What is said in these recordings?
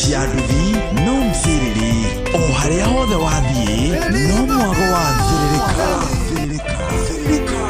Cia nduthi no mciriri o harĩa hothe wathiĩ no mwago wa thĩrĩrĩka. Thĩrĩrĩka, thĩrĩrĩka.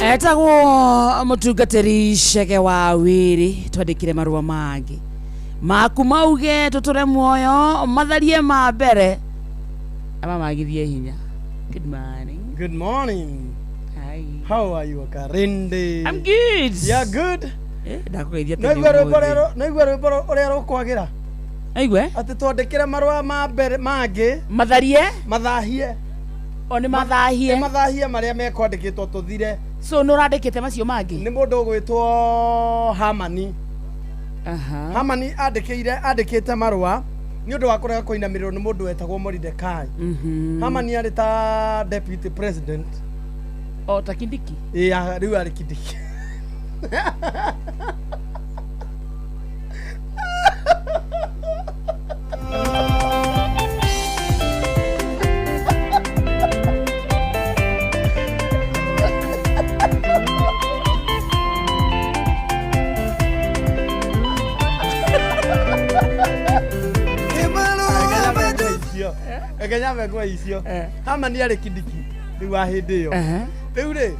Etagwo mũtungatĩri Chege wa Wĩrĩ. Twandĩkire marũa mangĩ maku mauge tũtũre muoyo matharie ma mbere amamagithie hinya. Good morning. Good morning. Hi. How are you, Karinde? I'm good. Yeah, good. Ndakũgeithia tene Naigua rwĩmbo ũmũthĩ. rũrĩa naigua rwĩmbo ũrĩa rũkwagĩra Aigue atĩ twandĩkĩre marũa ma mbere mangĩ matharie mathahie. O nĩ mathahie. Mathahie marĩa mekwandĩkĩtwo tũthire. So nĩ ũrandĩkĩte macio mangĩ? Nĩ mũndũ ũgwĩtwo Hamani. Aha. Hamani andĩkĩire andĩkĩte marũa nĩ ũndũ wa kũrega kũinamĩrĩrwo nĩ mũndũ wetagwo Moridekai. Hamani arĩ ta deputy president. O ta Kindiki. Ĩĩ, rĩu arĩ Kindiki. Reke nyambe ngwe icio. Hamani arĩ Kindiki rĩu wa hĩndĩ ĩyo. Rĩu rĩ,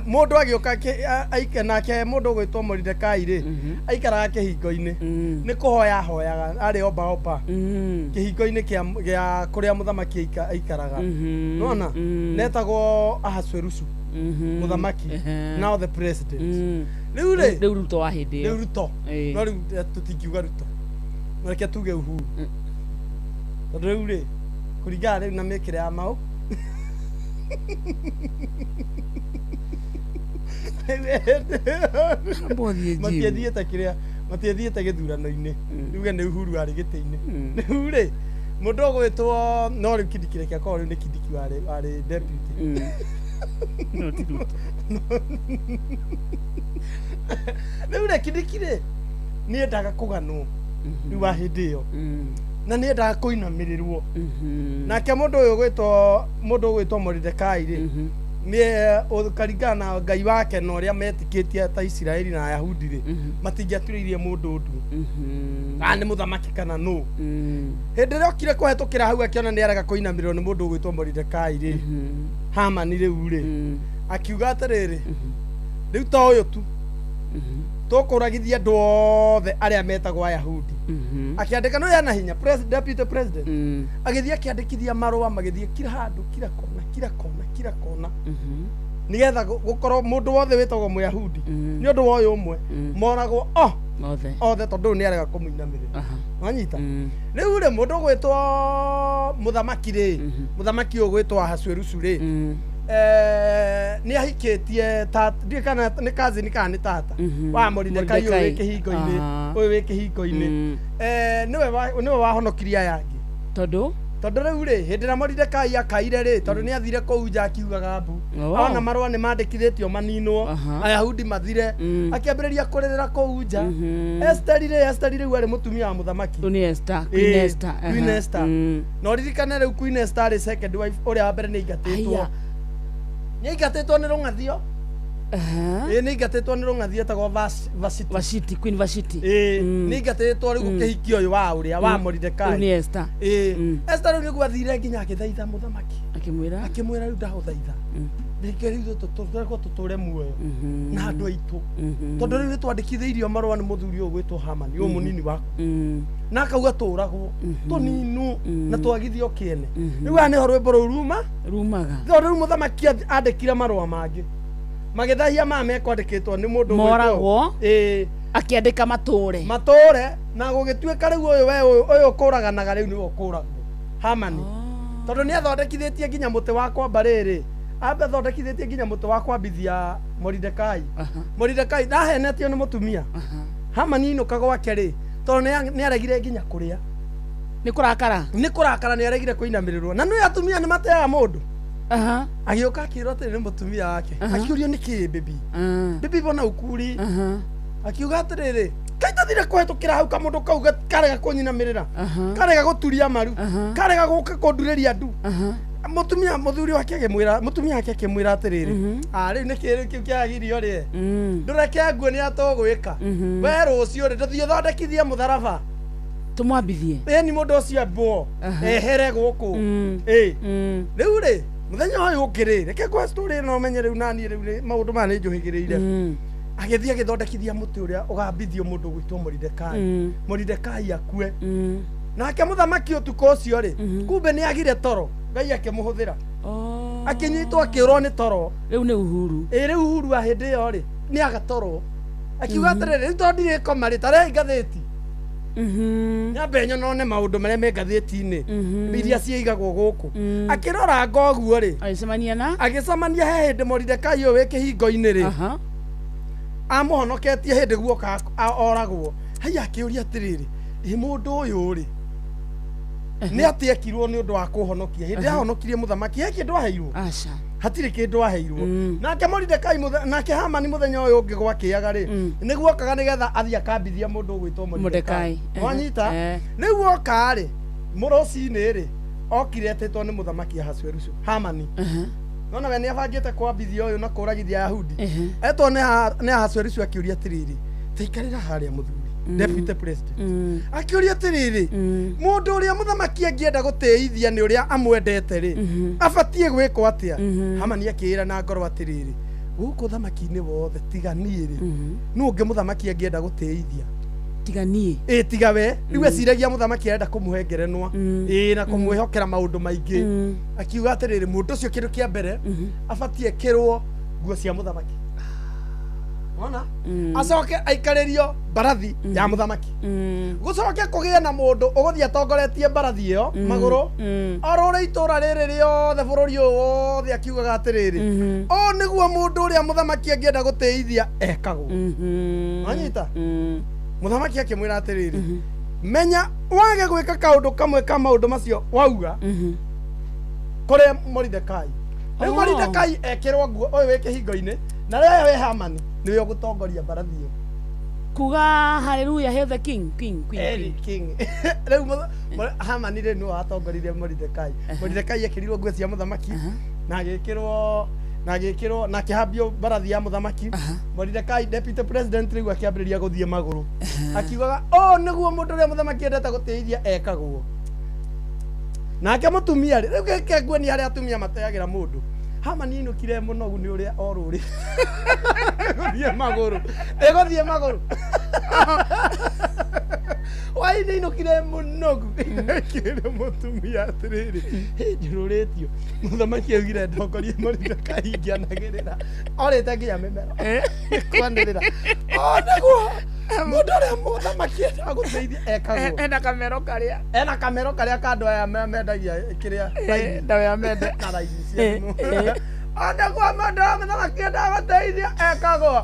mũndũ agĩũka nake mũndũ ũgwĩtwo Moridekai rĩ, aikaraga kĩhingo-inĩ. Nĩ kũhoya ahoyaga, arĩ omba omba kĩhingo-inĩ kĩa kũrĩa mũthamaki aikaraga. Nĩwona? Netagwo Ahasuerusu mũthamaki, now the president. Rĩu rĩ, Rĩu Ruto wa hĩndĩ rĩu ĩyo. Ruto. No rĩu tũtingiuga Ruto, reke tuge Uhuru. Tondũ rĩu rĩ, kũringana rĩu na mĩkĩre ya mau Mbothiĩ gym. Matiathiĩte kĩrĩa, matiathiĩte gĩthurano-inĩ, uge nĩ Uhuru arĩ gĩtĩ-inĩ. Rĩu rĩ, mũndũ ũgwĩtwo, no rĩu Kindiki, reke akorwo rĩu nĩ Kindiki warĩ deputy. No ti Ruto. Rĩu rĩ, Kindiki rĩ, nĩ endaga kũganwo rĩu wa hĩndĩ ĩyo, na nĩ endaga kũinamĩrĩrwo. Nake mũndũ ũyũ ũgwĩtwo, mũndũ ũgwĩtwo Moridekai rĩ, nĩ ũkaringana na Ngai wake na ũrĩa metĩkĩtie ta Isiraeli na Ayahudi rĩ, matingĩaturĩirie mũndũ ndu, kana nĩ mũthamaki kana nũ. Hĩndĩ ĩrĩa okire kũhetũkĩra hau akĩona nĩ arega kũinamĩrĩrwo nĩ mũndũ ũgwĩtwo Moridekai rĩ, Hamani rĩu rĩ, akiuga atĩrĩrĩ, rĩu to ũyũ tu tũkũragithia andũ othe arĩa metagwo Ayahudi. Akĩandĩka no yana hinya deputy president, agĩthiĩ akĩandĩkithia marũa magĩthiĩ kila handũ, kila kona, kila kona, kila kona, nĩgetha gũkorwo mũndũ wothe wĩtagwo Mũyahudi nĩ ũndũ wa ũyũ ũmwe moragwo o Othe. Othe, tondũ ũyũ nĩ arega kũmũinamĩrĩra. Wanyita? Rĩu rĩ, mũndũ ũgwĩtwo mũthamaki rĩ, mũthamaki ũyũ ũgwĩtwo Ahasuerusu rĩ, nĩ ahikĩtie ndiũĩ kana nĩ cousin kana nĩ tata wa Moridekai ũyũ wĩ Mordecai. kĩhingo-inĩ, ũyũ wĩ kĩhingo-inĩ. Nĩwe wahonokirie aya angĩ. Tondũ Tondũ rĩu rĩ, hĩndĩ ĩrĩa Moridekai akaire rĩ, tondũ nĩ athire kũu nja akiugaga mbu, ona marũa nĩ mandĩkithĩtio maninwo, Ayahudi mathire, akĩambĩrĩria kũrĩrĩra kũu nja. Esteri rĩ, Esteri rĩu arĩ mũtumia wa mũthamaki. Ũyũ nĩ Esther, Queen Esther. Queen Esther. Na ũririkane rĩu Queen Esther arĩ second wife, ũrĩa wa mbere nĩ aingatĩtwo. Aya. Nĩ aingatĩtwo nĩ rũng'athio. Ĩĩ, nĩ aingatĩtwo nĩ rũng'athio etagwo Vashti. Vashti, Queen Vashti. Ĩĩ, nĩ aingatĩtwo rĩu gũkĩhikio ũyũ wa ũrĩa wa Moridekai. Rĩu nĩ Esther. Ĩĩ. Esther rĩu nĩguo athire nginya agĩthaitha mũthamaki. Akĩmwĩra? Akĩmwĩra, rĩu ndagũthaitha, reke rĩu tũrekwo tũtũre muoyo na andũ aitũ, tondũ rĩu nĩtwandĩkithĩirio marũa nĩ mũthuri ũyũ gwĩtwo Hamani, ũyũ mũnini waku, na akauga tũragwo, tũninwo na twagithio kĩene. Rĩu haha nĩho rwĩmbo rũu ruma Rumaga. Tondũ rĩu mũthamaki andĩkire marũa mangĩ magĩthahia maya mekwandĩkĩtwo nĩ mũndũ ũgwĩtwo- Moragwo. Ĩĩ. Akĩandĩka matũre. Matũre, na gũgĩtuĩka rĩu ũyũ we ũyũ ũkũraganaga rĩu nĩwe ũkũragwo, Hamani, tondũ nĩ athondekithĩtie nginya mũtĩ wa kwamba rĩrĩ, ambe athondekithĩtie nginya mũtĩ wa kwambithia Moridekai. Moridekai ndahenetio nĩ mũtumia. Hamani inũka gwake rĩ, tondũ nĩ aregire nginya kũrĩa. Nĩ kũrakara. Nĩ kũrakara, nĩ aregire kũinamĩrĩrwo, na nĩ atumia nĩ mateaga mũndũ. Agĩũka akĩrwo atĩrĩ nĩ mũtumia wake, akĩũrio nĩ kĩĩ, baby, baby, mbona ukuri? Akiuga atĩrĩrĩ, kaitathire kũhetũkĩra hau kamũndũ kau karega kũnyinamĩrĩra, karega gũturia maru, karega gũka kũndurĩria ndu. Mũtumia, mũthuri wake akĩmwĩra, mũtumia wake akĩmwĩra atĩrĩrĩ, ah, rĩu nĩ kĩĩ rĩu kĩu kĩagirio rĩe? Ndũreke nguo nĩ atũgwĩka we rũciũ rĩ, ndũthiĩ ũthondekithie mũtharaba. Tũmwambithie. Ĩni mũndũ ũcio ambwo ehere gũkũ. Ĩ, rĩu rĩ. Mũthenya ũyũ ũngĩ rĩ, reke ngũhe story ĩno ũmenye rĩu naniĩ rĩu maũndũ maya nĩ njũhĩgĩrĩire. Agĩthiĩ agĩthondekithia mũtĩ ũrĩa ũgambithio mũndũ ũgwĩtwo Moridekai. Moridekai akue. Nake mũthamaki ũtukũ ũcio rĩ, kumbe nĩ agire toro, Ngai akĩmũhũthĩra. Oh. Akĩnyitwo akĩũrwo nĩ toro. Rĩu nĩ Uhuru. Ĩ rĩu Uhuru wa hĩndĩ ĩyo rĩ, nĩ aga toro. Akiuga atĩrĩrĩ, rĩu tondũ ndirĩkoma rĩ, ta rehei ngathĩti. Nyambe nyonone maũndũ marĩa me ngathĩti-inĩ iria ciigagwo gũkũ. Akĩrora ngoguo rĩ, Agĩcemania na agĩcemania he hĩndĩ Moridekai ũyũ wĩ kĩhingo-inĩ rĩ, Aha. amũhonoketie hĩndĩ guoka oragwo. Haiya akĩũria atĩrĩrĩ, ĩ mũndũ ũyũ rĩ, nĩ atĩ ekirwo nĩ ũndũ wa kũhonokia. Hĩndĩ ahonokirie mũthamaki, he kĩndũ aheirwo? Aca. Hatirĩ kĩndũ aheirwo. Nake Moridekai nake Hamani mũthenya ũyũ ũngĩ gwakĩaga rĩ, nĩguo okaga nĩgetha athiĩ akambithia mũndũ ũgwĩtwo Moridekai. Wanyita? Rĩu oka rĩ, mũrũcinĩ rĩ, okire etĩtwo nĩ mũthamaki Ahasuerusu, Hamani. Nona we nĩ abangĩte kwambithia ũyũ na kũragithia Ayahudi. Etwo nĩ Ahasuerusu akĩũria atĩrĩrĩ, taikarĩra harĩa mũthuri, deputy president. Akĩũria atĩrĩrĩ, mũndũ ũrĩa mũthamaki angĩenda gũtĩithia nĩ ũrĩa amwendete rĩ, abatiĩ gwĩkwo atĩa? Hamani akĩĩra na ngoro atĩrĩrĩ, gũkũ thamaki-inĩ wothe tiga niĩ rĩ, nũ ũngĩ mũthamaki angĩenda gũtĩithia? Tiga niĩ. Ĩ tiga we. Rĩu eciragia mũthamaki arenda kũmũhe ngerenwa, ĩ na kũmwĩhokera maũndũ maingĩ. Akiuga atĩrĩrĩ, mũndũ ũcio kĩndũ kĩa mbere abatiĩ ekĩrwo nguo cia mũthamaki. Wona? Acoke aikarĩrio mbarathi ya mũthamaki. Gũcoke kũgĩe na mũndũ ũgũthiĩ atongoretie mbarathi ĩyo magũrũ, orũre itũũra rĩrĩ rĩothe bũrũri ũyũ wothe akiugaga atĩrĩrĩ, ũũ nĩguo mũndũ ũrĩa mũthamaki angĩenda gũtĩithia ekagwo. Wanyita? Mũthamaki akĩmwĩra atĩrĩrĩ, menya wage gwĩka kaũndũ kamwe ka maũndũ macio wauga kũrĩ Moridekai. Rĩu Moridekai ekĩrwo nguo ũyũ wĩ kĩhingo-inĩ, na rĩrĩa wĩ Hamani nĩwe ũgũtongoria mbarathi ĩyo. Kuga hallelujah, hail the king, king, queen. Eri king. Rĩu Hamani rĩ nĩwe watongoririe Moridekai. Moridekai ekĩrirwo nguo cia mũthamaki na agĩkĩrwo na agĩkĩrwo na akĩhambio mbarathi ya mũthamaki. Moridekai deputy president rĩu akĩambĩrĩria gũthiĩ magũrũ. Akiugaga ũũ nĩguo mũndũ ũrĩa mũthamaki endete gũtĩithia ekagwo. Nake mũtumia rĩ, rĩu gĩkĩ nguonia harĩa atumia mateagĩra mũndũ. Hamani ainũkire mũnogu nĩ ũrĩa orũrĩ. Gũthiĩ magũrũ. Ĩgũthiĩ magũrũ. Hwaĩ-inĩ ainũkire mũnogu. Akĩra mũtumia atĩrĩrĩ, hĩ njũrũrĩtio. Mũthamaki augire ndongorie Moridekai ngĩanagĩrĩra. Orĩte nginya mĩmero. Kwanĩrĩra. O nĩguo mũndũ ũrĩa mũthamaki endaga gũteithia ekagwo. Ena kamero karĩa. Ena kamero karĩa ka andũ aya mendagia kĩrĩa Ndawa ya mende. na raini cia thimũ. O nĩguo mũndũ ũrĩa mũthamaki endaga gũteithia ekagwo.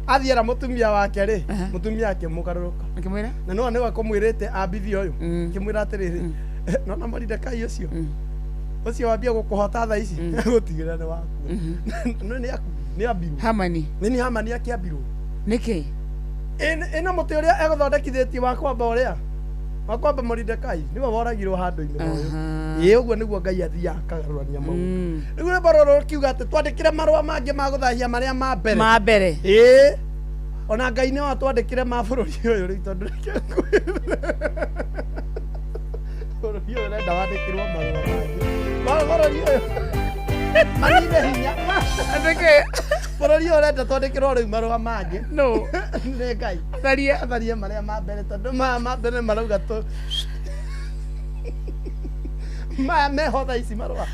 Athiĩra mũtumia wake rĩ, mũtumia akĩmũgarũrũka. Akĩmwĩra? Na no nĩwe kũmwĩrĩte ambithie ũyũ. Akĩmwĩra atĩrĩrĩ, nona Moridekai ũcio. Ũcio wambia gũkũhota thaa ici, gũtigĩrĩra nĩ wakua. No nĩ ambirwo. Hamani. Nĩ Hamani akĩambirwo. Nĩkĩ? Ĩno mũtĩ ũrĩa egũthondekithĩtie wa kwamba ũrĩa wa kwamba Moridekai nĩwe woragirwo handũ-inĩ ũyũ. Ĩ ũguo nĩguo Ngai athiaga akagarũrania maũndũ. Rĩu rwĩmbo rũrũ rũkiuga atĩ twandĩkĩre marũa mangĩ ma gũthahia marĩa ma mbere. Ma mbere. Ĩ ona Ngai nĩwe atwandĩkĩre ma bũrũri ũyũ rĩu tondũ reke ngwĩre. Bũrũri ũyũ ũrenda wandĩkĩrwo marũa mangĩ. Bũrũri ũyũ manine hinya. Andĩke. Bũrũri ũyũ ũrenda twandĩkĩrwo rĩu marũa mangĩ. No. Nĩ Ngai. Tharia. Atharie marĩa ma mbere tondũ maya ma mbere marauga tũ maya meho thaa ici marũa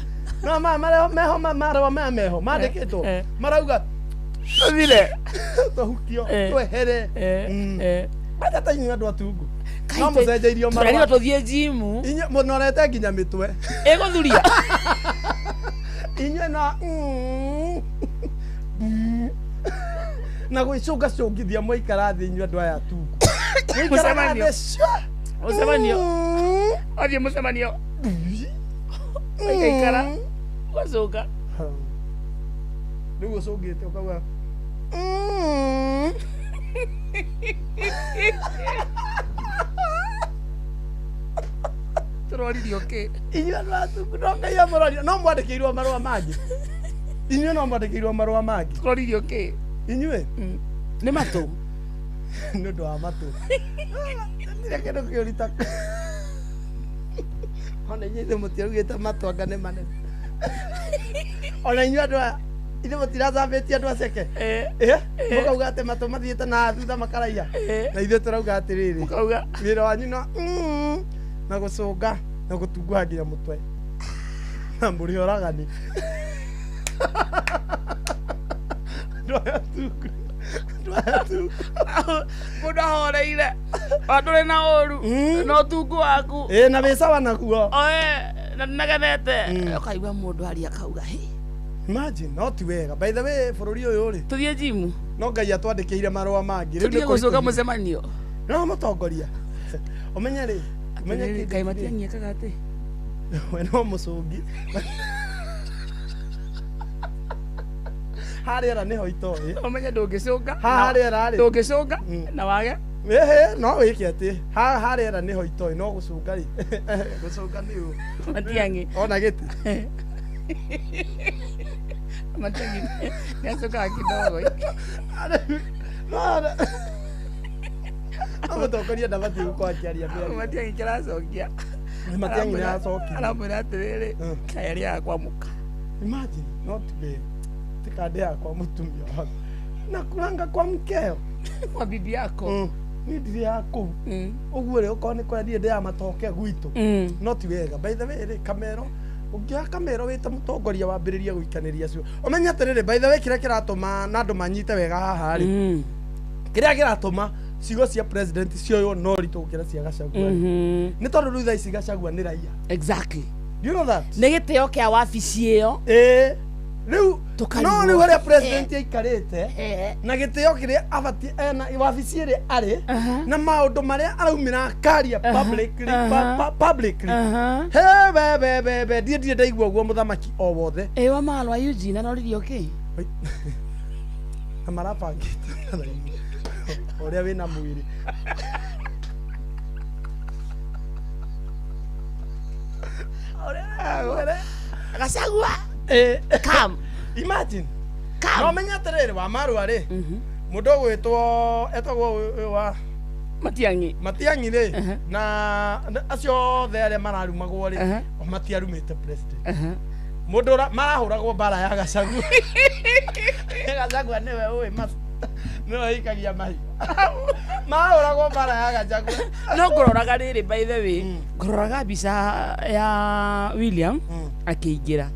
no maya marĩa meho marũa maya meho mandĩkĩtwo marauga Tũthire. Tũhukio twehere. Acha ta inyuĩ andũ atungu. No mũcenjeirio marũa. Tũthiĩ jimu. Inyuĩ mũnorete nginya mĩtwe. Ĩgũthuria. Inyuĩ na na gwĩcũngacũngithia mwaikara thĩ inyuĩ andũ aya atungu. Mũikaraga thĩ cia. Mũcemanio. Wathiĩ mũcemanio. Ũgaikara. Ũgacũnga. Rĩu ũcũngĩte ũkauga. Tũroririo kĩ? Inyuĩ andũ atungu no Ngai amũroria. No mwandĩkĩirwo marũa mangĩ. Inyuĩ no mwandĩkĩirwo marũa mangĩ. Tũroririo kĩ? Inyuĩ? Nĩ matũ. Nĩ ũndũ wa matũ. Ndirĩ kĩndũ kĩũru ta ona inyuĩ ithe mũtiaugĩte matũ anga nĩ manene. Ona inyuĩ andũ aya ithe mũtiracambĩtie andũ aceke. Eh, Mũkauga atĩ matũ mathiĩte na thutha makaraiha. Eh. Na ithuĩ tũrauga atĩrĩrĩ, Mũkauga wĩra wanyu no na gũcũnga na gũtunguha nginya mũtwe na mũrĩ oragani. Andũ aya tungu, andũ aya tungu. Mũndũ ahoreire andũrĩ na ũru na ũtungu waku. Ĩ, na wĩ sawa naguo. Oe na nĩnegenete ũkaigua mũndũ aria akauga, "Hĩ, Imagine, no ti wega. By the way, bũrũri ũyũ rĩ, tũthiĩ jimu, no Ngai atwandĩkĩire marũa mangĩ. Rĩu tũtige nĩ gũcũnga kũritũhire. mũcemanio." No mũtongoria, ũmenye rĩ, ũmenye Atĩrĩrĩ, kĩndũ kaĩ kĩrĩ. Matiang'i ekaga atĩ We no mũcũngi harĩa ra nĩho itoĩ. Ũmenye ndũngĩcũnga Haha rĩera rĩ. Ndũngĩcũnga na wage. Ĩhĩ, no wĩke atĩ harĩa ra nĩho itoĩ, no gũcũnga rĩ, gũcũnga nĩ ũ Matiang'i ona gĩti. Matiang'i nĩacũkaga kidogo. No mũtongoria ndabatiĩ gũkorwo akĩaria mĩario. Matiang'i kĩracokia. Matiang'i nĩacokirie. Aramwĩra atĩrĩrĩ, kaĩ arĩaga kwamũka. Imagine, not be tikande yakwa mũtumia waku na kuranga kwa mkeo. Kwa bibi yako. Niĩ ndirĩaga kũu. Ũguo rĩ, okorwo nĩ kũrĩa niĩ ndĩaga matoke gwitũ. No ti wega. By the way rĩ, kamero ũngĩoya kamero wĩ ta mũtongoria wambĩrĩrie gũikanĩria cio, ũmenye atĩrĩrĩ, by the way, kĩrĩa kĩratũma na andũ manyite wega haha rĩ, kĩrĩa kĩratũma ciugo cia president cioywo no ritũ gũkĩra cia Gachagua rĩ, nĩ tondũ rĩu thaa ici Gachagua nĩ raia. Do you know that? Nĩ gĩtĩo kĩa wabici ĩyo. Ĩĩ, rĩu Tũkarigwo. no rĩu harĩa president aikarĩte Eh. na gĩtĩo kĩrĩa abatiĩ ena wabici ĩrĩa arĩ na maũndũ marĩa araumĩra akaria publicly, publicly. He, we we we we ndiĩ ndaigua ũguo mũthamaki o wothe. Ĩ wa Marwa Eugene aroririo kĩ? Oi. Na marabangĩte raini ũrĩa wĩna mwĩrĩ. Gachagua, Eh, come. Imagine. Come. No menye atĩrĩrĩ, wa Marua rĩ, mũndũ ũgwĩtwo etagwo ũyũ wa Matiang'i. Matiang'i rĩ, na acio othe arĩa mararumagwo rĩ, o matiarumĩte president. Mũndũ ũra marahũragwo mbara ya Gachagua. Gachagua nĩwe ũĩ nĩwe ikagia mahiga. Marahũragwo mbara ya Gachagua. No ngũroraga rĩrĩ, by the way, ngũroraga mbica ya William akĩingĩra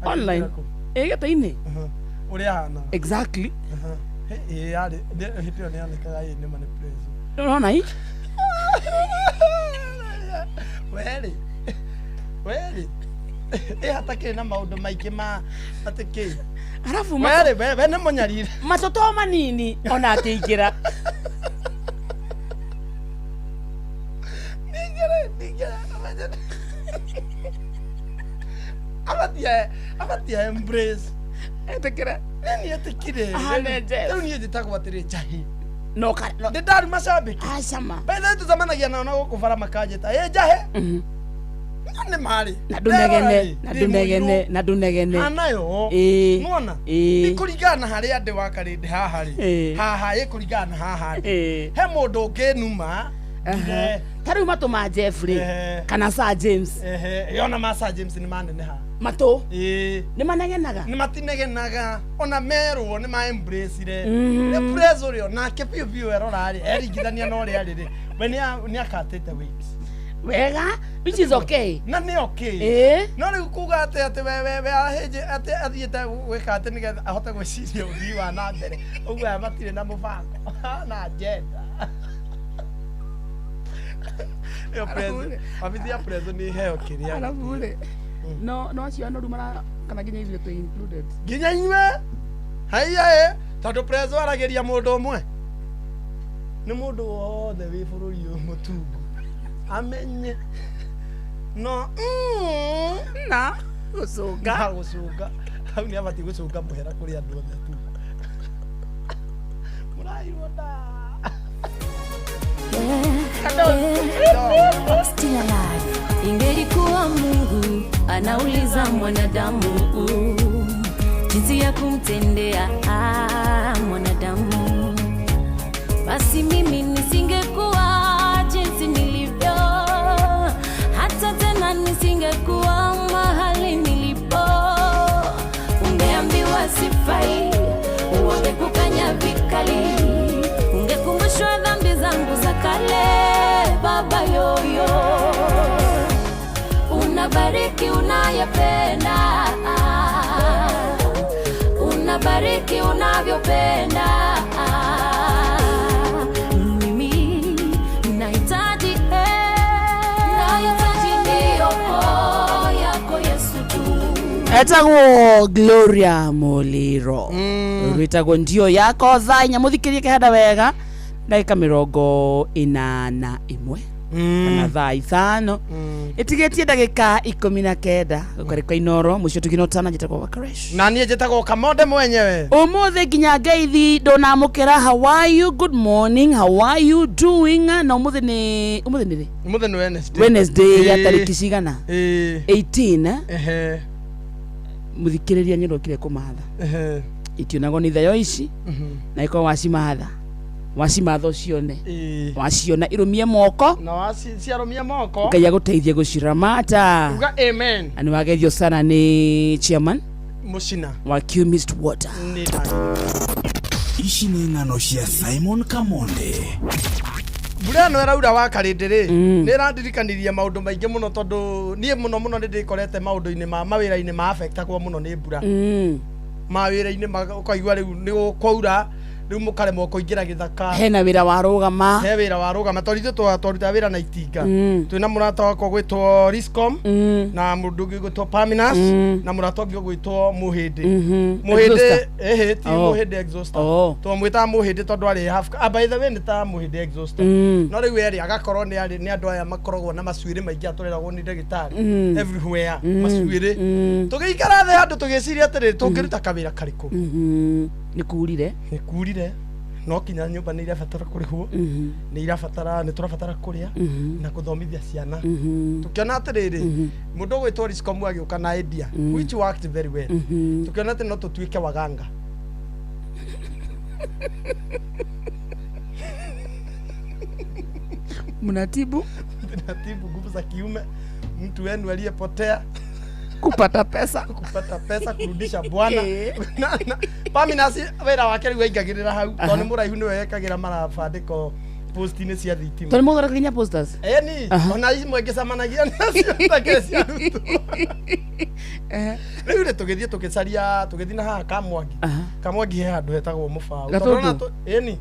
online ĩ gĩtĩ-inĩ. Ũrĩa ahana. Exactly. Ĩ, yarĩ hĩndĩ ĩyo nĩyonekaga ĩ nĩma nĩ preso. Ũrona i Werĩ werĩ ĩ hatakĩrĩ na maũndũ maingĩ ma atĩ kĩ. Arabu Werĩ we nĩ mũnyarire. Matũ to manini ona akĩingĩra. Ningĩ abatie abatie embrace. Etĩkĩre. Nĩ etĩkire. Ahane Jeff. Rĩu niĩ njĩtagwo atĩrĩ njahi. No ka no Ndĩ ndaruma cambĩki. Acama. By the way, tũcemanagia nao na gũkũ bara makanjĩta ĩ njahe. No nĩ marĩ Na ndũnegene, na ndũnegene, na ndũnegene. Anayo. Ĩĩ. Nĩwona? Ĩĩ. Ĩkũringana na harĩa ndĩ wakarĩ ndĩ haha rĩ. Ĩĩ. Haha ĩkũringana na haha ndĩ. Ĩĩ. He mũndũ ũngĩnuma ngire. Ta rĩu matũ ma Jeffrey kana Sir James. Ehe, yona ma Sir James nĩ maneneha. Matũ Ĩĩ. nĩ manegenaga. Nĩ matinegenaga, ona merwo nĩ ma embrace-ire. Nĩ praise ũrĩa nake biũ biũ erora rĩ, eringithania na ũrĩa arĩ rĩ, we nĩ akatĩte weight. Wega, which is okay. Na nĩ okay. Ĩĩ. No rĩu kuga atĩ we ahĩnje atĩ athiĩte gwĩka atĩ nĩgetha ahote gwĩciria ũthii wa na mbere, ũguo aya matirĩ na mũbango na agenda. Ĩyo preso, wabici ya preso nĩ iheo kĩrĩa. Arabu rĩ, no acio anoru mara kana nginya ithuĩ twĩ included. Nginya inyuĩ haiya ĩ, tondũ preso aragĩria mũndũ ũmwe, nĩ mũndũ wothe wĩ bũrũri ũyũ mũtungu amenye no na gũcũnga. Na gũcũnga hau nĩ abatiĩ gũcũnga mũhera kũrĩ andũ othe atungu mũrairwo nda. Still alive. Ingelikuwa Mungu anauliza mwanadamu jinsi ya kumtendea mwanadamu, basi mimi nisingekuwa jinsi nilivyo, hata tena nisingekuwa mahali. Unabariki unayependa, unabariki unavyopenda. Mimi nahitaji nahitaji miopo yako Yesu tu. Etagwo Gloria Muliro, rwĩtagwo Ndio Yako. Thaa 4, mũthikĩrie kĩhanda wega, ndagĩka 81 kana thaa 5 ĩtigĩtie ndagĩka 19 gũkarĩka Inoro mũcio tũgina ũtana. Njĩtagwo Wakaresh. Na niĩ njĩtagwo Kamonde mwenyewe. Ũmũthĩ nginya ngeithi ndũnamũkĩra. How are you? Good morning, how are you doing? Na ũmũthĩ nĩ rĩ? Mũthĩ nĩ Wednesday. Wednesday ya tarĩki cigana? Ĩĩ. 18, eh? Ehe. Mũthikĩrĩria, nĩ ndokire kũmatha. Itionagwo nĩ thayo ici. Na ikorwo wacimatha ũcione. Waciona irũmie moko. Na waciarũmia moko. Ngai agũteithie gũciramata. Uga amen. Na nĩ wageithio sana nĩ chairman Mũcina wa Q Mist Water. Nĩ ndagĩrĩra. Ici nĩ ng'ano cia Simon Kamonde. Mbura ĩno ĩraura wa karĩndĩ rĩ, nĩ ĩrandirikanirie maũndũ maingĩ mũno, tondũ niĩ mũno mũno nĩ ndĩkorete maũndũ-inĩ ma mawĩra-inĩ ma affectagwo mũno nĩ mbura. Mawĩra-inĩ ũkaigua rĩu nĩ kwaura, rĩu mũkaremwo kũingĩra gĩthaka. Hena wĩra warũgama. He wĩra warũgama, tondũ ithuĩ twarutaga wĩra na itinga. Twĩna mũrata wakwa gwĩtwo Riscom na mũndũ ũngĩ gwĩtwo Paminas na mũrata ũngĩ ũgwĩtwo Mũhĩndĩ. Mũhĩndĩ. Exhauster. Ĩhĩ, ti Oh. Mũhĩndĩ exhauster. Oh. Twamwĩtaga Mũhĩndĩ tondũ arĩ half, ah, by the way, nĩ ta Mũhĩndĩ exhauster. No rĩu erĩ agakorwo nĩ arĩ nĩ andũ aya makoragwo na macuĩrĩ maingĩ atũreragwo nĩ ndagĩtarĩ everywhere macuĩrĩ. Tũgĩikara thĩ handũ tũgĩciria atĩrĩrĩ, tũngĩruta kawĩra karĩkũ? Nĩ kurire. Nĩ kurire, no kinya nyũmba nĩ irabatara kũrĩhwo, nĩ irabatara, nĩ tũrabatara kũrĩa na gũthomithia ciana. Tũkĩona atĩrĩrĩ, mũndũ ũgwĩtwo Riscom agĩũka na idea which worked very well. Tũkĩona atĩ no tũtuĩke waganga. Mnatibu? Tunatibu nguvu za kiume, mtu wenu aliyepotea, kupata pesa. Kupata pesa, kurudisha bwana. Paminasi wĩra wake rĩu aingagĩrĩra hau tondũ nĩ mũraihu, nĩwe ekagĩra marabandĩko post-inĩ cia thitima. Tondũ mũthondeka nginya posters. Eni, ona imwe ngĩcemanagia nacio takĩrĩ cia arutwo. Rĩu rĩ, tũgĩthiĩ tũgĩcaria, tũgĩthiĩ na haha Kamwangi. Kamwangi he handũ hetagwo Mũbaũ. Gatũndũ? Tondũ ona ĩni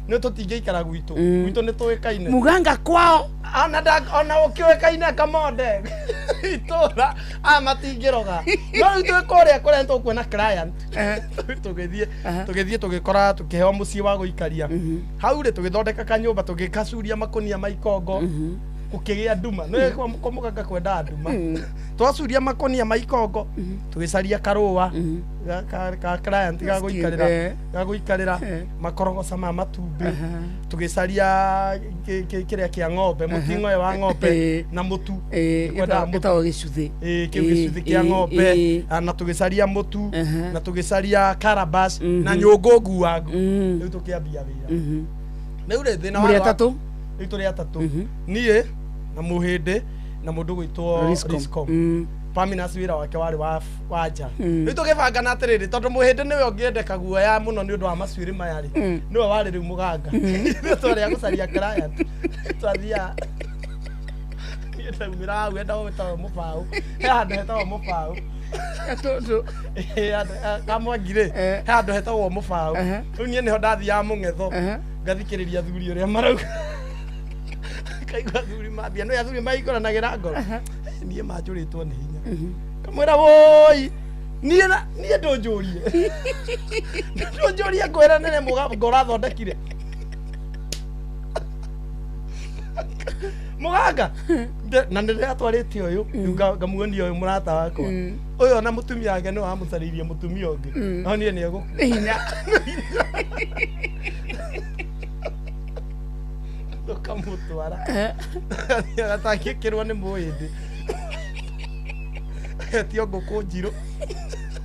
nĩ tũtingĩikara gwitũ, gwitũ nĩ tũĩkaine. Muganga kwao. Ona ona ũkĩũĩkaine Kamonde itũra aya matingĩroga, no rĩu twĩ kũrĩa kũrĩa nĩtũkuona client. Tũgĩthiĩ tũgĩkora tũkĩheo mũciĩ wa gũikaria hau rĩ, tũgĩthondeka kanyũmba, tũgĩkacuria makũnia ma ikongo, gũkĩgĩa nduma. Nĩ kwa mũganga kwendaga nduma. Twacuria makũnia ma ikongo, tũgĩcaria karũa ka client ga gũikarĩra, ga gũikarĩra makorogoca ma matumbĩ, tũgĩcaria kĩrĩa kĩa ng'ombe, mũting'oe wa ng'ombe na mũtu. Nĩkwendaga mũtu. Gĩtagwo gĩcuthĩ. Ĩĩ, kĩu gĩcuthĩ kĩa ng'ombe. Na tũgĩcaria mũtu na tũgĩcaria calabash na nyũngũ nguangu. Rĩu tũkĩambia wĩra. Rĩu rĩ, thĩna Mũrĩ warĩ atatũ? Rĩu tũrĩ atatũ, niĩ na Mũhĩndĩ na mũndũ gwĩtwo Riscom. Riscom. Paminas wĩra wake warĩ wa nja. Rĩu tũgĩbangana atĩrĩrĩ, tondũ Mũhĩndĩ nĩwe ũngĩendeka guoya mũno nĩ ũndũ wa macuĩrĩ maya rĩ, nĩwe warĩ rĩu mũganga. Ithuĩ twarĩ a gũcaria client. Twathiaga, niĩ ndaumĩra hau hendagwo gwĩtagwo Mũbaũ, he handũ hetagwo Mũbaũ. Gatũndũ. Ĩĩ, Kamwangi rĩ, he handũ hetagwo Mũbaũ. Rĩu niĩ nĩho ndathiaga mũng'etho, ngathikĩrĩria athuri ũrĩa marauga, kaigua athuri mambia nĩ athuri mahingũranagĩra ngoro. Niĩ manjũrĩtwo nĩ hinya, kamwĩra woi, niĩ niĩ ndũnjũrie ngwĩra nĩre mũgambo ũrathondekire mũganga. Na nĩ ndĩratwarĩte ũyũ rĩu ngamuonia ũyũ mũrata wakwa ũyũ, ona mũtumia wake nĩ wamũcarĩirie mũtumia ũngĩ, no niĩ nĩ egũkua. Nĩ hinya. Ũkamũtwara gatangĩkĩrwo nĩ Mũhĩndĩ, etio ngũkũ njirũ.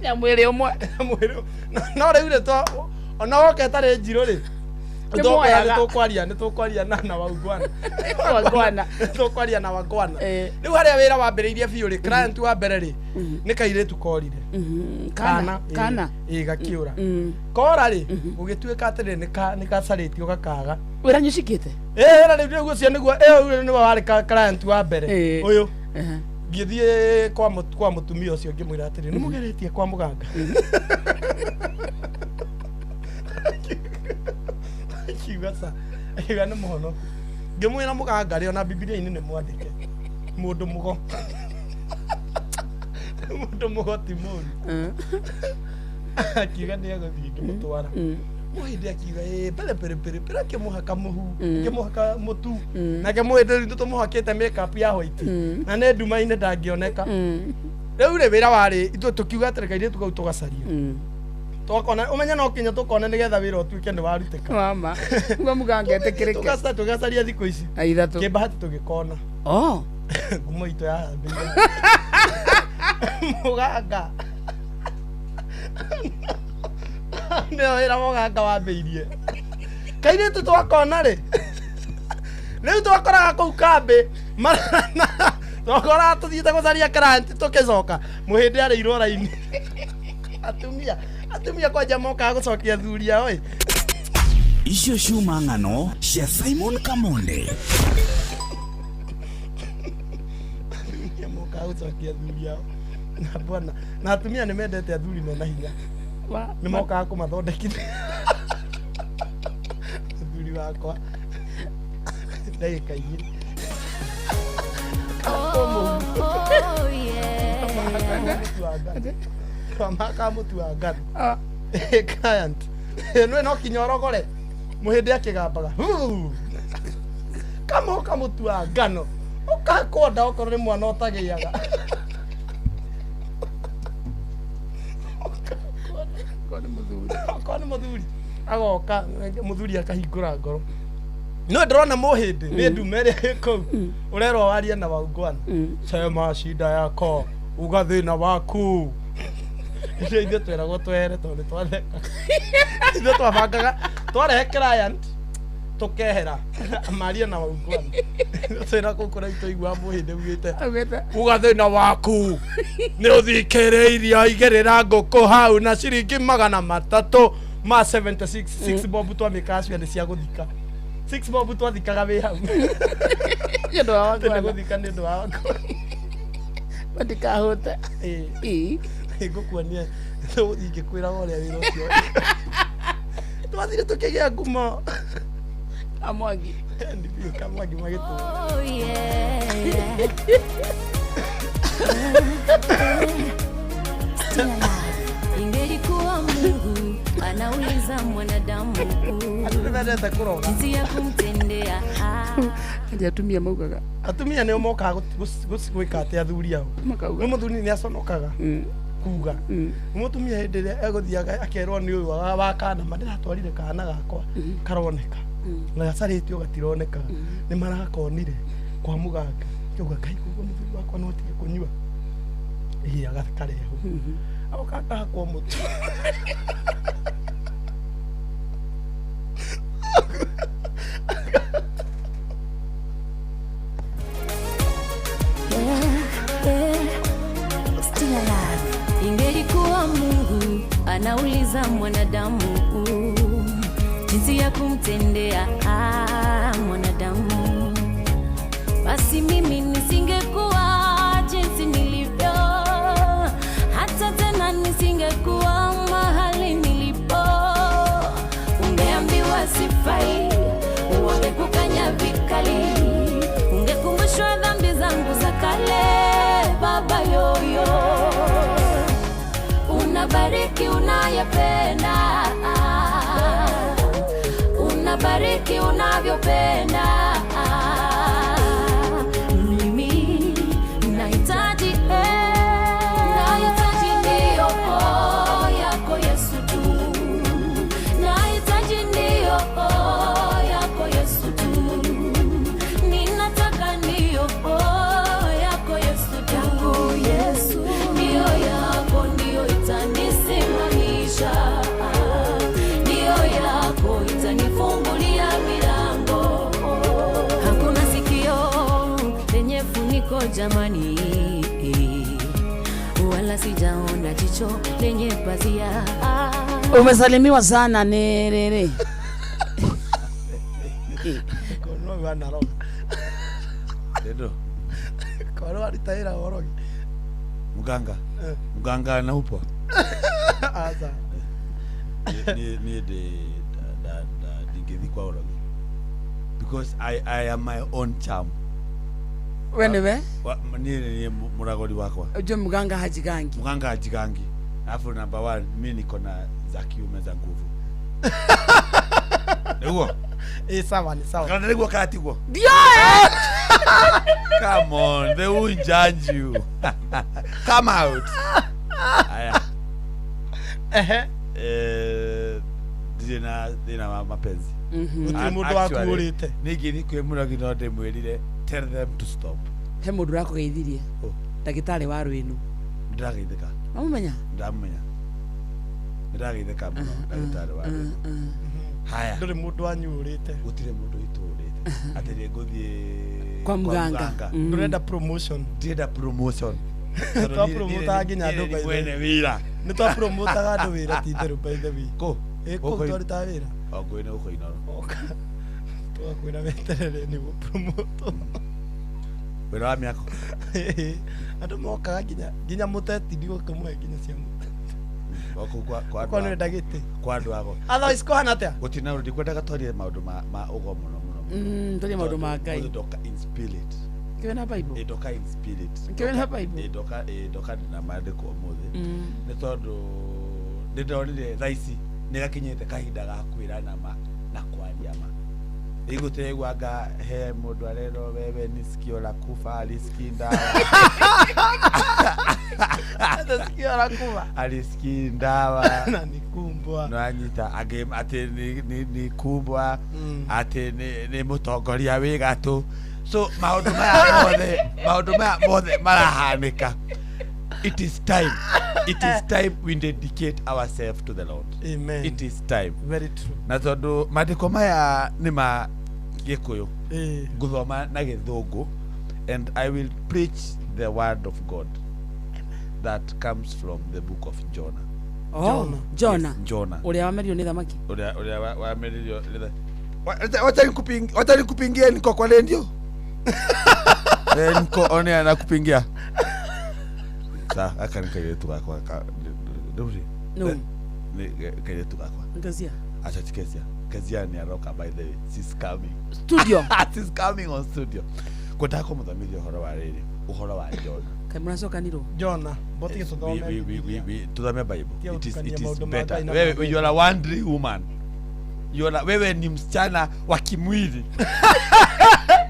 Ya mwĩrĩ ũmwe. Mwĩrĩ no rĩu rĩ, ona woka ĩtarĩ njirũ rĩ, Nĩmuoyaga. nĩ tũkwaria na waungwana. Wangwana. Nĩ tũkwaria na wangwana. Rĩu harĩa wĩra wambĩrĩirie biũ rĩ, client wa mbere rĩ, nĩ kairĩtu korire. Kana kana. Ĩ, gakĩũra. Kora rĩ, gũgĩtuĩka atĩrĩ, nĩ gacarĩtio gakaga. Wĩra nĩũcikĩte? Ĩ, wĩra rĩu ũcio nĩguo, ĩyo nĩwe warĩ client wa mbere. Ũyũ. Ngĩthiĩ kwa mũtumia ũcio ngĩmwĩra atĩrĩ, nĩ mũgeretie kwa mũganga? Akiuga ca, akiuga nĩ mũhonoku. Ngĩmwĩra mũganga rĩ, ona Bibilia-inĩ nĩ mwandĩke mũndũ mũgo, mũndũ mũgo ti mũru. Akiuga nĩ egũthiĩ, ngĩmũtwara. Mũhĩndĩ akiuga ĩ mbere mbere mbere mbere, akĩmũhaka mũhu, akĩmũhaka mũtu. Nake mũhĩndĩ rĩu tũmũhakĩte makeup ya white na nĩ nduma-inĩ, ndangĩoneka. Rĩu rĩ, wĩra warĩ ithuĩ tũkiuga atĩrĩ, kairĩtu kau tũgacaria, twakona ũmenye no kinya tũkone nĩgetha wĩra ũtuĩke nĩ warutĩka. Wama guo mũganga etĩkĩrĩke. Tũgacaria thikũ ici. Na ithatũ. Kĩmbahati tũgĩkona. Oh. Ngumo itũ yahambĩire mũganga, nĩyo wĩra mũganga wambĩirie. Kairĩtu twakona rĩ, rĩu twakoraga kũu kambĩ, twakoraga tũthiĩte gũcaria client, tũkĩcoka mũhĩndĩ arĩ irora-inĩ. Atumia kwanja mokaga gũcokia athuri ao ĩ. Icio ciuma ng'ano cia Simon Kamonde. Atumia mokaga gũcokia athuri ao na bwana, na atumia nĩ mendete athuri mena hinya. Nĩ mokaga kũmathondekithia. Mũthuri wakwa ndagĩka 2. Oh, yeah. Twamakaga mũtu wa ngano. Ah. Client nĩ no kinya ũrogore mũhĩndĩ akĩgambaga kamũka mũtu wa ngano ũkakwonda okorwo nĩ mwana ũtagĩaga. Korwo nĩ mũthuri. Okorwo nĩ mũthuri agoka, mũthuri akahingũra ngoro. No ndĩrona mũhĩndĩ nĩ ndume ĩrĩa ĩ kũu ũrerwo warie na waungwana, sema shida yako, uga thĩna waku. Ithuĩ ithuĩ tweragwo twehere tondũ nĩ twatheka. Ithuĩ twabangaga twarehe client tũkehera marie na waungwana. Twĩna kũu kũrĩa tũiguaga mũhĩndĩ ugĩte Augĩte uga thĩna waku, nĩ ũthikĩrĩirie igĩrĩra ngũkũ hau na ciringi 300 ma 76 6 bob. Twamĩkacia nĩ cia gũthika, 6 bob twathikaga wĩ hau. Nĩ ũndũ wa Atĩ nĩ wangwana. Gũthika nĩ ũndũ wa wangwana. Matikahũte. Ĩĩ. Ĩĩ. Ngũkuonia ingĩkwĩraga ũrĩa wĩra ũcio twathire tũkĩgĩa ngumo. Kamwangi. Ndithiĩ Kamwangi magĩtũra. Oh, yeah. Still alive. Ingelikuwa Mungu anauliza mwanadamu Andũ nĩmendete kũroga. jinsi ya kumtendea. Atĩ atumia maugaga. Atumia nĩo mokaga gwĩka atĩ athuri ao Makauga. nĩ mũthuri nĩ aconokaga kuga. Mũtumia hĩndĩ ĩrĩa egũthiaga akerwo nĩ ũyũ wa kana ma ndĩratwarire kana gakwa karoneka na gacarĩtio gatironekaga, nĩ marakonire kwa mũganga, kiuga Ngai koguo mũthuri wakwa no atige kũnyua. Ĩ agakarehwo agoka akahakwo mũtu. Yeah, still alive. Ingelikuwa Mungu anauliza mwanadamu jinsi ya kumtendea mwanadamu, basi mimi nisingekuwa jinsi nilivyo, hata tena nisingekuwa mahali nilipo. Ungeambiwa sifai, wangekukanya vikali, ungekumbushwa dhambi zangu za kale. Baba yoyo, unabariki unayependa, unabariki unavyopenda. Mimi nahitaji nahitaji ndio yako Yesu tu, nahitaji ndio yako Yesu tu, ninataka ndio yako Yesu tu, yako Yesu, ndio yako ndio itanisimamisha, ndio yako itanifungulia milango. Hakuna sikio lenye funiko jamani, wala sijaona jicho lenye pazia. Umesalimiwa sana nĩ rĩrĩ. No wanaroga. Ndeto. Korwo aruta wĩra wa ũrogi. Mganga. Mganga na upo. Aca. Niĩ ndĩ ndingĩthiĩ kwa ũrogi. Because I am my own charm. We nĩwe? Niĩ nĩ mũragũri wakwa. Ujue mganga hajigangi. Mganga hajigangi. Alafu number 1, mimi niko na za kiume za nguvu. Nĩguo? Sawa, ni sawa. Kana nĩguo kana tiguo? Ndio. Come on, they won't judge you. Come out. Aya. Ehe. Ndirĩ na thĩna wa mapenzi. Gũtirĩ mũndũ wakuũrĩte. Ningĩ kwĩ mũrogi no ndĩmwĩrire, tell them to stop. He mũndũ ũrakũgeithirie. Ndagĩtarĩ wa Rwĩnu. Ndĩrageithĩka. Wamũmenya? Ndamũmenya. Ndĩrageithĩka mũno ndagĩtarĩ wa Rwĩnu. Haya. Ndũrĩ mũndũ wanyuũrĩte. Gũtirĩ mũndũ witũũrĩte. Atĩ nĩ ngũthiĩ kwa mganga. Ndũrenda promotion. Ndĩrenda promotion. Twapromotaga nginya andũ by the way. Mwene wĩra. Nĩ twapromotaga andũ wĩra ti itherũ by the way. Kũ? Kũ twarutaga wĩra? O ngũĩ nĩ gũkũ Inooro. Tũgakwĩra weterere nĩguo promotwo. Wĩra wa mĩako. Andũ mokaga nginya mũteti ndigũkĩmũhe nginya cia mũteti. Kwa Kwa nĩ ndagĩtĩ. Kwa andũ ago. Otherwise kũhana atĩa? Gũtirĩ na ũndũ, ndikwendaga twarie maũndũ ma ũgo mũno mũno. Twarie maũndũ ma Ngai. Ndoka in spirit. Kĩwe na Bible. Ndoka in spirit. Kĩwe na Bible. Ndoka ndĩna maandĩko ũmũthĩ. Nĩ tondũ nĩndonire thaa ici nĩgakinyĩte kahinda ga kwĩrana ma na kwaria ma. Igũtegwa anga he mũndũ arerwo wewe ni sikio la kufa alisikii ndawa. Sikio la kufa. Alisikii ndawa. Na ni kumbwa. Nĩwanyita angĩ atĩ ni kumbwa, atĩ nĩ mũtongoria wĩ gatũ. So maũndũ maya mothe marahanĩka. It is time. It is time we dedicate ourselves to the Lord. Amen. It is time. Very true. Na tondũ maandĩko maya nĩ ma Gĩkũyũ. Ngũthoma na Gĩthũngũ, and I will preach the word of God that comes from the book of Jonah. Oh, Jonah. Yes, Jonah. Ũrĩa wamerirwo nĩ thamaki. Ũrĩa wamerirwo nĩ thamaki. Wacha nikupingie niko kwa redio. Niko one anakupingia. Sawa, aka ni kairĩtu gakwa ndũrĩ. No. Nĩ kairĩtu gakwa. Kezia. Acha Kezia. Kezia ni aroka by the way. She's coming. Studio. She's coming on studio. Ngwendaga kũmũthomithia ũhoro wa rĩrĩ, ũhoro wa Jonah. Kaĩ mũracokanirwo? Jonah, mbotige tũthome. Tuthome Bible. It is better. Wewe you are a wandering woman. Wewe ni msichana wa kimwili.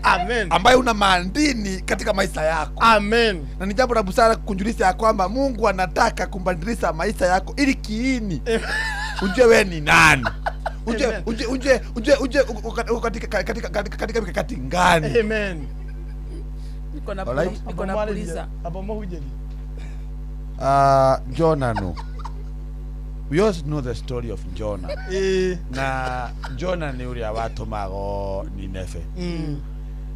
Amen. Ambaye una maandini katika maisha yako. Amen. Na ni jambo la busara kukujulisha ya kwamba Mungu anataka kumbadilisha maisha yako ili kiini. Ujue wewe ni nani. Ujue uko katika mikakati gani. Amen. Niko na polisa. Abomohujeli. Jonah no. We all know the story of Jonah. Na Jonah nĩ ũrĩa watũmagwo Nineve.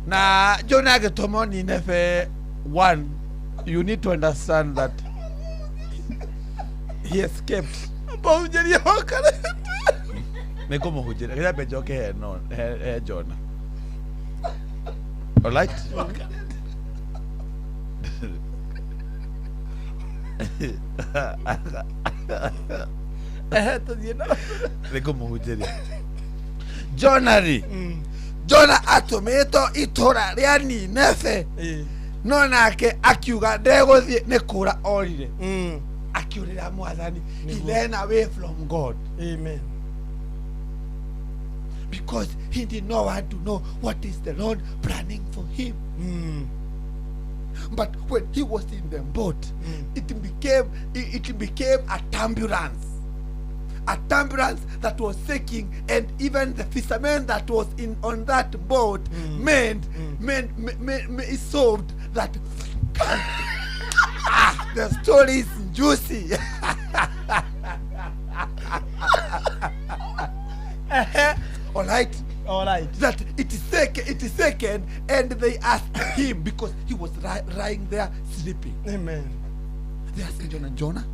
Na Jonah agĩtũmwo Nineve, one, you need to understand that he escaped. Abohujeli wakare. Nĩngũmũhunjĩria. Kĩrĩa njoke he Jonah. All right? Nĩngũmũhunjĩria. Jonah rĩ, Jonah atũmĩtwo itũra rĩa Nineve, no nake akiuga ndegũthiĩ, nĩ kũra orire. Akiũrĩra Mwathani. He ran away from God. Amen. Because he did not want to know what is the Lord planning for him. But when he was in the boat, it became a turbulence. A turbulence that was shaking, and even the fishermen that was in on that boat made solved that. The story is juicy. All right. All right. That it is second, and they asked him because he was lying there sleeping. Amen. They asked Jonah, Jonah,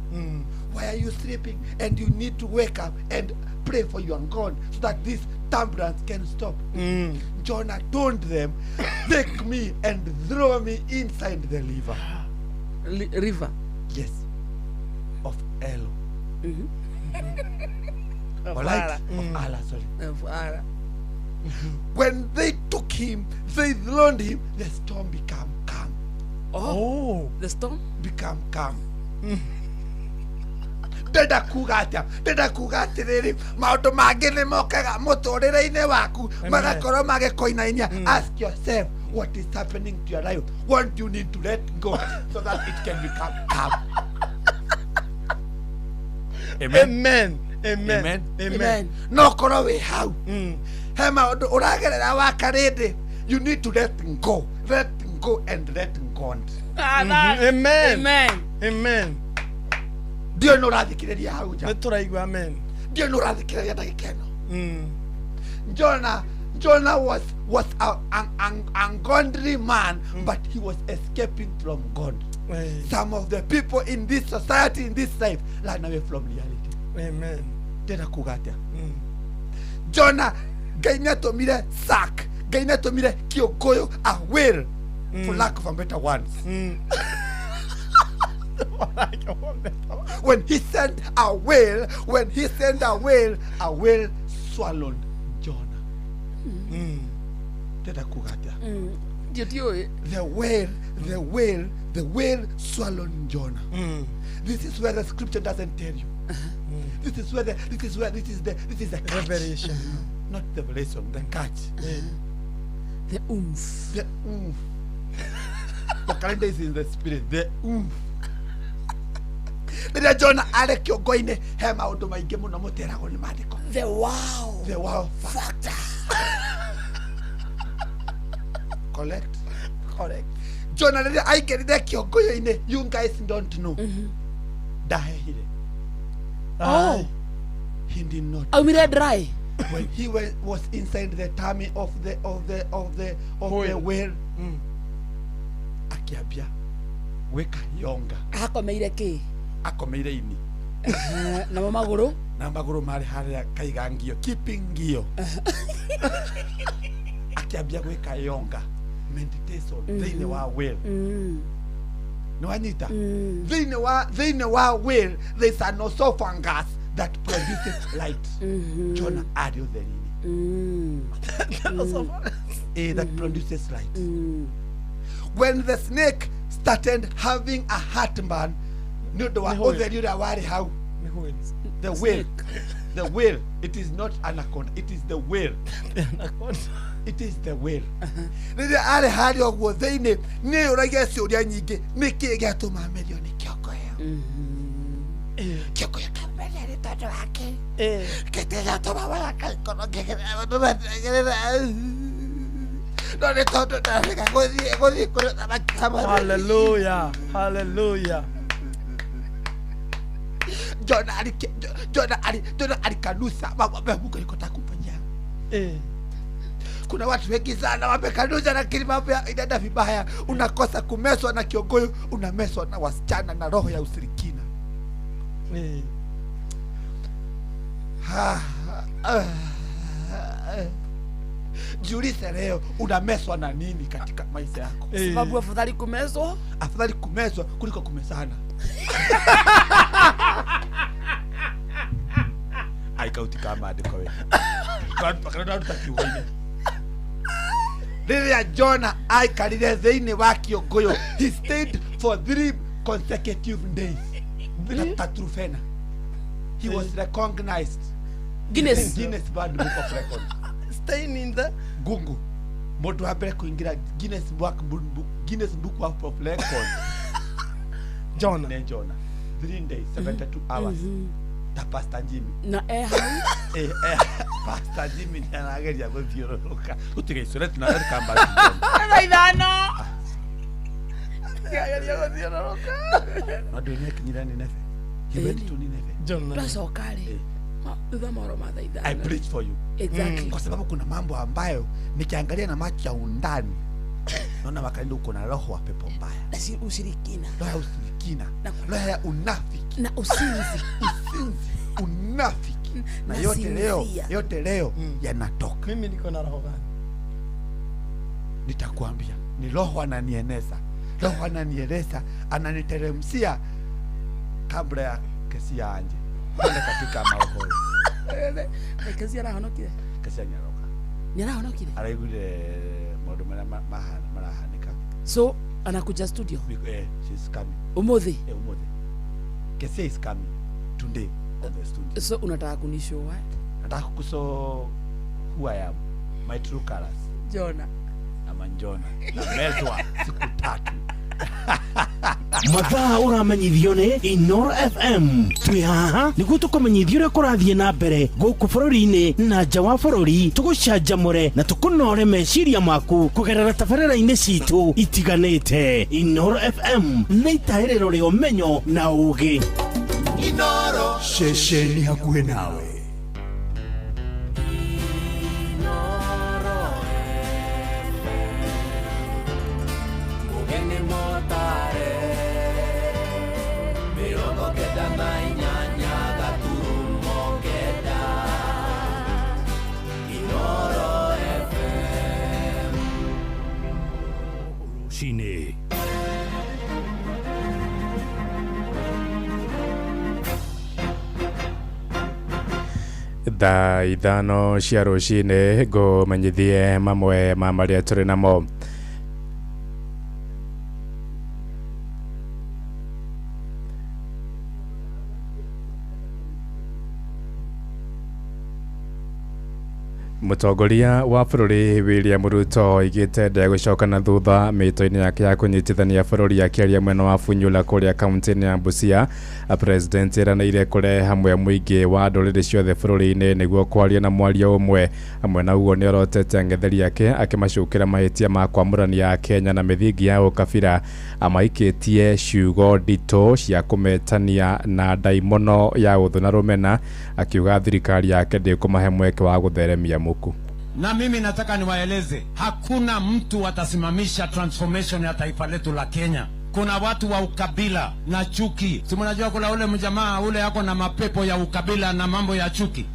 why are you sleeping? And you need to wake up and pray for your God so that this turbulence can stop. Jonah told them, Take me and throw me inside the river. River. Yes. Of Elo. Or light of Allah, sorry. Of Allah. When they took him, they thrown him, the storm became calm. Oh. The storm? Become calm. Ndenda kuga atia? Ndenda kuga atiriri, maundu mangi ni mokaga muturire-ini waku, magakorwo magikoinainia. Ask yourself what is happening to your life. What do you need to let go so that it can become calm? Amen. Amen. Amen. Amen. Amen. No korwo wi hau. He maundu uragerera wa karindi. You need to let go. Let go and let God. Amen. Amen. Amen. Ndio no urathikiriria hau nja. Nĩtũraigua amen. Ndio no urathikiriria ndagĩka ĩno. Jonah was an ungodly man, but he was escaping from God. Some of the people in this society, in this life, run away from reality. Amen. Ndĩrenda kuga atĩa? Jonah, Ngai nĩatũmire sack, Ngai nĩatũmire kĩũngũyũ, a whale, for lack of a better words. When he sent a whale, a whale swallowed Jonah. Ndĩrenda kuga atĩa? The whale swallowed Jonah. This is where the scripture doesn't tell you. This is the catch. Revelation. Not the revelation, the catch. The oomph. The oomph. The calendar is in the spirit. The oomph. Rĩrĩa Jonah arĩ kĩongo-inĩ, he maũndũ maingĩ mũno mũteragwo nĩ maandĩko. The wow. The wow factor. Correct. Correct. Jonah rĩrĩa aingĩrire kĩongo-inĩ, you guys don't know. Ndahehire. Oh. He did not. Aumire dry. When he was inside the tummy of the whale, akiambia gwĩka yonga. Akomeire kĩ? Akomeire ini. Namo magũrũ? Na magũrũ marĩ harĩa kaiga ngio, keeping ngio. Akiambia gwĩka yonga, meditation thĩinĩ wa whale. Nĩ wanyita? Thĩinĩ wa whale there is an esophagus that produces light. Jonah arĩ ũtheri-inĩ. That produces light. When the snake started having a heartburn, nĩ ũndũ wa ũtheri ũrĩa warĩ hau. The whale. The whale. It is not anaconda. It is the whale. It is the whale. Rĩrĩa arĩ harĩa ũguo thĩinĩ, nĩ ũragia ciũria nyingĩ, nĩkĩ gĩatũma amerio nĩ kĩongo ĩyo? Kĩongo ĩyo kĩameria nĩ tondũ wake. Kĩtĩ gĩatũma maraka ikorwo no nĩ tondũ ndarega gũthiĩ kũrĩ thamaki. Hallelujah. Hallelujah. Jonah alikanusa mambo ya Mungu alikotaka kumfanyia. Kuna watu wengi sana wamekanusa, lakini mambo inaenda vibaya. Unakosa kumeswa na kiongoyo, unameswa na wasichana na roho ya ushirikina. Jiulize leo unameswa na nini katika maisha yako? Sababu afadhali kumeswa, afadhali kumeswa kuliko kumesana. Aikautika maandĩko we. Rĩrĩa Jonah aikarire thĩinĩ wa kĩũngũyũ, he stayed for 3 consecutive days. Tatrufena. He was recognized. Guinness World Book of Records. Staying in the Gungu. Mũndũ wa mbere kũingĩra Guinness Book of Records. Jonah. Nĩ Jonah. 3 days, 72 hours. Ta Pastor Jimmy. Na Pastor Jimmy nĩ arageria gũthiũrũrũka. Gũtiga icũre tunareka Thaa ithano. Arageria gũthiũrũrũka. No ndũĩ nĩakinyire Nineve. He went to Nineve. Jonah. Twacoka rĩ. Thutha mohoro ma thaa ithano. I preach for you. Exactly. Kwa sababu kuna mambo ambayo nikiangalia na macho ya undani naona Makalindi uko na roho wa pepo mbaya. Na ushirikina. Roho ya ushirikina. Roho ya unafiki. Na usinzi. Usinzi, unafiki. Na yote leo, yote leo yanatoka. Mimi niko na roho gani? Nitakwambia ni roho ananieneza, roho ananieleza, ananiteremsia kabla ya kesi anje kwenda katika maohoro. Kesi arahonokire. Kesi nyaroka. Nĩarahonokire. Araiguire maũndũ marĩa marahanĩka. So anakuja studio. She's coming. Umuthi. Umuthi. Kesi is coming today on the studio. So unataka kunishow what? Nataka kukushow who I am, my true colors. Jona. Ama Njona. Namezwa siku 3. Mathaa ũramenyithio nĩ Inoro FM. Twĩ haha nĩguo tũkũmenyithia ũrĩa kũrathiĩ na mbere gũkũ bũrũri-inĩ na nja wa bũrũri, tũgũcanjamũre na tũkũnore meciria maku kũgerera tabarĩra-inĩ citũ itiganĩte. Inoro FM nĩ itahĩrĩro rĩa ũmenyo na ũũgĩ. Inoro ceceni hakuhĩ nawe. Cine. Thaa 5 cia rũcinĩ ngũmenyithie mamwe ma marĩa tũrĩ namo. Mũtongoria wa bũrũri William Ruto oigĩte ndegũcoka na thutha mĩto-inĩ yake ya kũnyitithania bũrũri akĩaria mwena wa Funyula kũrĩa kaunti-inĩ ya Busia. President eranĩire kũrehe hamwe mũingĩ wa ndũrĩrĩ ciothe bũrũri-inĩ nĩguo kwaria na mwario ũmwe. Hamwe na ũguo nĩorotete ang'etheri ake akĩmacukĩra mahĩtia ma kwamũrania Kenya na mĩthingi ya ũkabira, amaikĩtie ciugo nditũ cia kũmetania na ndaimono ya ũthũ na rũmena, akiuga thirikari yake ndĩkũmahe mweke wa gũtheremia muku. Na mimi nataka niwaeleze, hakuna mtu atasimamisha transformation ya taifa letu la Kenya. Kuna watu wa ukabila na chuki. Si mnajua kuna ule mjamaa ule yako na mapepo ya ukabila na mambo ya chuki.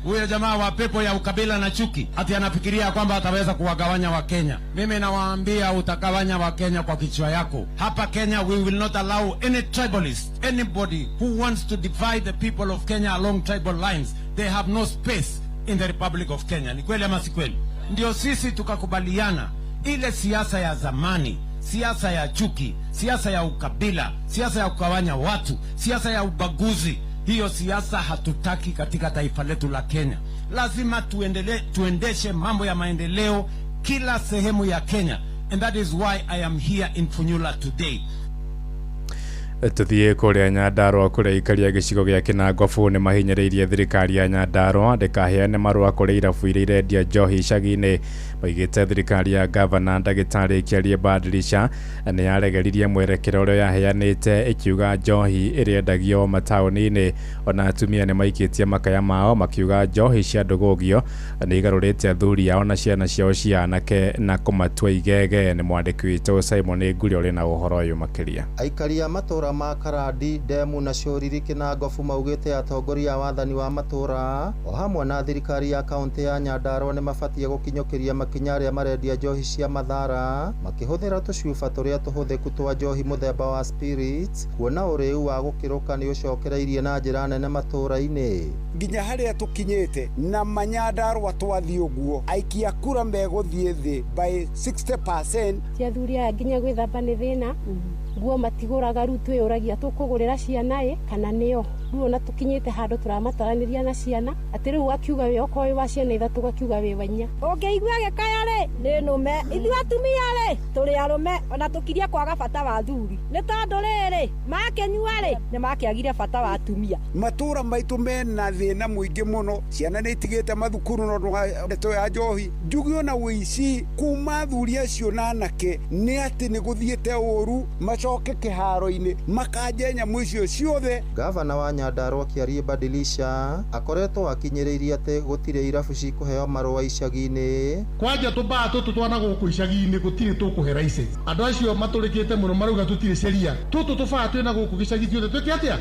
Huyo jamaa wa pepo ya ukabila na chuki, ati anafikiria kwamba ataweza kuwagawanya wa Kenya. Mimi nawaambia utagawanya wa Kenya kwa kichwa yako. Hapa Kenya we will not allow any tribalist, anybody who wants to divide the people of Kenya along tribal lines. They have no space in the Republic of Kenya. Ni kweli ama si kweli? Ndio sisi tukakubaliana ile siasa ya zamani, siasa ya chuki, siasa ya ukabila, siasa ya kugawanya watu, siasa ya ubaguzi, hiyo siasa hatutaki katika taifa letu la Kenya. Lazima tuendeshe mambo ya maendeleo kila sehemu ya Kenya. And that is why I am here in Funyula today. Tuthiĩ kũrĩa Nyandarũa kũrĩa aikaria gĩcigo gĩa Kĩnangobu nĩ mahinyĩrĩirie thirikari ya Nyandarũa ndĩkaheane marũa kũrĩ irabu iria irendia njohi icagi-inĩ. Maigĩte thirikari ya gavana ndagĩtarĩ Kĩarie Badilisha nĩ yaregeririe mwerekera ũrĩa yaheanĩte ĩkiuga njohi ĩrĩendagio mataũni-inĩ. Ona atumia nĩ maikĩtie makaya mao makiuga njohi cia ndũgũgio nĩ igarũrĩte athuri ao na ciana ciao cia anake na kũmatua igege. Nĩ mwandĩki witũ Simon Nguri ũrĩ na ũhoro ũyũ makĩria. Aikari a matũra ma Karandi, Ndemu na Cũriri Kĩnangobu maugĩte atongoria a wathani wa matũra o hamwe na thirikari ya kaunti ya Nyandarũa nĩ mabatiĩ gũkinyũkĩria makinya arĩa marendia njohi cia mathara makĩhũthĩra tũcuba tũrĩa tũhũthĩku twa njohi mũthemba wa spirits, kuona ũrĩu wa gũkĩrũka nĩ ũcokereirie na njĩra nene matũra-inĩ. Nginya harĩa tũkinyĩte na Manyandarũa twathiĩ ũguo, aikia kura megũthiĩ thĩ by 60%. Ti athuri aya nginya gwĩthamba nĩ thĩna, nguo matigũraga, rĩu twĩyũragia tũkũgũrĩra ciana ĩ kana nĩo. Rĩu ona tũkinyĩte handũ tũramataranĩria na ciana atĩ rĩu akiuga wĩ okorwo wĩ wa ciana ithatũ gakiuga wĩ wa inya. Ũngĩigua gĩkaya rĩ nĩ nũme, ithuĩ atumia rĩ tũrĩ arũme, ona tũkirie kwaga bata wa athuri, nĩ tondũ rĩrĩ makĩnyua rĩ nĩ makĩagire bata wa atumia. Matũra maitũ mena thĩna mũingĩ mũno, ciana nĩ itigĩte mathukuru no ndeto ya njohi. Njuge ona ũici kuma athuri acio na anake nĩ atĩ nĩ gũthiĩte ũru, macoke kĩharo-inĩ makanje nyamũ icio ciothe. Gavana wa Nyandarũa Kĩarie Badilisha akoretwo akinyĩrĩirie atĩ gũtirĩ irabu cikũheo marũa icagi-inĩ. Kwanja tũmbaa tũtũ twana gũkũ icagi-inĩ gũtirĩ tũkũhe license. Andũ acio matũrĩkĩte mũno marauga tũtirĩ sheria. Tũtũ tũbaa twĩna gũkũ gĩcagi ciothe twĩke atĩa?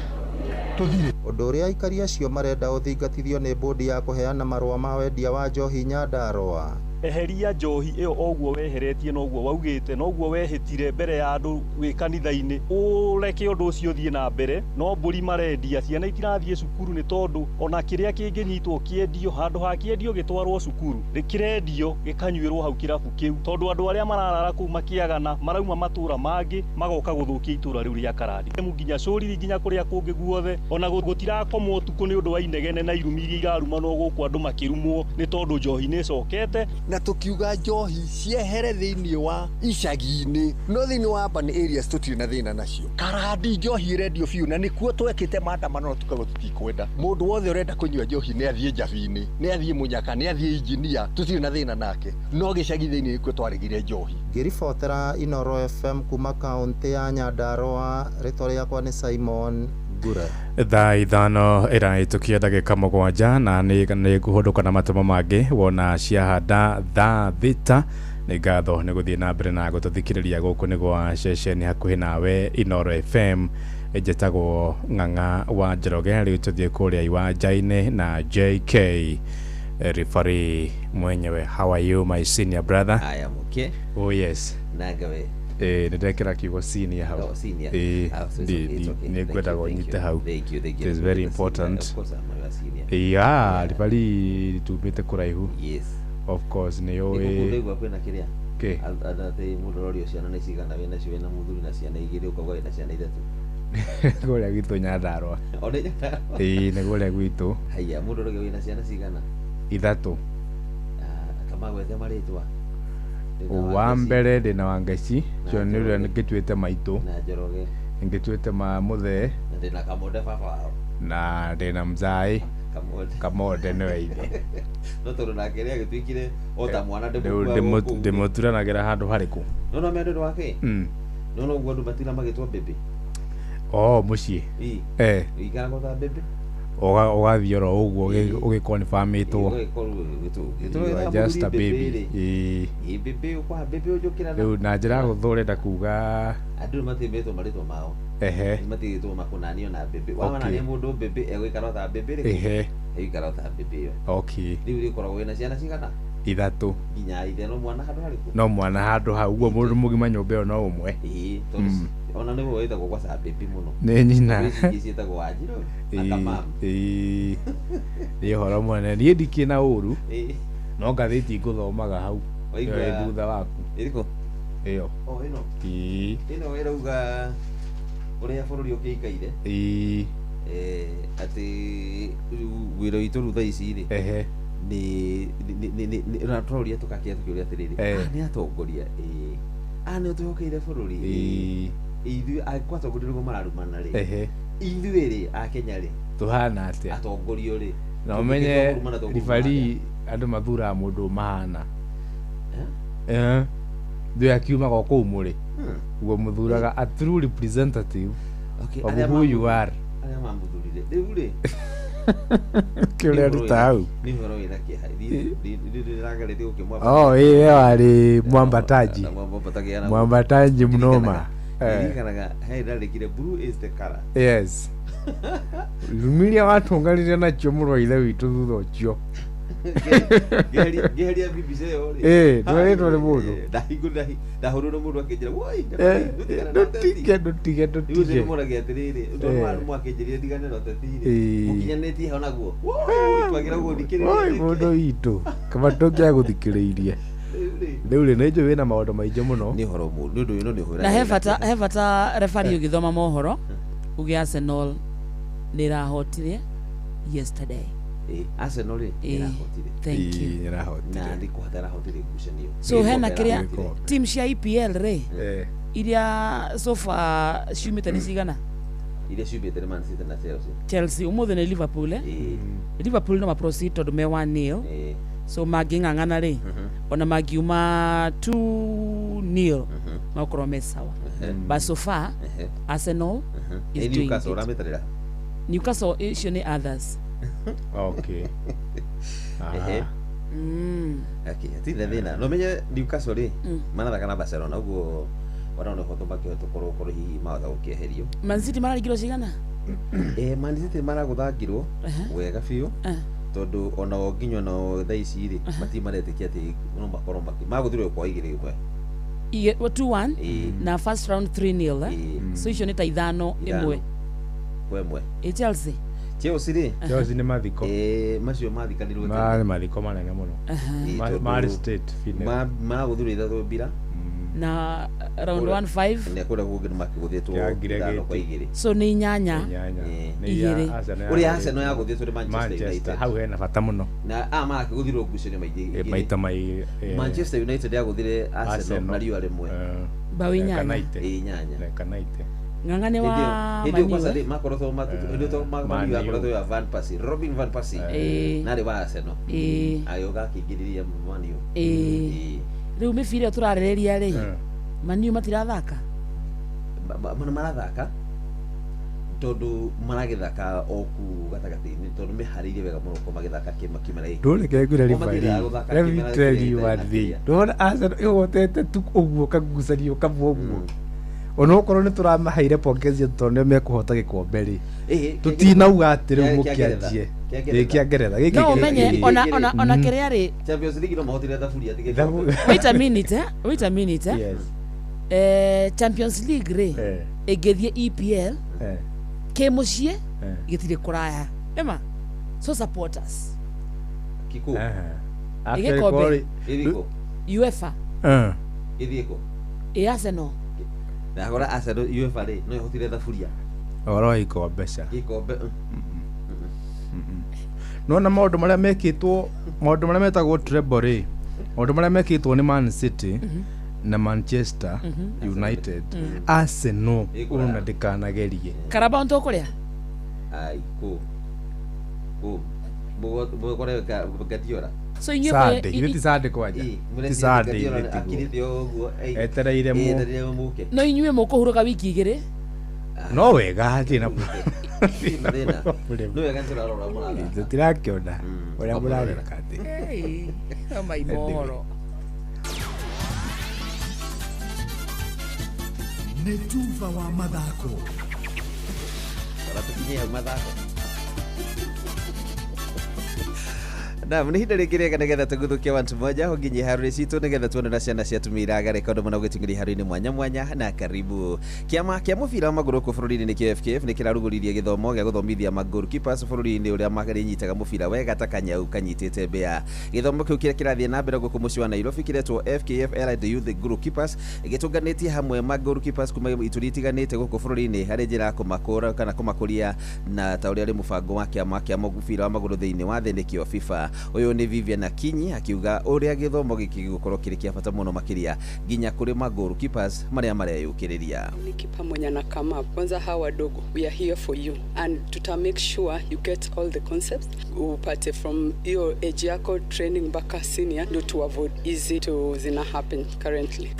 Tũthire. Ũndũ ũrĩa aikari acio marenda ũthingatithio nĩ bodi ya kũheana marũa ma wendia wa njohi Nyandarũa. Eheria njohi ĩyo o ũguo weheretie noguo waugĩte noguo wehĩtire mbere ya andũ wĩ kanitha-inĩ ũreke ũndũ ũcio ũthiĩ na mbere. No mbũri marendia, ciana itirathiĩ cukuru nĩ tondũ ona kĩrĩa kĩngĩnyitwo kĩendio, handũ ha kĩendio gĩtwarwo cukuru, kĩrendio gĩkanyuĩrwo hau kĩrabu kĩu tondũ andũ arĩa mararara kũu makĩagana marauma matũra mangĩ magoka gũthũkia itũra rĩu rĩa Karandi. Nginya Cũriri nginya kũrĩa kũngĩ guothe ona gũtirakomwo ũtukũ nĩ ũndũ wa inegene na irumi iria irarumanwo gũkũ andũ makĩrumwo nĩ tondũ njohi nĩ ĩcokete. Na tũkiuga njohi ciehere thĩinĩ wa icagi-inĩ, no thĩinĩ wa urban areas tũtirĩ na thĩna nacio. Karandi njohi ĩrendio biũ na nĩkuo twekĩte maandamano na tukauga tũtikwenda. Mũndũ wothe ũrenda kũnyua njohi nĩ athiĩ Njabi-inĩ, nĩ athiĩ Mũnyaka, nĩ athiĩ Injinia, tũtirĩ na thĩna nake. No gĩcagi thĩinĩ nĩkuo twaregire njohi. Ngĩribotera Inoro FM kuma kaunti ya Nyandarua, rĩtwa rĩakwa nĩ Simon Ngure. Thaa 5 ĩrahĩtũkia ndagĩka 7 na nĩ ngũhũndũka na matũmo mangĩ wona ciahanda thaa 6. Nĩ ngatho nĩ gũthiĩ na mbere na gũtũthikĩrĩria gũkũ nĩ gwa ceceni hakuhĩ nawe Inoro FM. Njĩtagwo Ng'ang'a wa Njoroge. Rĩu tũthiĩ kũrĩa iwanja-inĩ na JK referee mwenyewe. How are you my senior brother? I am okay. Oh yes. Nangawe. Nĩ ndekĩra kiugo senior hau. Oh, senior. Nĩ ngwendaga ũnyite hau. Thank you, thank you. It is very important. Of course I'm your senior. Yeah, referee tumĩte kũraihu. Yes. Of course nĩ ũĩ. Nĩ kwĩna kĩrĩa. Atĩ mũndũ arorio ciana nĩ cigana wĩna cio wĩna mũthuri na ciana 2 ũkauga wĩna ciana 3. Kũrĩa gwitũ Nyandarua. Ĩĩ nĩ kũrĩa gwitũ. Haiya, mũndũ arorio wĩna ciana cigana? 3. Kamagwete marĩtwa. Wa mbere ndĩna Wangeci, ũcio nĩ ũrĩa ngĩtuĩte maitũ. Na Njoroge. Ngĩtuĩte ma mũthee. Na ndĩna Kamonde baba wao. Na ndĩna mzai. Kamonde nĩwe ithe. No tondũ nake rĩ agĩtuĩkire o ta mwana ndĩmũturanagĩra handũ harĩkũ? No no mĩandũ wake? No no ũguo andũ matina magĩtwo bebe. Oh, mũciĩ. Ũikaraga ta bebe. Ũgathiĩ oro ũguo ũgĩkonfirmĩtwo. Just a baby. Rĩu na njĩra hũthũ ũrenda kuga andũ nĩmatĩmĩtwo marĩtwa mao. Ehe. Nĩmatigĩtwo makũnanio na bebe. Wamanania mũndũ bebe egũikara ta bebe rĩ. Ehe. Egũikara ta bebe ĩyo. Okay. Rĩu rĩkoragwo wĩna ciana cigana? 3. Nginya ithe no mwana handũ harĩkũ? No mwana handũ hau ũguo mũndũ mũgima nyũmba ĩyo no ũmwe. Ĩĩ, tondũ ona nĩwe wĩtagwo kwa sa bebe mũno. Nĩ nyina. Ici ingĩ ciĩtagwo Wanjirũ na Kamau. Ĩĩ. Nĩ ũhoro mwene. Niĩ ndikĩrĩ na ũru. No ngathĩti ngũthomaga hau. Ĩyo ĩ thutha waku. Ĩrĩkũ? Ĩyo. Oh, ĩno. Ĩĩ. Ĩno ĩrauga ũrĩa bũrũri ũkĩikaire. Ĩĩ. Atĩ wĩra witũ rĩu thaa ici rĩ. Ehe. Nĩ tũroria tũgakĩa tũkĩũria atĩrĩrĩ, nĩ atongoria ĩĩ, nĩ twĩhokeire bũrũri ĩĩ, ithuĩ angĩkorwo atongoria nĩguo mararumana rĩ, ithuĩ rĩ a Kenya rĩ tũhana atĩa? Atongorio rĩ na ũmenye ribari andũ mathuraga mũndũ mahana thũ akiumaga o kũu mũrĩ ũguo mũthuraga a true representative of who you are. Arĩa mamũthurire rĩu rĩ kĩũrĩa ruta hau nĩ ũhoro wĩna kĩeha. Ndĩrageretie gũkĩmwamba. Oh, ĩĩ warĩ mwambataji. Mwambataji mnoma. Ndirikanaga he ndandĩkire blue is the color. Yes. Rumiria watũnganire nakĩo mũrũ wa ithe witũ thutha ũcio. Ngĩheria BBC ĩyo rĩ. Ĩĩ, ndwarĩtwo nĩ mũndũ. Ndahũrirwo nĩ mũndũ akĩnjĩra woi ndũtige ndũtige ndũtige. Rĩu ũcio nĩmũragia atĩrĩrĩ, tondũ andũ mwakĩnjĩrire ndigane na ũteti rĩ, mũkinyanĩtie ho naguo. Woi twagĩra gũthikĩrĩria. Woi mũndũ witũ, kaba tũngĩagũthikĩrĩirie. Rĩu rĩ nĩ njũĩ wĩna maũndũ maingĩ mũno. Nĩ ũhoro mũũru, nĩ ũndũ ũyũ no nĩ ũhũraga. Na he bata referee ũgĩthoma mohoro uge Arsenal nĩ ĩrahotire yesterday. Arsenal rĩ ĩrahotire. Thank you. Ĩrahotire. Na nĩ kũhota ĩrahotire ngucanio. So hena kĩrĩa team cia EPL rĩ iria so far ciumĩte nĩ cigana? Iria ciumĩte nĩ Man City na Chelsea. Chelsea ũmũthĩ nĩ Liverpool Liverpool no maproceed tondũ me 1-0. So mangĩng'ang'ana rĩ ona mangiuma 2-0 makorwo me sawa. But so far Arsenal is doing Newcastle it. ũramĩtarĩra? Newcastle icio nĩ others. Okay. Okay, hatirĩ thĩna. No menye Newcastle rĩ marathaka na Barcelona ũguo ona no hoto makĩhota korwo korwo hihi mahota gũkĩeherio. Man City mararigirwo cigana? Man City maragũthangirwo wega biũ. Tondũ onao nginya onao thaa ici rĩ, matirĩ maretĩkia atĩ no makorwo magũthirwo kwa 2-1. 2-1. Ĩĩ. Na first round 3-0, eh? So icio nĩ ta 5 1. Kwa 1. Ĩ Chelsea? Chelsea rĩ, Chelsea nĩ mathiko. Ĩĩ, macio mathikanirwo tene. Marĩ mathiko manene mũno. Ĩĩ, tondũ Marĩ state funeral. Maragũthirwo 3-0. Na round 1 5. Na kũrĩa kũngĩ nĩ makĩgũthĩtwo Kĩangire 5 kwa gĩti. 2. So nĩ 8. 8. Nĩ 2. Arsenal. Ũrĩa Arsenal yagũthĩtwo nĩ Manchester United. Hau hena bata mũno. Na aya marakĩgũthirwo ngucanio maingĩ Ĩ, igĩrĩ. maita maigĩ. Manchester United yagũthire Arsenal Arsenal. na riũa rĩmwe. Bao 8. Kanaite. Ĩ, 8. Kanaite. Ng'ang'a nĩ wa Hĩndĩ ĩyo Man U, kwanza eh? rĩ, makoretwo hĩndĩ ĩyo to Man Man U U. yakoretwo ya Van Persie, Robin Van Persie. Ĩĩ. Narĩ wa Arsenal. Ĩĩ. Agĩũka akĩingĩrĩria Man U. Ĩĩ. Rĩu mĩbira ĩyo tũrarĩrĩria rĩ, Man U matirathaka. Marathaka tondũ maragĩthaka o kuu gatagatĩ-inĩ, tondũ meharĩirie wega mũno gũkorwo magĩthaka kĩmera gĩkĩ. Ndũreke ngwĩre O referee. mathiaga gũthaka Let me kĩmera tell kĩrĩa you one gĩtarĩ na thing. kĩrĩa. Ndũrona Arsenal ĩhotete tu ũguo kagucanio kamwe ũguo. Onokorwo nĩ tũramaheire pongezi tondũ nĩo mekũhota gĩkombe rĩ, Ĩĩ, tũtinauga atĩ rĩu kĩa Ngeretha. mũkĩanjie. Kĩa Ĩ, Ngeretha. kĩa Ngeretha. Gĩkĩ No ũmenye ona kĩrĩa rĩ. Champions League no mahotire thaburia ti gĩkombe. Wait a minute, eh? Wait a minute, eh? Yes. Champions League rĩ, ĩngĩthiĩ EPL kĩ mũciĩ, gĩtirĩ kũraya ĩma, so supporters Kikũ. Ĩgĩkombe. Ĩthiĩ kũ? UEFA. Ĩthiĩ kũ? Ĩ Arsenal. Na akora Arsenal UEFA rĩ, no ĩhotire thaburia. Ũhoro wa ikombe ca. Gĩkombe. Nona maũndũ marĩa mekĩtwo, maũndũ marĩa metagwo treble rĩ, maũndũ marĩa mekĩtwo nĩ Man City na Manchester United, Arsenal ona ndĩkanagerie. Carabao tũkũrĩa. Ai, kũ? Kũ? Mũgũkore Guardiola. So inyuĩ Sunday, ithuĩ ti Sunday kwanja. Ĩ, Ti mũreciria Sunday Guardiola ithuĩ tiguo. akirĩte o ũguo, ĩ. Etereire Ĩ, etereire mũke. No inyuĩ mũkũhurũka wiki 2. No wega hatirĩ na Hatirĩ na thĩna. No wega nĩtũrarora mũrathaka. Tũtirakĩona ũrĩa mũrareka atĩ. Mai mohoro. Nĩ tuba wa mathako. Rora tũkinye hau mathako. Naam, nĩ ihinda rĩngĩ rĩega nĩgetha tũguthũkie wantu moja ũnginye haro-inĩ citũ nĩgetha tuone ũrĩa ciana cia atumia iragarĩka ũndũ mũno gũting'ĩria haro-inĩ mwanya mwanya. Na karibu. Kĩama kĩa mũbira wa magũrũ gũkũ bũrũri-inĩ nĩkĩo FKF nĩ kĩrarugũririe gĩthomo gĩa gũthomithia ma-goalkeepers bũrũri-inĩ ũrĩa marĩnyitaga mũbira wega ta kanyau kanyitĩte mbĩa. Gĩthomo kĩu kĩrĩa kĩrathiĩ na mbere gũkũ mũciĩ wa Nairobi kĩretwo FKF Elite Youth Goalkeepers, gĩtũnganĩtie hamwe ma-goalkeepers kuma ituri itiganĩte gũkũ bũrũri-inĩ harĩ njĩra ya kũmakũra kana kũmakũria na ta ũrĩa arĩ mũbango wa kĩama kĩa mũbira wa magũrũ thĩinĩ wa thĩ nĩkĩo FIFA. Ũyũ nĩ Vivian Akinyi akiuga ũrĩa gĩthomo gĩkĩ gĩgũkorwo kĩrĩ kĩa bata mũno makĩria nginya kũrĩ ma-goalkeepers marĩa mareyũkĩrĩria. Ni kipa mwenye ana come up. Kwanza hawa wadogo, we are here for you and tuta make sure you get all the concepts upate from hiyo age yako training mpaka senior, ndio to avoid easy to zina happen currently.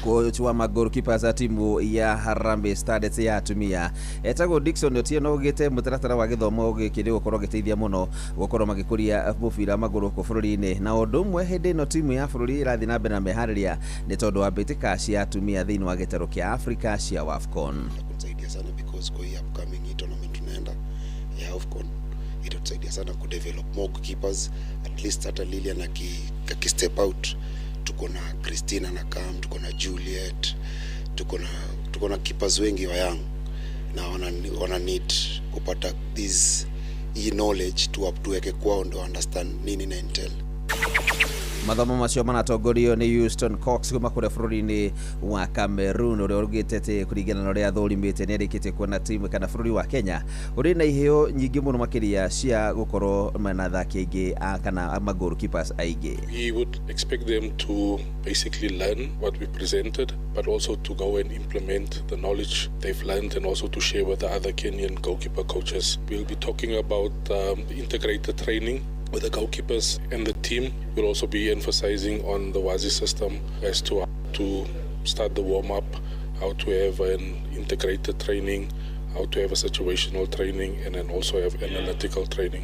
Coach wa ma-goalkeepers a timu ya Harambee Starlets ya atumia etagwo Dickson Otieno augĩte mũtaratara wa gĩthomo gĩkĩ nĩ gũkorwo gĩteithia mũno gũkorwo magĩkũria mũbira wa magũrũ gũkũ bũrũri-inĩ. Na ũndũ ũmwe hĩndĩ ĩno timu ya bũrũri ĩrathiĩ na mbere na meharĩria nĩ tondũ wa mbĩtĩka cia atumia thĩinĩ wa gĩtarũ kĩa Africa cia WAFCON. Kusaidia sana because kwa hii upcoming hii tournament tunaenda ya AFCON itatusaidia sana kudevelop more keepers. At least hata Lilian aki step out, tuko na Christina na Cam, tuko na Juliet, tuko na keepers wengi wa young na wana need kupata this hii knowledge tu tuweke kwao ndo understand nini na entail. Mathomo macio maratongorio nĩ Houston Cox kuma kũrĩa bũrũri-inĩ wa Cameroon, ũrĩa ũrugĩte atĩ kũringana na ũrĩa athũrimĩte nĩ arĩkĩtie kuona timu kana bũrũri wa Kenya ũrĩ na iheo nyingĩ mũno makĩria cia gũkorwo mena athaki aingĩ kana ma goalkeepers aingĩ. We would expect them to basically learn what we presented, but also to go and implement the knowledge they've learned and also to share with the other Kenyan goalkeeper coaches. We'll be talking about integrated training with the goalkeepers and the team. We'll also be emphasizing on the WASI system as to how to start the warm up, how to have an integrated training, how to have a situational training, and then also have analytical training.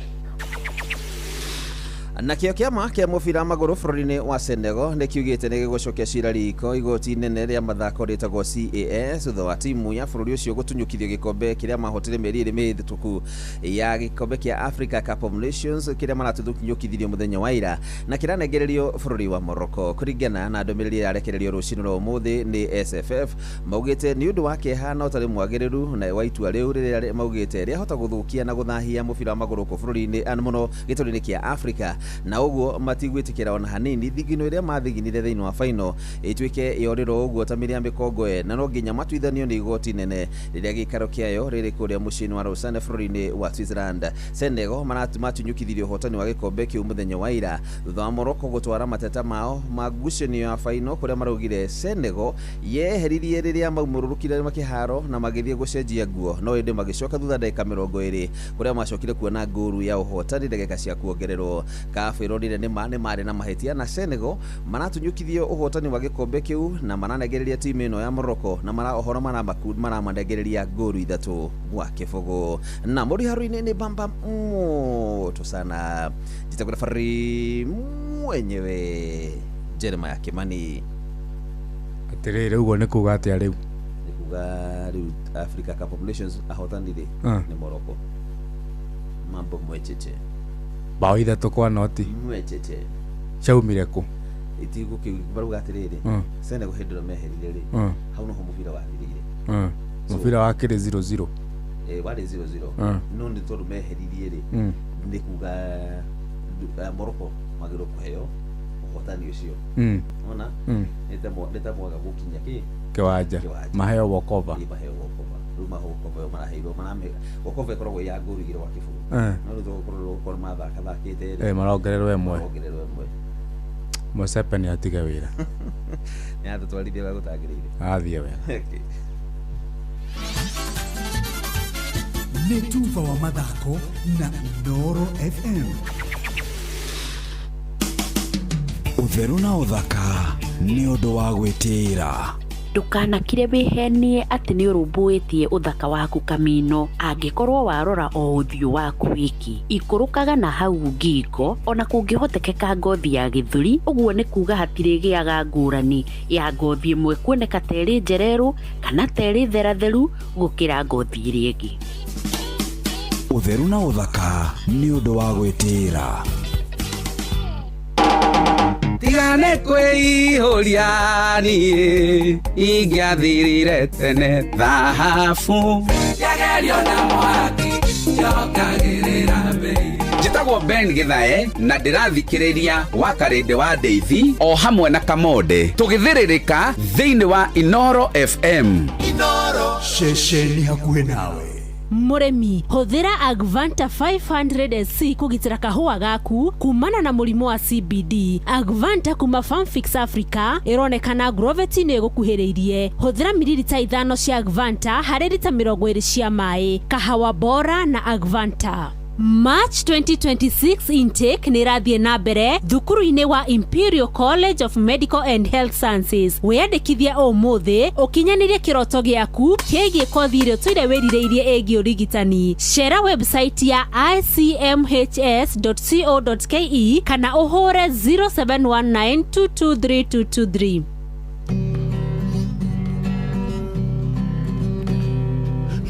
Nakĩo kĩama kĩa mũbira wa magũrũ bũrũri-inĩ wa Senegal nĩ kiugĩte nĩ gĩgũcokia cira riko igoti inene rĩa mathako rĩtagwo CAS thutha wa timu ya bũrũri ũcio gũtunyũkithio gĩkombe kĩrĩa mahotire mĩeri 2 mĩhĩtũku ya gĩkombe kĩa Africa Cup of Nations kĩrĩa maratunyũkithirio mũthenya wa ira na kĩranengererio bũrũri wa Morocco. Kũringana na ndũmĩrĩri ĩrarekererio rũcinĩ rwa ũmũthĩ nĩ SFF, maugĩte nĩ ũndũ wa kĩeha na ũtarĩ mwagĩrĩru na wa itua rĩu rĩrĩa maugĩte rĩahota gũthũkia na gũthahia mũbira wa magũrũ gũkũ bũrũri-inĩ mũno gĩtũri-inĩ kĩa Africa, na ũguo matigwĩtĩkĩra ona hanini thigino ĩrĩa mathiginire thĩinĩ wa final ĩtuĩke yorĩrwo ũguo ta mĩrĩa mĩkongoe, na no nginya matuithanio nĩ igoti nene rĩrĩa gĩikaro kĩayo rĩrĩ kũrĩa mũciĩ-inĩ wa Lausanne bũrũri-inĩ wa Switzerland. Senegal matunyũkithirio ũhotani wa gĩkombe kĩu mũthenya wa ira thutha wa Morocco gũtwara mateta mao ma ngucanio ya final kũrĩa maraugire Senegal yeheririe rĩrĩa maumũrũrũkire makĩharo na magĩthiĩ gũcenjia nguo, no ĩndĩ magĩcoka thutha ndagĩka 20 kũrĩa macokire kuona ngũru ya ũhotani ndagĩka cia kuongererwo. CAF ĩronire nĩ marĩ na mahĩtia na Senegal maratunyũkithio ũhotani wa gĩkombe kĩu na maranengereria timu ĩno ya Morocco na ũhoro maramanengereria ngũru 3-0. Na mũriharu-inĩ nĩ bamba moto sana. Njĩtagwo referee mwenyewe Jeremiah Kimani. Atĩrĩrĩ, ũguo nĩ kuga atĩa rĩu? Nĩ kuga rĩu Africa Cup of Nations ahotani rĩ nĩ Morocco. Mambo mwecheche. Bao 3-0. Mwecheche. Ciaumire kũ? Itigũkĩbaruga atĩrĩrĩ, Senegal hĩndĩ ĩrĩa meherire rĩ, hau noho mũbira wathirĩire. Mũbira wakĩrĩ 0-0. Warĩ 0-0. No nĩ tondũ meheririe rĩ, nĩ kuga Morocco magĩrĩirwo kũheo ũhotani ũcio. Ona nĩ ta mwaga gũkinya kĩ? Kĩwanja. Maheo walkover. Maheo walkover. Rĩu walkover ĩyo maraheirwo walkover ĩkoragwo ya ngũru 2-0. No rĩu tũgũkorwo mathakathakĩte rĩ, marongererwo ĩmwe. Mosepe nĩ atige wĩra. Nĩ atũtwarithia ũrĩa gũtagĩrĩire. Athiĩ wega. Nĩ tuba wa mathako na Inooro FM. Ũtheru na ũthaka nĩ ũndũ wa gwĩtĩĩra. Ndũkanakire wĩhenie atĩ nĩ ũrũmbũĩtie ũthaka waku kamino angĩkorwo warora o ũthiũ waku wiki. Ikũrũkaga na hau ngingo ona kũngĩhotekeka ngothi ya gĩthũri, ũguo nĩ kuga hatirĩgĩaga ngũrani ya ngothi ĩmwe kuoneka ta ĩrĩ njererũ kana ta ĩrĩ theratheru gũkĩra ngothi ĩrĩa ĩngĩ. Ũtheru na ũthaka nĩ ũndũ wa gwĩtĩĩra. Tigane kwĩihũria niĩ ingĩathirire tene thahabu. Yagerio na mwaki njokagĩrĩra mbei. Njĩtagwo Ben Githae na ndĩrathikĩrĩria wa Karĩndĩ wa Ndeithi o hamwe na Kamonde tũgĩthĩrĩrĩka thĩinĩ wa Inooro FM. Inooro ceceni hakuhĩ nawe. Mũrĩmi, hũthĩra Agvanta 500SC kũgitĩra kahũa gaku kumana na mũrimũ wa CBD. Agvanta kuma Farmfix Africa ĩronekana Agrovet-inĩ ĩgũkuhĩrĩirie. Hũthĩra mililita 5 cia Agvanta harĩ rita 20 cia maĩ. Kahawa bora na Agvanta. March 2026 intake nĩ ĩrathiĩ na mbere thukuru-inĩ wa Imperial College of Medical and Health Sciences. Wĩyandĩkithie ũmũthĩ ũkinyanĩrie kĩroto gĩaku kĩgiĩ kothi ĩrĩa ũtũire wĩrirĩirie ĩgiĩ ũrigitani. Cera website ya icmhs.co.ke kana ũhũre 0719223223.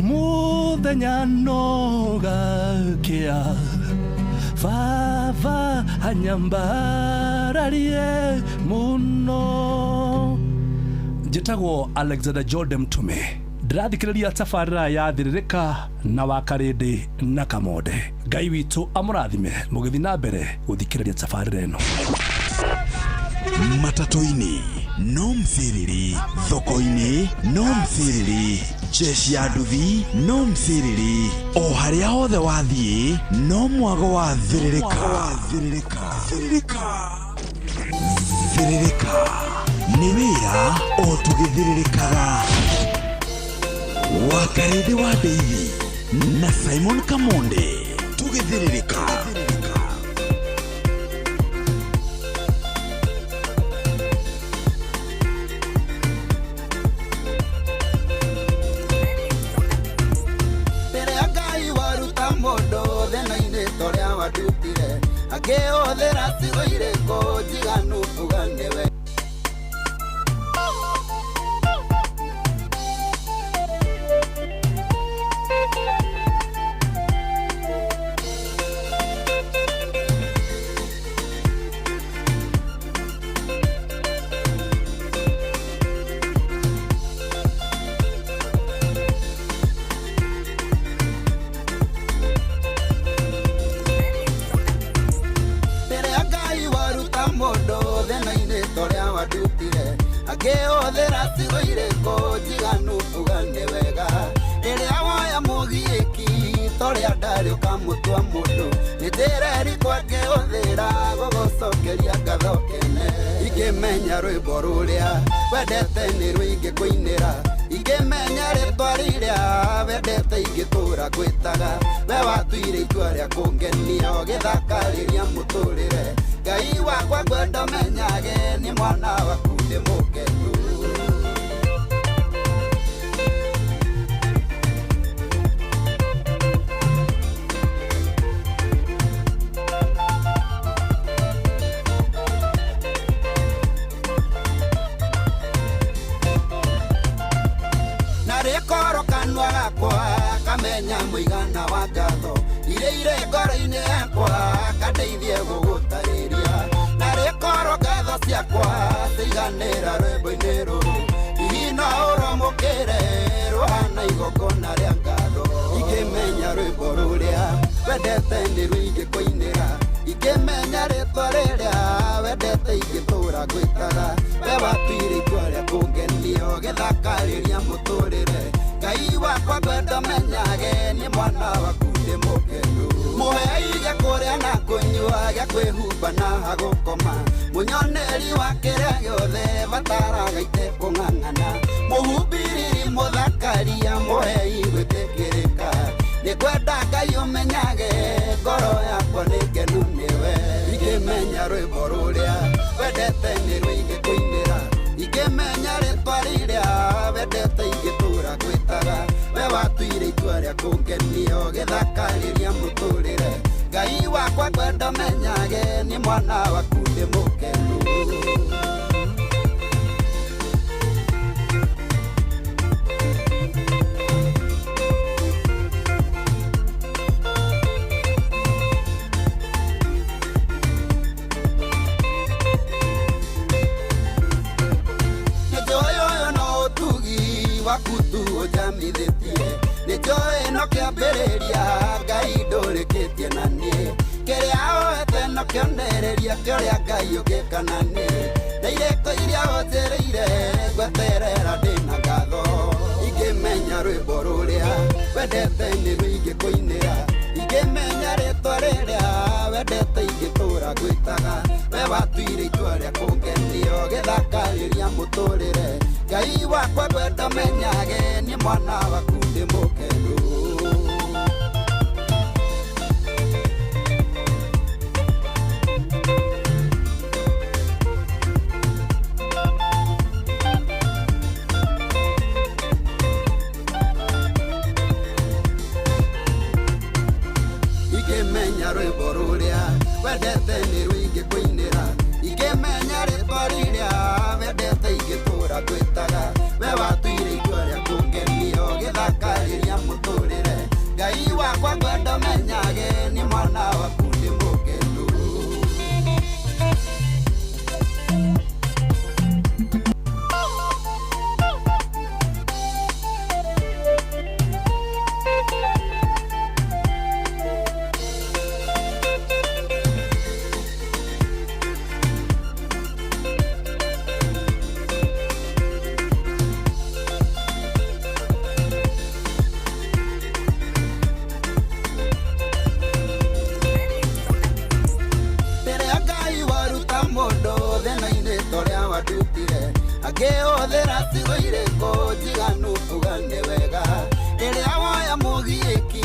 Muthenya no gakia baba anyambararie muno. Njĩtagwo Alexander Jordan Mtume. Ndĩrathikĩrĩria tabarĩra ya Thĩrĩrĩka na wa Karĩndĩ na Kamonde. Ngai witũ amũrathime mũgĩthiĩ na mbere gũthikĩrĩria tabarĩra ĩno. Matatũ-inĩ no mthiriri, thoko-inĩ no mthiriri, jeshi ya nduthi no mthiriri, o harĩa hothe wathiĩ no mwago wa thĩrĩrĩka. Thĩrĩrĩka nĩ wĩra o tũgĩthĩrĩrĩkaga. Wa Karĩndĩ wa Ndeithi na Simon Kamonde tũgĩthĩrĩrĩka. Akĩhũthĩra ciugo irĩkũ njiganu kuga nĩwe. Rĩrĩa Ngai waruta mũndũ thĩna-inĩ torĩa wandutire, akĩhũthĩra ciugo irĩkũ njiganu kuga nĩ wega. Rĩrĩa woya mũgiĩki torĩa ndarĩ ũkamũtua mũndũ, nĩ njĩra ĩrĩkũ angĩhũthĩra gũgũcokeria ngatho kene. Ingĩmenya rwĩmbo rũrĩa wendete nĩ rũingĩkũinĩra, ingĩmenya rĩtwa rĩrĩa wendete ingĩtũra ngwĩtaga. We watuire itua rĩa kũngenia ũgĩthakarĩria mũtũrĩre. Ngai wakwa ngwenda ũmenyage nĩ mwana waku ndĩ mũkenu. Narĩkorwo kanua gakwa kamenya mũigana wa ngatho iria irĩ ngoro-inĩ yakwa kandeithie gũgũtarĩria. Narĩkorwo ngatho ciakwa ciiganĩra rwĩmbo-inĩ rũrũ, hihi no ũramũkĩre rũhana igongona rĩa ngatho. Ingĩmenya rwĩmbo rũrĩa wendete nĩ rũingĩkũinĩra, ingĩmenya rĩtwa rĩrĩa wendete ingĩtũra ngwĩtaga. We watuire itua rĩa kũngenia ũgĩthakarĩria mũtũrĩre. Ngai wakwa ngwenda ũmenyage nĩ mwana waku ndĩ mũkenu. Mũhei gĩa kũrĩa na kũnyua, gĩa kwĩhumba na ha gũkoma, mũnyoneri wa kĩrĩa gĩothe bataraga itekũng'ang'ana, mũhumbĩrĩri mũthakaria mũhei gwĩtĩkĩrĩka. Nĩ ngwenda Ngai ũmenyage ngoro yakwa nĩ ngenu nĩwe. Ingĩmenya rwĩmbo rũrĩa wendete nĩ rũingĩkũinĩra, ingĩmenya rĩtwa rĩrĩa wendete ingĩtũra ngwĩtaga. We watuire itua rĩa kũngenia ũgĩthakarĩria mũtũrĩre. Ngai wakwa ngwenda ũmenyage nĩ mwana waku ndĩ mũkenu. Nĩnjũĩ ũyũ no ũtugi waku tu ũnjamithĩtie, nĩnjũĩ no kĩambĩrĩria Ngai ndũrĩkĩtie na niĩ. Kĩrĩa oete no kĩonereria kĩũrĩa Ngai ũngĩka na niĩ, na irĩko iria ũnjĩrĩire ngweterera ndĩna ngatho. Ingĩmenya rwĩmbo rũrĩa wendete nĩ rũingĩkũinĩra, ingĩmenya rĩtwa rĩrĩa wendete ingĩtũra ngwĩtaga. We watuire itua rĩa kũngenia ũgĩthakarĩria mũtũrĩre. Ngai wakwa ngwenda ũmenyage nĩ mwana waku ndĩ mũkenu. Ingĩmenya rwĩmbo rũrĩa wendete nĩ rũingĩkũinĩra, ingĩmenya rĩtwa rĩrĩa wendete ingĩtũra ngwĩtaga. We watuire itua rĩa kũngenia ũgĩthakarĩria mũtũrĩre. Ngai wakwa ngwenda ũmenyage nĩ mwana waku ndĩ mũkenu. Rĩrĩa Ngai waruta mũndũ thĩna-inĩ torĩa wandutire, akĩhũthĩra ciugo irĩkũ njiganu kuga nĩ wega. Rĩrĩa woya mũgiĩki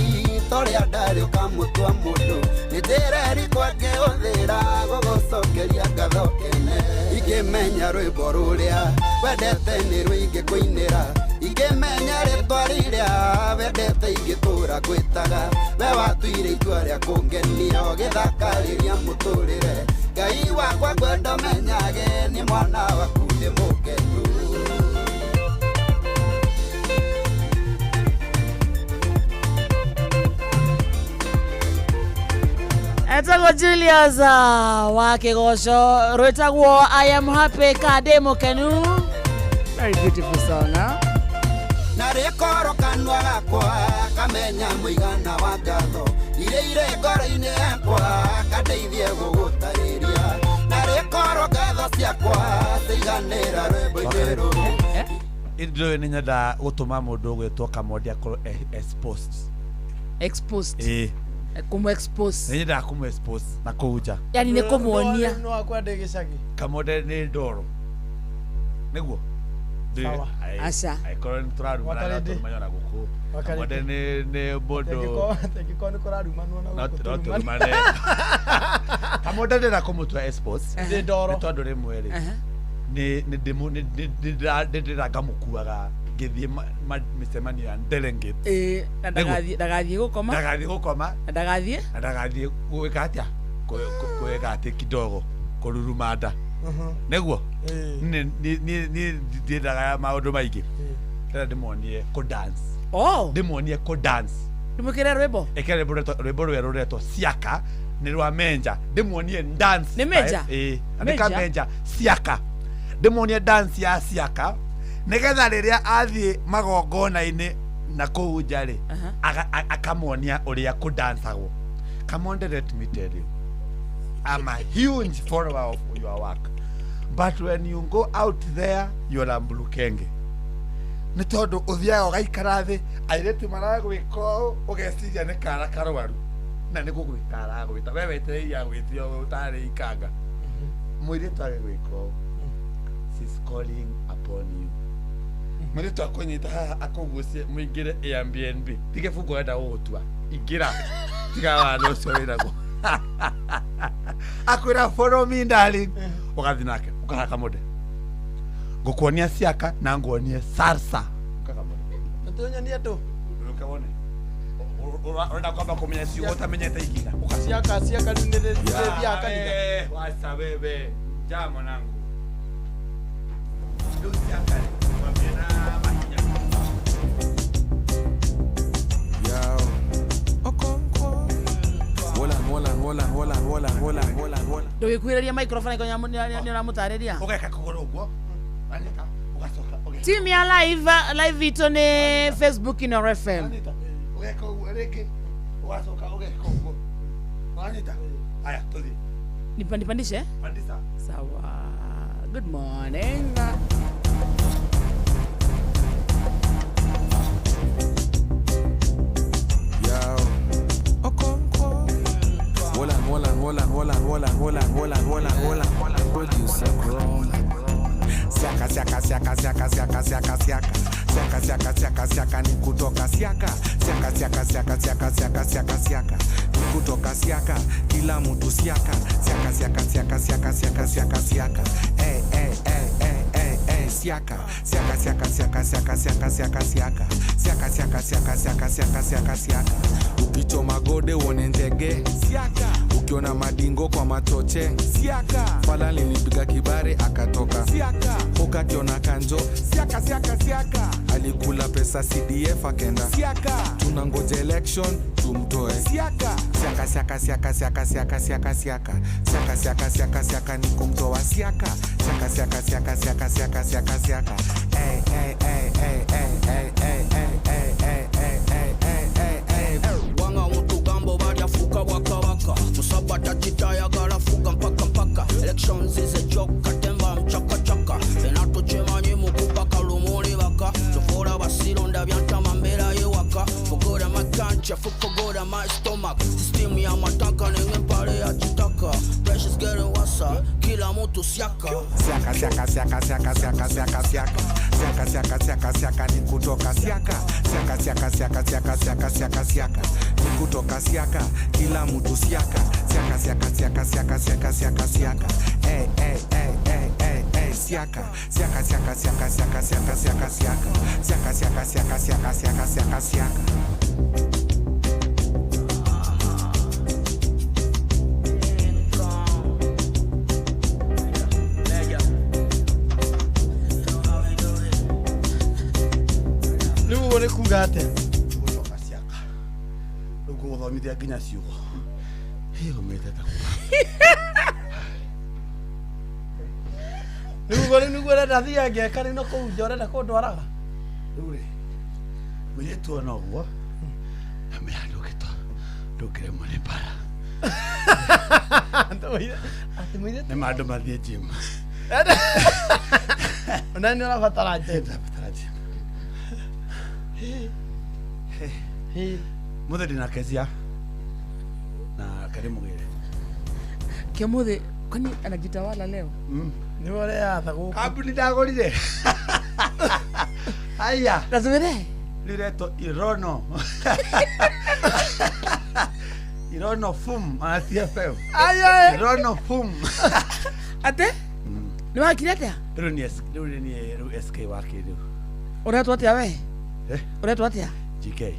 torĩa ndarĩ ũkamũtua mũndũ, nĩ njĩra ĩrĩkũ angĩhũthĩra gũgũcokeria ngatho kene. Ingĩmenya rwĩmbo rũrĩa wendete nĩ rũingĩkũinĩra, ingĩmenya rĩtwa rĩrĩa wendete ingĩtũra Gũtũra gwĩtaga we watuire itua rĩa kũngenia ũgĩthakarĩria mũtũrĩre Ngai wakwa ngwenda menyage nĩ mwana waku ndĩ mũkenu. Etagwo Julius wa Kĩgoco, rwĩtagwo I am happy ka ndĩ mũkenu. Very beautiful song, huh? Na rĩkorwo kanua gakwa kamenya mũigana wa ngatho iria irĩ ngoro-inĩ yakwa kandeithie gũgũtarĩria na rĩkorwo ngatho ciakwa ciiganĩra rwĩmbo-inĩ rũrũ. Ĩndĩ nĩ nyendaga gũtũma mũndũ ũgwĩtwo Kamondi akorwo exposed. Exposed. Ĩĩ. Kũmũ expose. Nĩ nyendaga kũmũ expose na kũu nja. Yani nĩ kũmuonia. No wakwa ndĩ gĩcagi. Kamonde nĩ ndoro. Nĩguo? Sawa. Aca. Angĩkorwo nĩ tũrarumana no tũrumane ona gũkũ. Kamonde nĩ mũndũ Tengĩkorwo nĩ kũrarumanwo na no gũkũ no tũrumane. tũrumane. Kamonde ndĩrenda kũmũtua expose. Ndĩ ndoro. Nĩ tondũ rĩmwe rĩ nĩ nĩ ndĩmũ nĩ ndĩra ngamukuaga ngĩthiĩ mĩcemanio ya delegate. Ĩĩ, na ndagathiĩ gũkoma. Ndagathiĩ gũkoma. Na ndagathiĩ? Na ndagathiĩ gwĩka atĩa? Kwĩka atĩ kidogo kũruruma nda. Nĩguo? Niĩ ndiendaga maũndũ maingĩ. Ndĩrenda ndĩmuonie kũ dance. Oh. Ndĩmuonie kũ dance. Ndĩmwĩkĩre rwĩmbo? Ĩkĩra rwĩmbo rwerũ rũretwo Siaka nĩ rwa Menja. Ndĩmuonie dance. Nĩ Menja? Ĩĩ. Andĩka Menja? Menja Siaka. Ndĩmuonie dance ya Siaka nĩgetha rĩrĩa athiĩ magongona-inĩ na kũu nja rĩ akamuonia ũrĩa kũdancagwo. Kamonde, let me tell you, I'm a huge follower of your work, but when you go out there you're a mblukenge. Nĩ tondũ ũthiaga ũgaikara thĩ airĩtu maragwĩka ũũ ũgeciria nĩ kara karwaru na nĩ gũgwĩta aragwĩta we wetereire agwĩtio ũtarĩ ikanga mũirĩtu agĩgwĩka ũũ she's calling upon you mũirĩtu akũnyita haha akũgucie mũingĩre Airbnb tige bungo wenda gũgũtua ingĩra tiga watho ũcio wĩnaguo akwĩra follow me darling ũgathiĩ nake ũkahaka mũndĩ ngũkuonia Siaka na nguonie salsa. Nĩtũnyonie andũ. Ũkawone ũrenda kwamba kũmenya ciugo ũtamenyete ihinda. Siaka Siaka rĩu nĩ thiaga kanitha. Wacha wewe njaa mwanangu. Rĩu Siaka rĩ, mwambie na mahinya. Yo. Wolan, wolan, wolan, wolan, wolan, wolan, wolan, wolan. Ndũgĩkuhĩrĩria microphone angĩkorwo nĩ ũramũtarĩria. Ũgeka kũgũrũ ũguo. Anita, ũgacoka ũgeka. Team ya live live itũ nĩ Facebook Inooro FM. Ũgeka ũguo rĩngĩ ũgacoka ũgeka ũguo. Wanyita? Haya, tũthiĩ. Nipandishe? Pandisha. Sawa. Good morning. Yo. Wolan, wolan, wolan, wolan, wolan, wolan, wolan, wolan, wolan, wolan. Producer Crown. Siaka, siaka, siaka, siaka, siaka, siaka, siaka. Siaka, siaka, siaka, siaka, ni kutoka siaka. Siaka, siaka, siaka, siaka, siaka, siaka, siaka. Ni kutoka siaka, kila mtu siaka. Siaka, siaka, siaka, siaka, siaka, siaka, siaka. Eh, eh, eh, eh, eh, eh, siaka. Siaka, siaka, siaka, siaka, siaka, siaka, siaka. Siaka, siaka, siaka, siaka, siaka, siaka, siaka. Ukichoma gode uone ndege siaka. Ukiona madingo kwa machoche siaka. Fala lilipiga kibare akatoka siaka. Hoka kiona kanjo siaka, siaka, siaka. Alikula pesa CDF akenda siaka. Tunangoja election tumtoe siaka. Siaka, siaka, siaka, siaka, siaka, siaka, siaka. Siaka, siaka, siaka, siaka ni kumtoa siaka. Siaka, siaka, siaka, siaka, siaka, siaka, siaka. Eh, eh, eh, eh, eh, eh, eh, eh, eh, eh, eh, eh, eh, eh, eh. Wanga mutugambo baryafuka wakawaka musabata chitayagala fuga mpaka mpaka elections is a joke katemba mchaka chaka enatuchemanyi mukupaka lumuli baka tufura basironda byantama mbeera yewaka fugura my kancha fugura my stomach system ya mataka nengempale ya chitaka precious getting wasa kila mtu siaka. Siaka, siaka, siaka, siaka, siaka, siaka, siaka. Siaka, siaka, siaka, siaka ni kutoka siaka. Siaka, siaka, siaka, siaka, siaka, siaka, siaka. Ni kutoka siaka, kila mtu siaka. Siaka, siaka, siaka, siaka, siaka, siaka, siaka. Eh, eh, eh, eh, eh, eh, siaka. Siaka, siaka, siaka, siaka, siaka, siaka, siaka. Siaka, siaka, siaka, siaka, siaka, siaka, siaka. Ũguo nĩ kuga atĩa? Gũcoka ciaka. Rĩu ngũgũthomithia nginya ciugo. Hĩ, ũmĩte ta Nĩguo rĩu nĩguo ũrenda thiĩ ngeka rĩu na kũu nja ũrenda kũndwaraga. Rĩu rĩ, mũirĩtu ona ũguo, amĩra ndũkĩremwo nĩ bara. Atĩ mũirĩtu. Nĩ ma andũ mathiĩ gym. Ona nĩ ũrabatara gym. Ndĩrabatara gym. Mũthĩ ndĩna Kezia na karĩ mũgĩre. Kĩmũthĩ kwani anajitawala leo? Nĩwe ũreyatha gũkũ. Kambuni ndagũrire. Aya. Natwĩre. Rĩretwo Irono. Irono Fum ana TFM. Aya. Irono Fum. Ate? Nĩ wakire atĩa? Rĩu nĩ rĩu nĩ rĩu SK wake rĩu. Ũretwo atĩa we? Eh? Ũretwo atĩa? GK.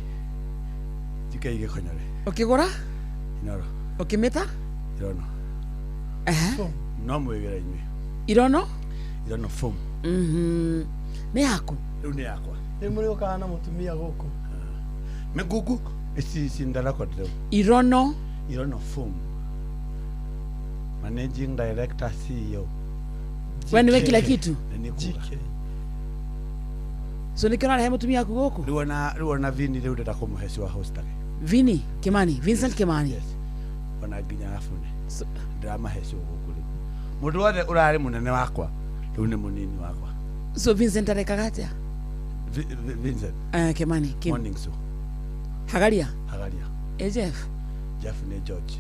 GK Gĩkonyore. Ũkĩgũra? Inoro. Ũkĩmĩta? Irono. Ehe. No mwĩgĩra inyuĩ. Irono? Irono Fum. Nĩ yaku? Rĩu nĩ yakwa. Rĩu mũrĩũkaga na mũtumia gũkũ. Mĩngungu ici ici ndarecord rĩu. Irono. Irono Fum. Managing Director CEO. We nĩwe kila kitu? Nĩ kuga. So nĩkĩo ũrarehe mũtumia waku gũkũ? Rĩu ona rĩu ona Vini rĩu ndĩrenda kũmũhe cio hostage. Vini Kimani, Vincent Kimani. Yes. Ona nginya Abune. Ndĩramahe cio gũkũ rĩu. Mũndũ wothe ũrarĩ mũnene wakwa rĩu nĩ mũnini wakwa. So Vincent arekaga atĩa? Vincent. Kimani, Kim. Morning show. Hagaria. Hagaria. Jeff. Jeff nĩ George.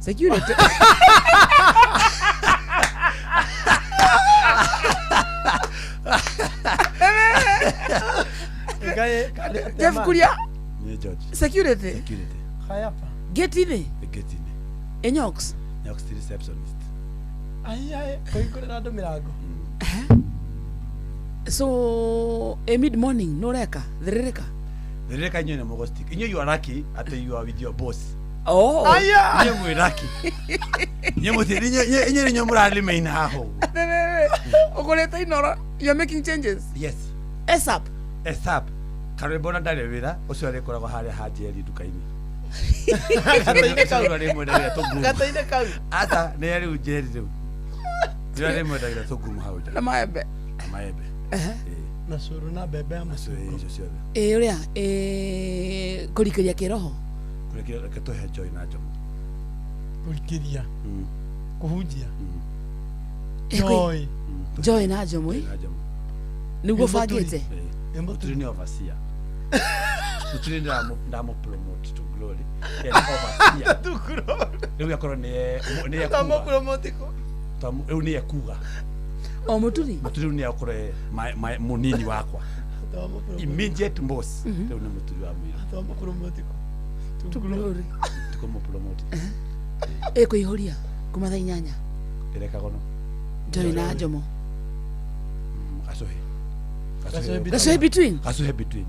Security. Jeff Kuria. Nĩ George. Security. Security. Kayapa. Gate-inĩ. Gate-inĩ. Enyox. Nyox receptionist. Ai ai, kũhingũrĩra andũ mĩrango. So mid morning no reka thĩrĩrĩka. Thĩrĩrĩka inyuĩ nĩ mũgũstick. Inyuĩ you are lucky atĩ you are with your boss. Oh. Aya. Inyuĩ mwĩ lucky. Inyuĩ mũtirĩ inyuĩ nĩ inyuĩ mũraremain haha ũguo. Ũgũrĩte Inoro, you are making changes. Yes. ASAP. ASAP. Karwĩmbo na ndarĩ wĩra ũcio arĩkoragwo harĩa ha Njeri nduka-inĩ. Gatainĩ kau. Aca nĩ rĩu Njeri rĩu. Nĩ arĩmwendagĩra tũngumu hau nja. Na maembe. Na maembe. Na cũrũ na mbembe ya mũcungo. Icio ciothe. Ĩ ũrĩa kũrikĩria kĩroho. Kũrikĩria reke tũhe Joy na Njomo. Kũrikĩria. Kũhunjia. Joy. Joy na Njomo. Nĩguo bangĩte. Mũturi nĩ overseer. Mũturi ndamũ promote to glory. Ye nĩ overseer. To glory. Rĩu akorwo nĩ nĩ Ndamũ promote kũ? Rĩu nĩ ekuga. O mũturi? Mũturi rĩu nĩ akorwo mũnini wakwa. Immediate boss. Rĩu nĩ mũturi wa mũira. Ndamũ promote kũ? To glory. Tukũmũ promote. Ĩ kũihũria kuma thaa 8. Ĩrekagwo no. Joy na Njomo. Gacuhi. Gacuhi between. Gacuhi between.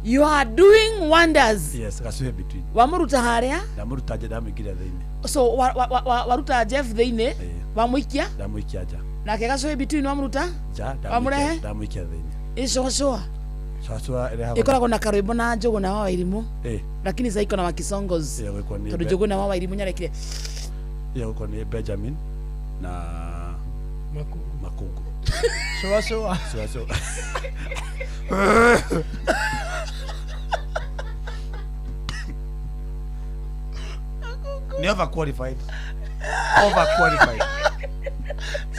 You are doing wonders. Yes, gacuhi between. Wamũruta harĩa? Ndamũruta nja ndamũingĩria thĩinĩ. So waruta Jeff thĩinĩ, wamũikia? Ndamũikia nja. Nake gacuhi between wamũruta? Nja. Wamũrehe? Ndamũikia thĩinĩ. Ĩcũacũa. Cũacũa ĩrehagwo. Ĩkoragwo na karwĩmbo na Njũgũ na wa Wairimũ. Lakini sasa iko na wakisongos. Tondũ Njũgũ na wa Wairimũ nyarekire. Ĩgũkwo nĩ Benjamin na Makungu. Makungu. Cũa cũa. Cũa cũa. Nĩ overqualified. Overqualified.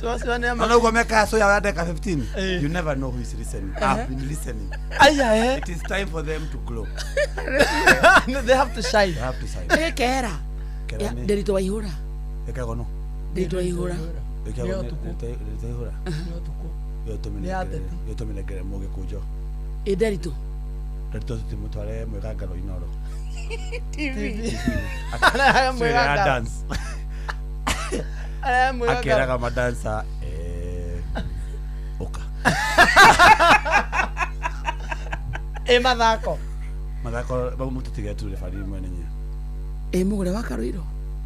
Cũa cũa nĩ Ona ũguo mekaga cũya wa ndagĩka 15. You never know who is listening. I've been listening. Aya, It is time for them to grow. They have to shine. They have to shine. Ĩ kera. Kera nĩ. Ndĩritũ waihũra. Ĩkagwo no. Ndĩritũ waihũra. Ĩkagwo nĩ ndĩritũ waihũra. Yo tũmĩnengere mũgĩkũnjo. Ĩ Ndĩritũ. Ndĩritũ tũtimũtware mwĩgangaro Inoro. TV. Mwĩgangaro. Dance. Akĩraga madansa ũka. Ĩ mathako. Mathako mũtũtige tu referee mwene nyina. Ĩ mũgũre wa Karũirũ.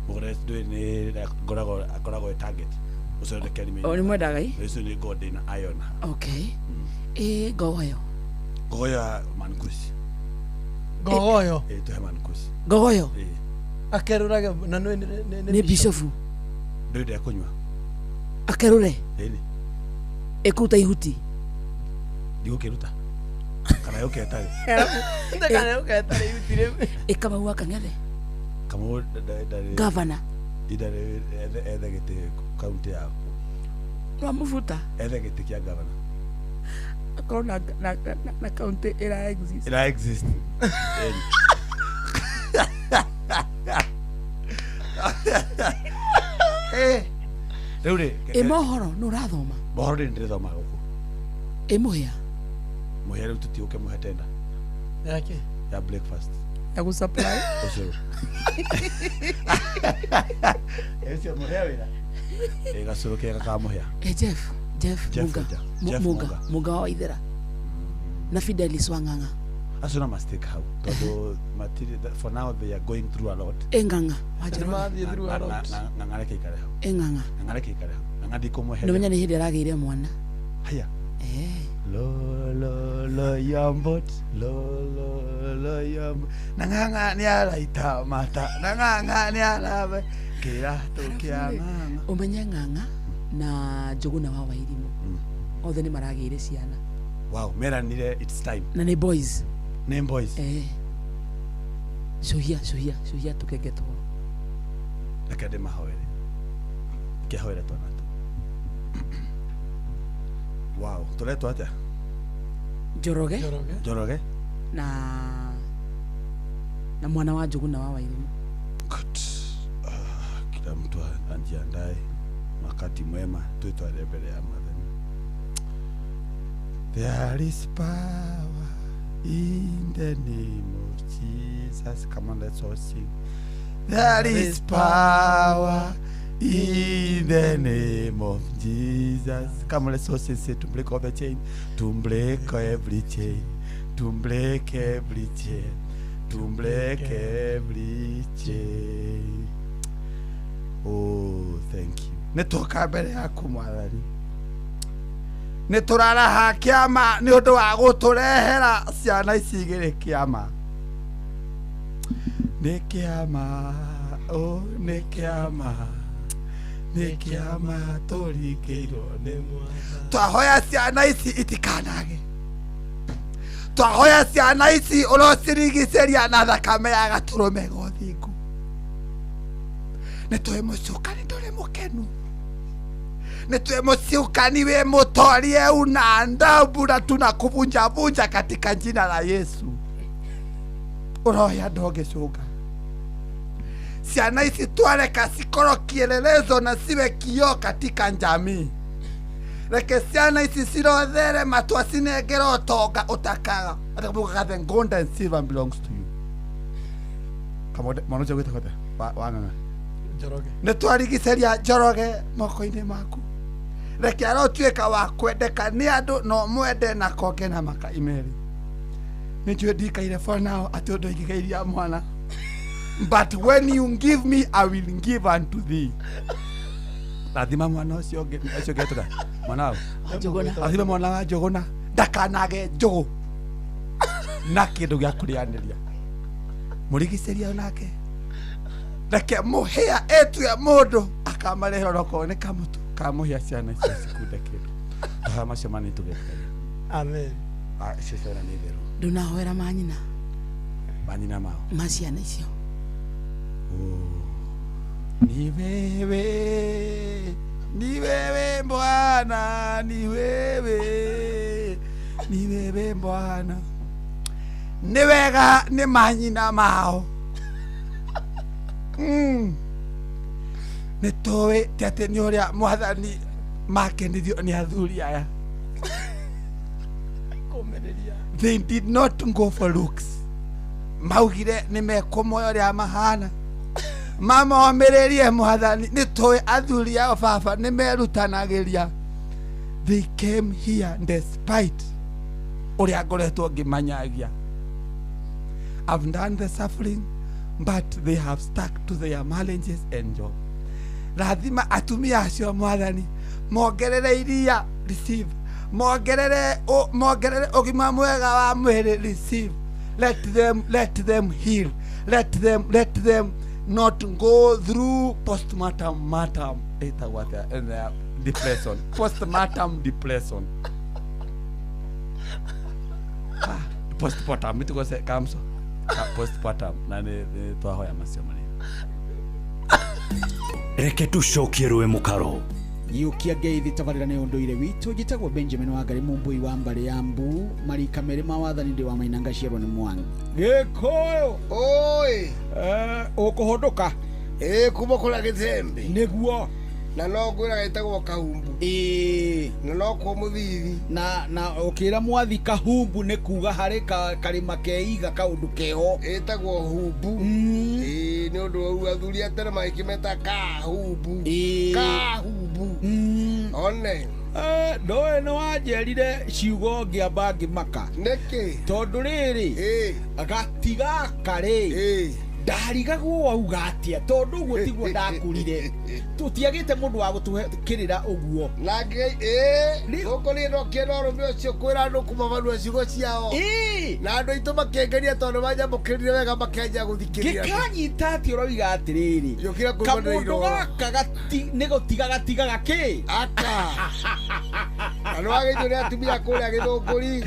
Mũgũre ndũĩ nĩ ngoragwo akoragwo e target. Ũcio ndeke O nĩ mwendaga ĩ? Ũcio nĩ God na iron. Okay. Ĩ ngogoyo. Ngogoyo ya Mankusi. Ngogoyo. Eh, tuhe Mankusi. Ngogoyo. Eh. Akerurage na nĩ nĩ bishofu. Ndũĩ ndekũnyua. Akerure. Ĩni. Ĩkũruta ihuti. Ndigũkĩruta. Kana yũke ĩtarĩ. Kana yũke ĩtarĩ ihuti rĩu. Ĩ Kamau wa Kang'ethe. Kamau ndarĩ. Governor. Ndarĩ ethe gĩtĩ kaunti yao. Nĩwamũbuta. Ethe gĩtĩ kĩa governor. Akorwo na kaunti ĩra exist. Ĩra exist. Ĩni. Rĩu rĩ. Ĩ mohoro nĩ ũrathoma. Mohoro rĩ ndĩrĩthoma gũkũ. Ĩ mũhĩa. Mũhĩa rĩu tũtigũke mũhe tenda. Yake. Ya breakfast. Ya gũ supply. Ũcio. Ũcio mũhĩa wĩra. Ĩ gacũrũ kega ka mũhĩa. Ĩ Jeff. Jeff Muga. Jeff Muga. Muga wa Waithera. Na Fidelis Wang'ang'a. Acio no mastake hau tondũ matirĩ for now they are going through a lot. Ĩ Ng'ang'a. Wa Njoroge. Ng'ang'a reke ikare hau. Ĩ Ng'ang'a. Ng'ang'a reke ikare hau. Ng'ang'a ndikũmweheria. Nĩmenya nĩ hĩndĩ aragĩire mwana. Haya. Eh. Lo lo lo yambot lo lo lo yambot. Na Ng'ang'a nĩ araita mata. Na Ng'ang'a nĩ arabe kĩratũ kĩa Ng'ang'a. Ũmenye Ng'ang'a na Njũgũna wa Wairimu. Othe nĩ maragĩire ciana. Wow, meranire it's time. Na nĩ boys. Nĩ boys. Eh. Cuhia cuhia cuhia tũkenge twao. Reke ndĩmahoere. Kĩhoere twana tu. Wow, tũretwo atĩa? Njoroge. Njoroge. Na mwana wa Njũgũna wa Wairimu. Good. Kila mtu ajiandae wakati mwema tuitware mbere ya Mwathani. There is power in the name of Jesus. Come on, let's all sing. There is power in the name of Jesus. Come on, let's all sing. Say, to break all the chain, to break every chain, to break every chain, to break every chain. Oh, thank you. Nĩtũka mbere yaku Mwathani. Nĩ tũraraha kĩama nĩ ũndũ wa gũtũrehera ciana ici igĩrĩ kĩama. Nĩ kĩama, oh, nĩ kĩama, nĩ kĩama tũringĩirwo nĩ Mwathani. Twahoya ciana ici itikanage. Twahoya ciana ici ũrocirigicĩria na thakame ya gatũrũme ga ũthingu. Nĩ tũĩ mũcukani ndũrĩ mũkenu. Nĩ tũĩ mũcukani wĩ mũtorie una ndabu na tunakuvunjavunja katika jina la Yesu. Ũroya ndũngĩcũnga. Ciana ici twareka cikorwo kielelezo na siwe kioo katika jamii. Reke ciana ici cirotherema twacinengera ũtonga ũtakaga. Atakabuga the gold and silver belongs to you. Kamode mwana ũcio gwĩtagwo atĩa? Wa Ng'ang'a. Njoroge. Nĩ twarigicĩria Njoroge moko-inĩ maku. Reke arotuĩka wa kwendeka nĩ andũ no mwende na konge na makai merĩ. Nĩ njũĩ ndikaire for now atĩ ũndũ ingĩgeithia mwana. But when you give me, I will give unto thee. Rathima mwana ũcio ũngĩ ũcio ũngĩ etũra. Mwana wa? Njũgũna. Rathima mwana wa Njũgũna ndakanage njũgũ na kĩndũ gĩa kũrĩanĩria. Mũrigicĩrie onake. Reke mũhĩa ĩtue mũndũ akamarehera onokorwo nĩ kamũtu ka mũhĩa ciana icio cikunde kĩndũ. Tũhoya macio manini tũgĩkaria. Amen. Icio ciana nĩ theru. Ndũnahoera manyina. Manyina mao. Ma ciana icio. Ni wewe, ni wewe Bwana, ni wewe, ni wewe Bwana. Nĩ wega nĩ manyina mao. Nĩ tũĩ ti atĩ nĩ ũrĩa Mwathani makenithio nĩ athuri aya. They did not go for looks. Maugire nĩ mekũmoya ũrĩa mahana. Mamomĩrĩrie Mwathani nĩ tũĩ athuri ao baba nĩ merutanagĩria. They came here despite ũrĩa ngoretwo ngĩmanyagia. I've done the suffering, but they have stuck to their marriages and job. Rathima atumia acio Mwathani mongerere iria receive, Mongerere mongerere ũgima mwega wa mwĩrĩ. Receive. Let them heal. Let them not go through postmortem matam ĩtagwo atĩa? Depression. Postmortem depression. Postpartum ituko se kamso. Postpartum na nĩ twahoya macio manini. Reke tucokie rwe mukaro. Gĩũkia ngeithi tabarĩra nĩ ũndũire witũ. Njĩtagwo Benjamin Wangari Mũmbui wa mbarĩ ya Mbu marika merĩ ma wathani ndĩ wa Maina ngaciarwo nĩ Mwangi. Gĩkũyũ oi ũkũhũndũka ĩ kuma kũrĩa gĩthembe nĩguo na no ngwĩra gĩtagwo kahumbu ĩĩ na no kuo mũthithi na ũkĩra mwathi kahumbu nĩ kuga harĩ karĩma keiga kaũndũ keho ĩtagwo humbu ĩĩ nĩ ũndũ wa athuri a tene magĩkĩmeta kahumbu kahumbu one ndoe nĩ wanjerire ciugo ngĩamba ngĩmaka nĩkĩ tondũ rĩrĩ gatigaka rĩ ndarigagwo wauga atia tondu uguo tiguo ndakurire tutiagite mundu wa gutukirira uguo na guku ni ndokie na urume ucio kwira andu kuma ciugo ciao na andu aitu makengeria tondu manyamukirire wega makenja guthikiriria ngikanyita ati uroiga atiriri kamundu gaka ni gutiga gatigaga ki aka andu agithio ni atumia kuria githunguri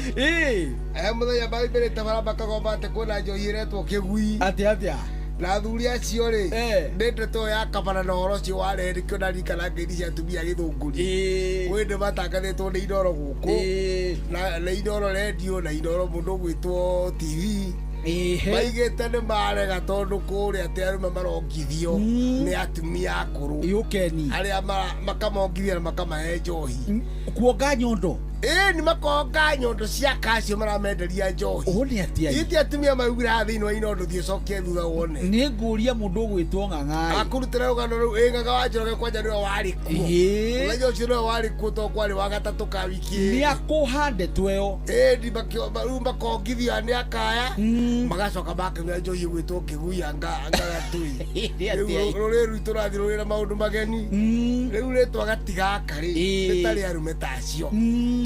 muthenya maimbirite bara makagomba ati kwina njohi iretwo kigui ati atia na athuri acio rĩ nĩ ndeto ya kabara na ũhoro ũcio warehe nĩkĩo ndarikana ngeithi cia atumia gĩthũngũri kwĩ ndĩ matangathĩtwo nĩ Inoro gũkũ na Inoro rendio na Inoro mũndũ ũgwĩtwo TV maigĩte nĩ marega tondũ kũrĩa atĩ arũme marongithio nĩ atumia akũrũ yũkeni arĩa makamongithia na makamahe njohi kuonga nyondo ni makonga nyondo cia kacio maramenderia njohi ũũ nĩ atia iti atumia maugire haha thĩinĩ wa Inondo thiĩ ũcokie thutha wone nĩ ngũria mũndũ ũgwĩtwo Ng'ang'a akũrutĩra rũgano rũu ĩ Ng'ang'a wa Njoroge kwanja nĩwe warĩ kuo mũthenya ũcio nĩwe warĩ kuo tondũ kwarĩ wa gatatũ ka wiki nĩ akũha ndeto ĩyo ĩni rĩu makongithio nĩ akaya magacoka makĩnyua njohi ĩgwĩtwo kĩgui anga gatui rĩu rũrĩrĩ rwitũ rũrathiĩ rũrĩ na maũndũ mageni rĩu rĩtwa gatigaka rĩ rĩtarĩ arũme ta acio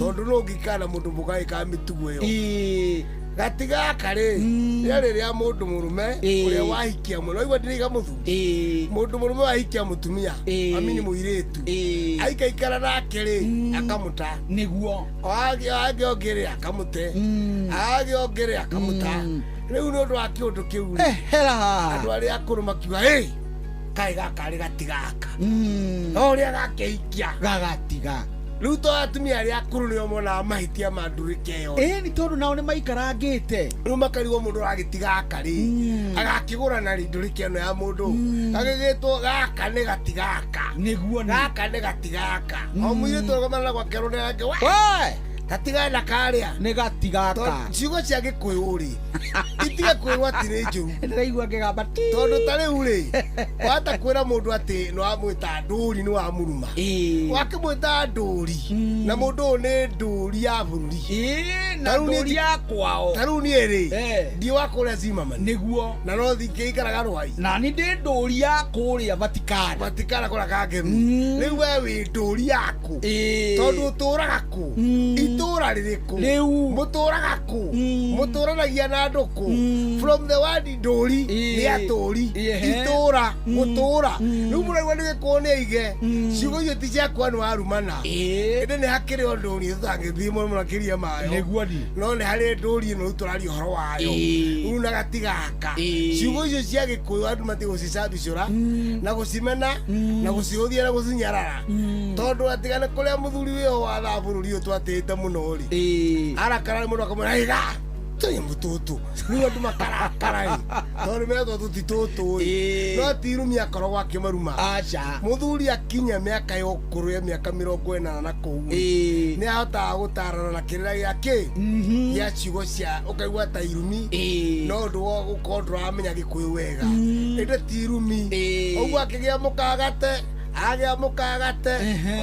tondu no ngikana mundu mugaika mitugo iyo gatigaka ri rĩarĩ rĩa mundu murume uria wahikia muno igua ndiriga muthuri mundu murume wahikia mutumia amini muiritu aikaikara nake ri akamuta niguo agĩongere akamute agĩongere akamuta rĩu nĩ ũndũ wa kĩũndũ kĩu rĩ andũ arĩa akũrũ makiuga ĩ kaĩ gaka rĩ gatigaka no ũrĩa gakĩhikia gagatiga rĩu to atumia arĩa akũrũ nĩo monaga mahĩtia ma ndũrĩke ĩyo ĩni tondũ nao nĩ maikarangĩte rĩu makarigwo mũndũ ũragĩtiga aka rĩ agakĩgũrana rĩ ndũrĩke ĩno ya mũndũ gagĩgĩtwo gaka nĩ gatigaka nĩguo gaka nĩ gatigaka o mũirĩtu arũgamana gwake rũne yake we gatigana karĩa nĩ gatigaka ciugo cia gĩkũyũ rĩ itige kwĩrwo atĩ nĩ njũru ndĩraigua ngĩgamba ti tondũ ta rĩu rĩ wahota kwĩra mũndũ atĩ nĩ wamwĩta ndũri nĩ wamũruma wakĩmwĩta ndũri na mũndũ ũyũ nĩ ndũri ya bũrũri na ndũri ya kwao ta rĩu niĩ rĩ ndiĩ wa kũrĩa Zimmerman nĩguo na no ngĩikaraga Rwai na nĩ ndĩ ndũri ya kũrĩa Vatikani Vatikani kũrĩa Kangemi rĩu we wĩ ndũri yaku tondũ ũtũraga kũ itũra rĩrĩkũ rĩu mũtũraga kũ mũtũranagia na andũ kũ from the word ndũri nĩ atũri itũra gũtũra rĩu mũraigua nĩ gĩkũyũ nĩ aige ciugo icio ti ciakwa nĩ warumana ĩndĩ nĩ hakĩrĩ o ndũri tũtangĩthiĩ mũno makĩria mayo nĩguo no nĩ harĩ ndũri ĩno rĩu tũraria ũhoro wayo rĩu na gatigaka ciugo icio cia gĩkũyũ andũ matiĩ gũcicambicũra na gũcimena na gũcihũthia na gũcinyarara tondũ atigane kũrĩa mũthuri wĩho wathaa bũrũri ũyũ twatĩĩte mũno rĩ arakara mũndũ akamwĩra ĩga tũnyamũ tũtũ rĩu andũ makarakara ĩ tondũ metwo tũti tũtũ ĩ no ti irumi akoragwo akĩmaruma aca mũthuri akinya mĩaka ya ũkũrũ ya mĩaka 80 na kũu nĩ ahotaga gũtarana na kĩrĩra gĩake gĩa ciugo cia ũkaigua ta irumi no ũndũ wa gũkorwo ndũramenya gĩkũyũ wega ĩndĩ ti irumi ũguo akĩgĩa mũkagate agĩa mũkagate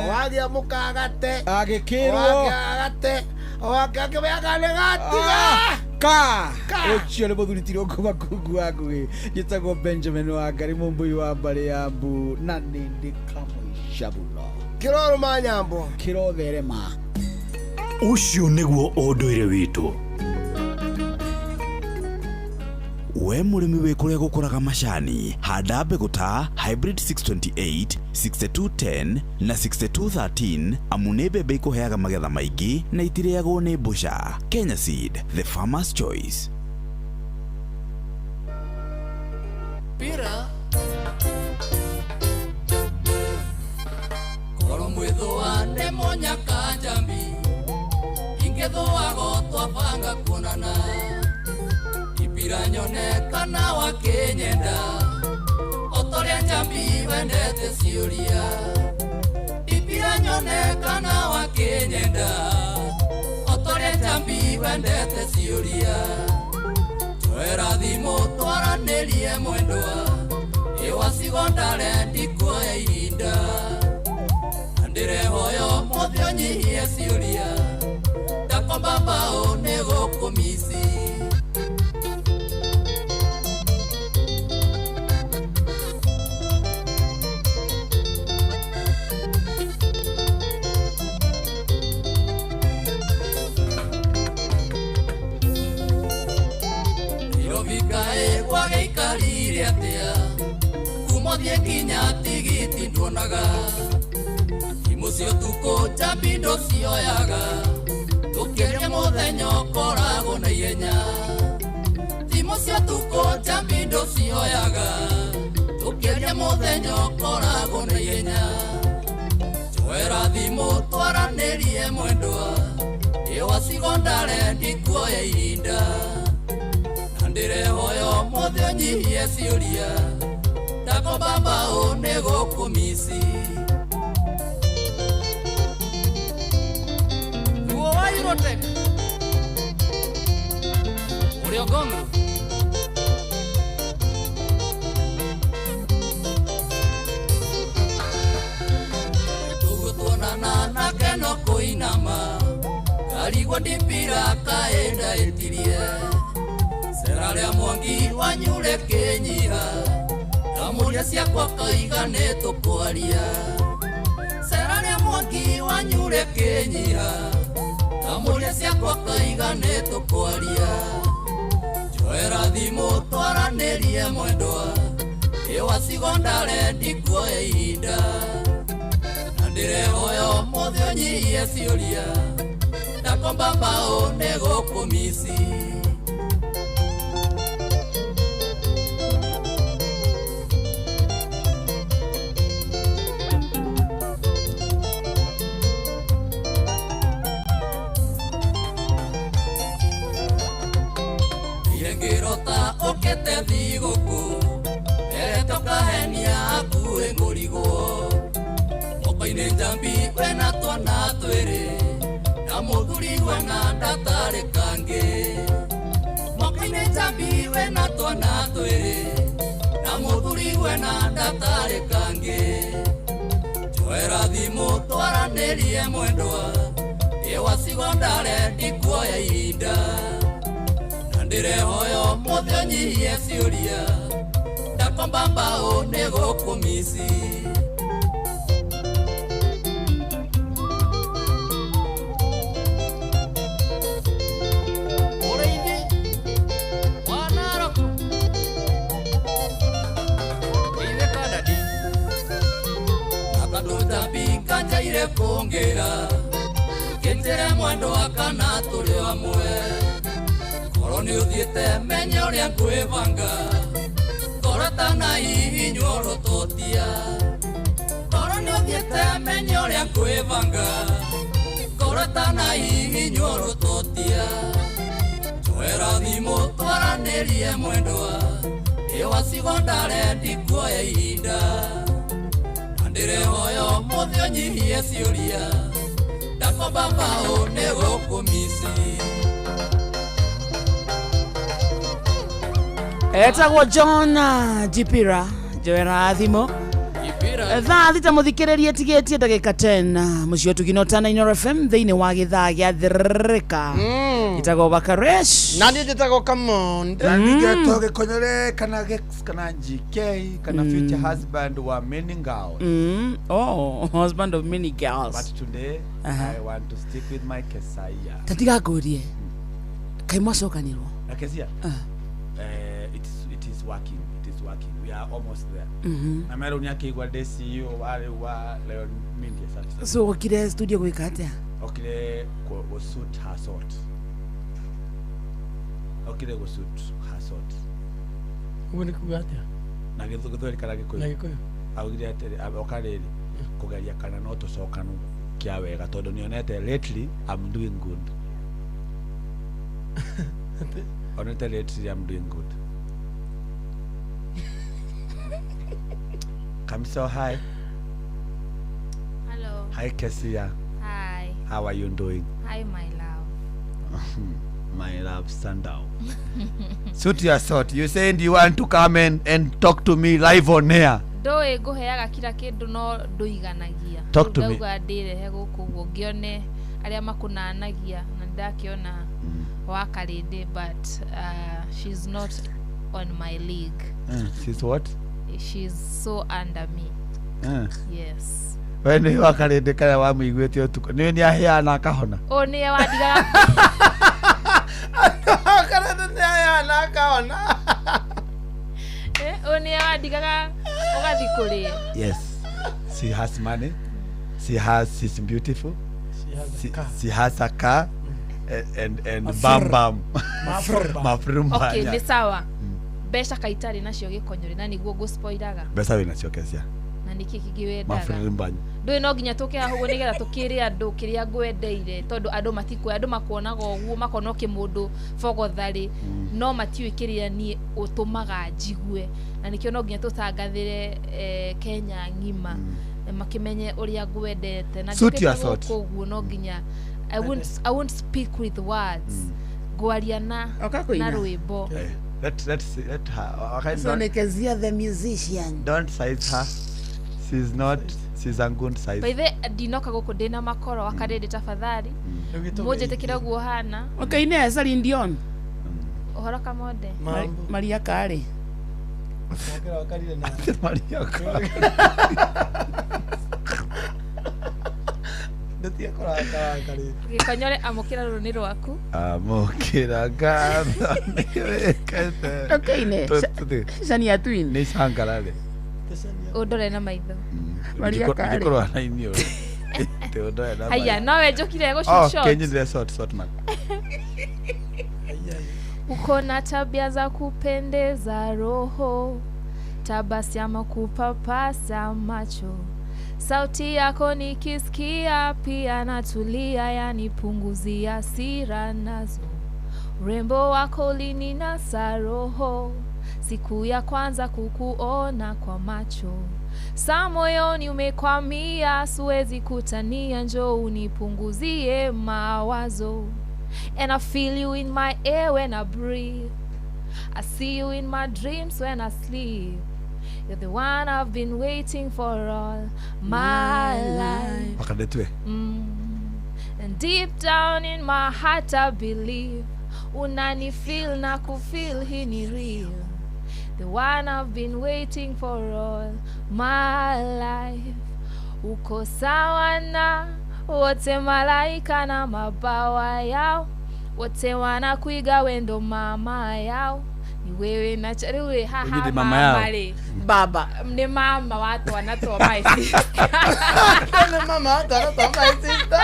o agĩa mũkagate agĩkĩrwo agate o akĩmenya nĩ gatiga ka ũcio nĩ mũthuri ti Rũngũ Makungu wa Ngũgĩ njĩtagwo Benjamin Wangari Mũmbui wa mbarĩ ya Mbu na nĩ ndĩ kamũica mũno kĩrorũma nyambo kĩrotherema. Ũcio nĩguo ũndũire witũ. We mũrĩmi wĩ kũrĩa gũkũraga macani, handa mbegũ ta hybrid 628, 6210 na 6213 amu nĩ mbembe ikũheaga magetha maingĩ na itirĩagwo nĩ mbũca. Kenya Seed, the farmer's choice. Pira Koro mwithua nĩ mũnyaka njambi Ingĩthũago twabanga kuonana Ipira nyone kana wakĩnyenda Otorĩa njambi wendete ciũria Ipira nyone kana wakĩnyenda Otorĩa njambi wendete ciũria Njoera thimũ twaranĩrie mwendwa Ĩwacigo ndare ndikuoya ihinda Na ndĩrehoya ũmũthĩ ũnyihie ciũria Ndakomba mbaũ nĩ gũkũmici. Nairobi kaĩ gwagĩikarire atĩa kuma ũthiĩ nginya tigiti nduonaga thimũ cia ũtukũ njambi ndũcioyaga tũkĩaria mũthenya ũkoragwo na ihenya thimũ cia ũtukũ njambi ndũcioyaga tũkĩaria mũthenya ũkoragwo na ihenya njoera thimũ twaranĩrie mwendwa ĩwacigo ndare ndikuoya ihinda na ndĩrehoya ũmũthĩ ũnyihie ciũria ndakomba mbaũ nĩ gũkũmici. Ruo wa Eurotech ũrĩa Gongo Tũguo tuonana nake no kũinama karigwo ndipira kaenda ĩtirie cera rĩa mwangi wanyure kĩnyiha ndamũria ciakwa kaiga nĩ tũkwaria cera rĩa mwangi wanyure kĩnyiha ndamũria ciakwa kaiga nĩ tũkwaria njoera thimũ twaranĩrie mwendwa ĩwacigo ndare ndikuoya ihinda na ndĩrehoya ũmũthĩ ũnyihie ciũria ndakomba mbaũ nĩ gũkũmici. Ngĩrota ũkĩte thigũkũ Erete ũkahenia hakuhĩ ngũrigwo Moko-inĩ njambi wena twana twĩrĩ Na mũthuri wena ndatarĩ kangĩ Moko-inĩ njambi wena twana twĩrĩ Na mũthuri wena ndatarĩ kangĩ Njoera thimũ twaranĩrie mwendwa Ĩwacigo ndare ndikuoya ihinda na ndĩrehoya ũmũthĩ ũnyihie ciũria ndakomba mbaũ nĩ gũkũmici. Ũrĩithi wa Narok Ithe Kadadi na kandũ njambi kanjaire kũngĩra kĩnjĩre mwendwa kana tũrĩ hamwe Ngoro nĩ ũthiĩte menye ũrĩa ngwĩbanga ngoro tana hihinywo rũtũtia Ngoro nĩ ũthiĩte menye ũrĩa ngwĩbanga ngoro tana hihinywo rũtũtia Njoera thimũ twaranĩrie mwendwa ĩwacigo ndare ndikuoya ihinda na ndĩrehoya ũmũthĩ ũnyihie ciũria ndakomba mbaũ nĩ gũkũmici. Etagwo John Jipira njoera thimũ thaa thita mũthikĩrĩrie tigĩtie ndagĩka 10 mũciĩ wa Tugino Tana Inooro FM thĩinĩ wa gĩthaa gĩa Thĩrĩrĩka. Njĩtagwo Bakaresh. Na niĩ njĩtagwo Kamonde. Na nĩngetwo Gĩkonyore kana Gex kana GK kana future husband wa many girls. Oh, husband of many girls. But today I want to stick with my Kesia. Ta tiga ngũrie. Kaĩ mwacokanĩrwo? Na Kesia? It is working. It is working. We are almost there. Na Meru nĩ akĩigua ndĩ CEO wa rĩu wa Lion Media Services. So ũkire studio gwĩka atĩa? Okire go suit her sort. Okire go suit her sort. Ũguo nĩ kuga atĩa? Na gĩthweri kana gĩkũyũ? Na Gĩkũyũ. Augire atĩrĩ, oka rĩrĩ kũgeria kana no tũcokanu kĩa wega tondũ nĩonete lately I'm doing good. Onete lately I'm doing good. Kamso, hi. Hello. Hi Kesia. Hi. How are you doing? Hi, my love. My love, stand down. Suit your sort. You said you want to come and talk to me live on air. Ndoĩ ngũheaga kila kĩndũ no ndũiganagia. Talk to me. Ndauga ndĩrehe gũkũ ũguo ngĩone arĩa makũnanagia na ndakĩona Wakarĩndĩ, but she's not on my league. She's what? She's so under me. Yes. We nĩ Wakarĩndĩ kana wamũiguĩte ũtukũ nĩ nĩ aheana akahona. Ũyũ nĩye wandigaga. Wakarĩndĩ nĩ aheana akahona. Ũyũ nĩye wandigaga ũgathiĩ kũrĩ. Yes. She has money. She's beautiful. She has a car. She has a car. And bam bam. Mafrumbanya. Okay, nĩ sawa. Mbeca kaitarĩ nacio Gĩkonyore na nĩguo ngũspoilaga. Mbeca wĩ nacio Kesia. Na nĩkĩ kĩngĩ wendaga? Mafrumbanya. Ndũĩ no nginya tũke haha ũguo nĩgetha tũkĩre andũ kĩrĩa ngwendeire tondũ andũ matikũĩ, andũ makuonaga ũguo makona ũkĩmũndũ bogotharĩ no matiũĩ kĩrĩa niĩ ũtũmaga njigue na nĩkĩo no nginya tũtangathĩre Kenya ng'ima makĩmenye ũrĩa ngwendete na Suit njũkĩte your sort. gũkũ ũguo no nginya I won't speak with words. Ngwaria na rwĩmbo. Let her. Okay, So nĩ Kezia the musician. Don't size her. She's not. She's a good size. By the ndinoka gũkũ ndĩna makoro Wakarĩndĩ tafadhali. Mũnjĩtĩkĩre ũguo hana. Okay, ne Celine Dion. Ũhoro Kamonde. Maria Carey. Maria Carey. Ndũtige kũrakara Wakarĩndĩ. Gĩkonyore amũkĩra rũrũ nĩ rwaku. Amũkĩra ngatho nĩwĩkĩte. Okay, ne. Shania Twin. Nĩ cangarare. Ũndore na maitho. Maria Carey. Ndikorwo na inyuĩ. Ũndore na Haya, no we njũkire gũ Oh, shoot shot. kenyithire short short man. Uko na tabia za kupendeza roho, tabasamu kupapasa macho, sauti yako nikisikia pia natulia, yanipunguzia hasira nazo. Urembo wako ulininasa roho, siku ya kwanza kukuona kwa macho. Saa moyoni umekwamia, siwezi kutania, njoo unipunguzie mawazo. And I feel you in my air when I breathe. I see you in my dreams when I sleep. You're the one I've been waiting for all my life. Wakadetwe. And deep down in my heart I believe unani feel na kufeel hii ni real. The one I've been waiting for all my life. Uko sawa na wote malaika na mabawa yao, wote wanakuiga wendo mama yao. Ni wewe na rĩu haha Ujide mama yao. rĩ. Baba. Nĩ mama wa twana twa my sister. Nĩ mama wa twana twa my sister.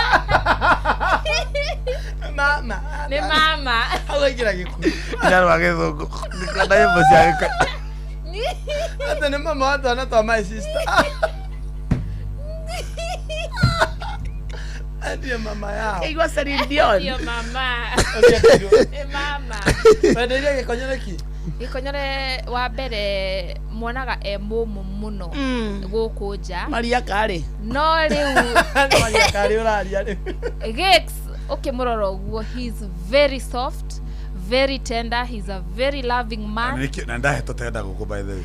Mama. Nĩ mama. Hau aingĩra gĩkuũ. Nyarwa gĩthũngũ. Ndikona nyĩmbo cia gĩkũ. Atĩ nĩ mama wa twana twa my sister. Ndiye mama yao. Igua Celine Dion. Ndiyo mama. Nĩ mama. Wendeire Gĩkonyore kĩ? Gĩkonyore wa mbere mwonaga e mũmũ mũno gũkũ nja. Maria Carey. No rĩu Maria Carey ũraria rĩu. Gix ũkĩmũrora ũguo he's very soft, very tender, he's a very loving man. Na ndahetwo tenda gũkũ by the way.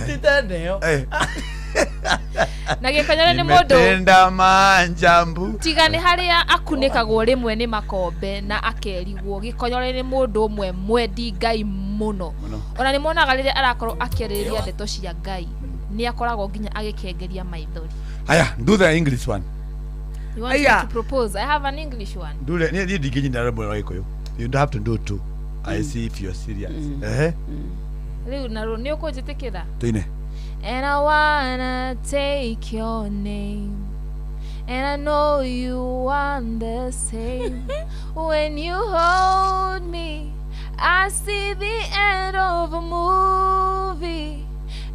Ti tenda ĩyo. Eh. Na Gĩkonyore nĩ mũndũ Nimetenda manjambu. Tiga nĩ harĩa akunĩkagwo rĩmwe nĩ makombe na akerigwo. Gĩkonyore nĩ mũndũ ũmwe mwendi Ngai mũno. Ona nĩ monaga rĩrĩa arakorwo akĩarĩrĩria ndeto cia Ngai, nĩ akoragwo nginya agĩkengeria maithori. Haya, do the English one. You want me Aya. to propose? I have an English one. Do the niĩ ndingĩnyina rwĩmbo rwa Gĩkũyũ. You don't have to do two. I see if you're serious. Ehe. Rĩu naruo nĩ ũkũnjĩtĩkĩra? Tuine. And I wanna take your name, and I know you want the same. When you hold me, I see the end of a movie.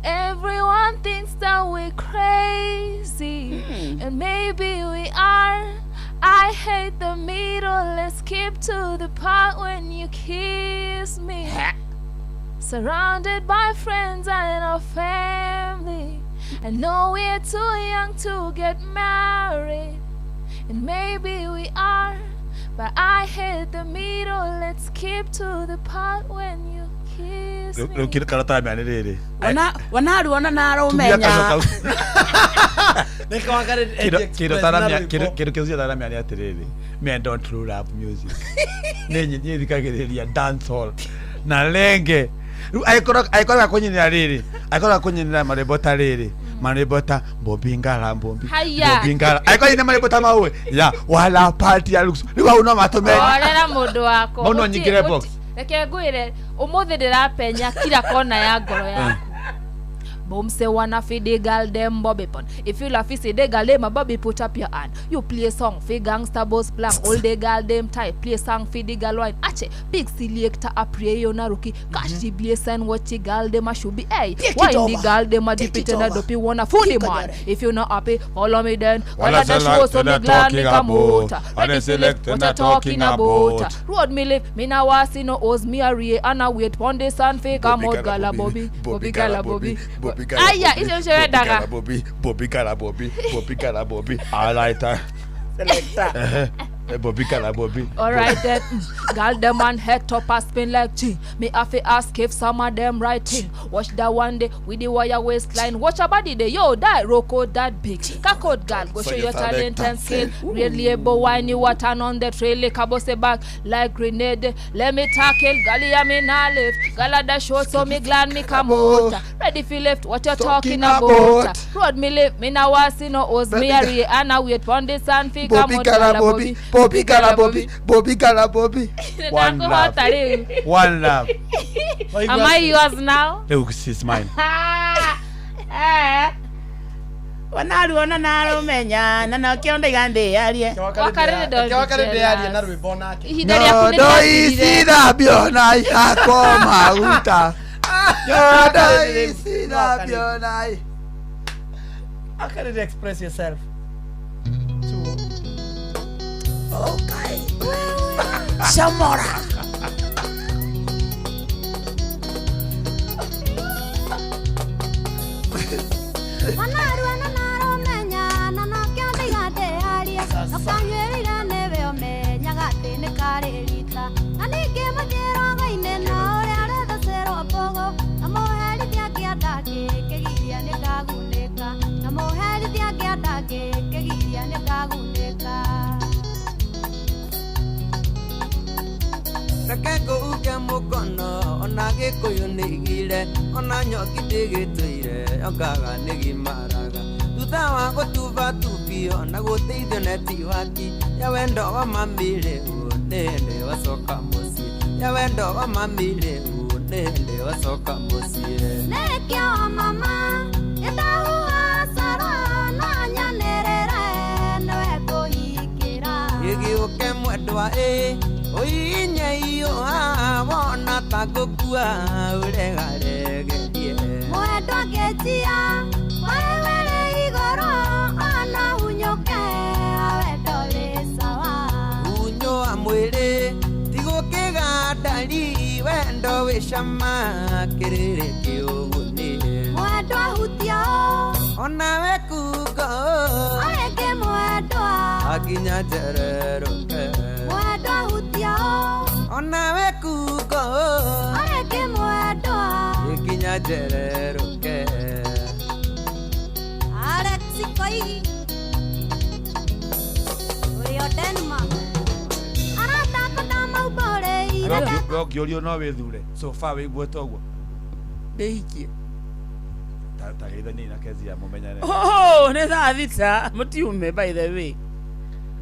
Everyone thinks that we're crazy, and maybe we are. I hate the middle, let's skip to the part when you kiss me. Surrounded by friends and our family. I know we're too young to get married, and maybe we are, but I hate the middle. Let's skip to the part when you kiss Rĩu me. rĩu kĩndũ karataramia nĩ rĩrĩ. Wana wanaruona na arũmenya. Kĩndũ kĩu taramia nĩ atĩrĩrĩ, me I don't true rap music. Nĩ niĩ thikagĩrĩria dance hall na lenge. Rĩu angĩkorwo akũnyinĩra rĩrĩ, angĩkorwo akũnyinĩra marwĩmbo ta rĩrĩ, marwĩmbo ta Bombi Ngala Bombi, Haya. Bombi Ngala, angĩkorwo anyine marwĩmbo ta mau ya wala party ya looks, rĩu hau no matũme Orera mũndũ wakwa. Mau no nyingĩre box. Reke ngwĩre, ũmũthĩ ndĩrapenya kila kona ya ngoro yaku. Boom say wanna feed the girl them bobby pon. If you love see the girl them a bobby, put up your hand. You play song fi gangster boss plan. All the girl them type play song fi the girl wine. Ache big selector a pray you na rookie. Cash the blaze and watch the girl them a should be. Hey, Take it why the over. girl them a Take dip it it and a over. dopey wanna fool the man. Kikonyore. If you not happy, follow me then. Wala Wala the show so me select glad me talking come about. out. Wala Ready to select lift what and you talking talking about. about. Road me live, me now want see no ose me a ray and a wait pon the sun fake come out gala bobby, bobby gala bobby. Bobby Gala Aya, Bobby, icio nĩcio Bobby wendaga. Gala Bobby, Bobby Gala Bobby, Bobby Gala Bobby. I like that. Selector. Bobby Gala Bobby. Alright then, girl them and head top a spin like G. Me have to ask if some of them right thing. Watch that one day with the wire waistline. Watch your body day, yo, that roko that big. Kakot girl, go show your talent and skill. Really able wine you a turn on the trail, like a boss back like grenade. Let me tackle, galley I me nah lift. Gala that show so me glad me come out. Ready for left, what you talking about? Road me live, me now want see no ose me a re and I wait pon this and fi come Bobby out Gala gala Bobby, Bobby Gala Bobby, Bobby Gala Bobby. One love. Ndakũhota rĩu. One love. Am I yours now? Look, she's mine. Wanaruona na arũmenya na nokĩo ndaiga ndĩyarie. Wakarĩrĩ don't be Wakarĩrĩ ndĩyarie na jealous. rwĩmbo nake. Ihinda rĩaku nĩ Nyondo rĩathirire. icithambio na ihakwo maguta. Nyondo icithambio na Wakarĩrĩ express yourself. Chamora. Wanaruana na arũmenya na nokĩo ndaiga ndĩyarie. Ndũkanyuĩrĩire nĩwe ũmenyaga atĩ nĩ karĩ rita. Na ningĩ mũthiĩ rogo-inĩ na ũrĩa arethecerwo mbũgũ. Na mũherithia angĩenda ngĩkĩgiria nĩndagunĩka. Na mũherithia angĩenda ngĩkĩgiria nĩndagunĩka. Reke ngũuke mũkono ona gĩkũyũ nĩ igire ona nyoki ndĩgĩtũire yongaga nĩ gimaraga thutha wa gũtubatubio na gũteithio netiwaki ya wendo wa mami rĩu nĩ hĩndĩ wacoka mũciĩ ya wendo wa mami rĩu nĩ hĩndĩ wacoka mũciĩ. Nĩkĩo mama nĩndahuha coro no nyanĩrĩre nĩwe ngũhikĩra. Gĩgĩũke mwendwa ĩ ũinyeiũa wona ta ngũkua ũregaregerie. Mwendwa ngĩnjia wewe rĩ igũrũ ona hunyũke wendo wĩ sawa. Hunyũa mwĩrĩ tigũkĩgandari wendo wĩ cama kĩrĩrĩ kĩũguni. Mwendwa hutia onawe kungo arĩngĩ mwendwa akinya njererũke. Mwendwa hutia onawe kungo arĩngĩ mwendwa ikinya njererũke. Ĩi. Ũrĩ o Denmark. Arata akwa ndamaumbũrĩire. We ũngĩũrio no wĩthure so far wĩiguĩte ũguo ndĩhikie ta geithaniai na Kezia mũmenyane. Oh, nĩ thaa 6 mũtiume by the way.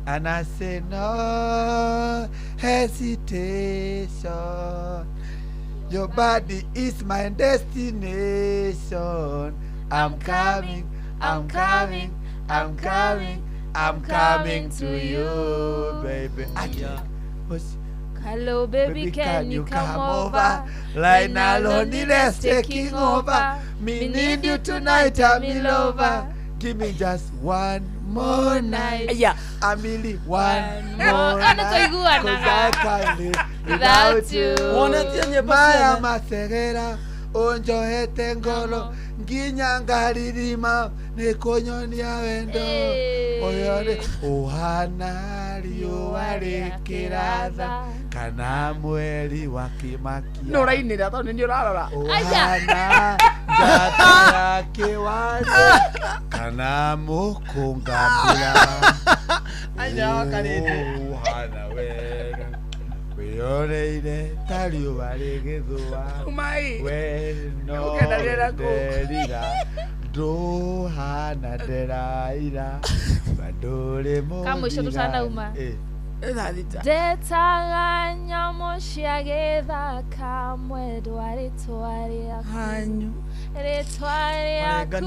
And I say no hesitation. Your body is my destination. I'm coming, I'm coming, I'm coming, I'm coming to you, baby. Hello baby, can you come over? Right now, loneliness taking over. Me need you tonight, I'm in over. Give me just one more night. Yeah. I'm really one more Ana night. twaiguana. 'Cause I can't live Without without you. you. Wonetie nyĩmbo Maya ciothe. macerera unjohete ngoro nginya ngaririma nĩkũnyonia wendo ũyũ nĩ ũhana riũa rĩkĩratha kana mweri wa kĩmakia No ũrainĩra tondũ nĩ niĩ ũrarora. Ũhana njata ya kĩwanja kana mũkũnga mbura ũhana wega wĩyoneire ta riũa rĩgĩthũa Umai. we no Ũkendanĩra kũ? nderira ndũhana nderaira ndũrĩ Kamũico tũtanauma. mũthigani. Nĩ thaa 6. Ndetaga nyamũ cia gĩthaka mwendwa rĩtwa rĩaku Hanyu. rĩtwa rĩaku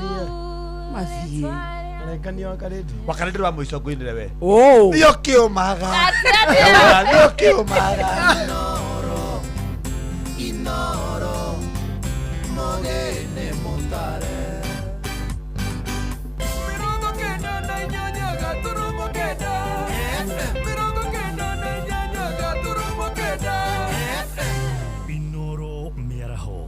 Mathiĩ. rĩtwa rĩaku. Ũrengania Wakarĩndĩ. Wakarĩndĩ rwa mũico ngũinĩre we Oh. thiĩ ũkĩũmaga thiĩ ũkĩũmaga Inoro Mogene Montare 98.9 FM 99.9 FM Inoro mĩaraho.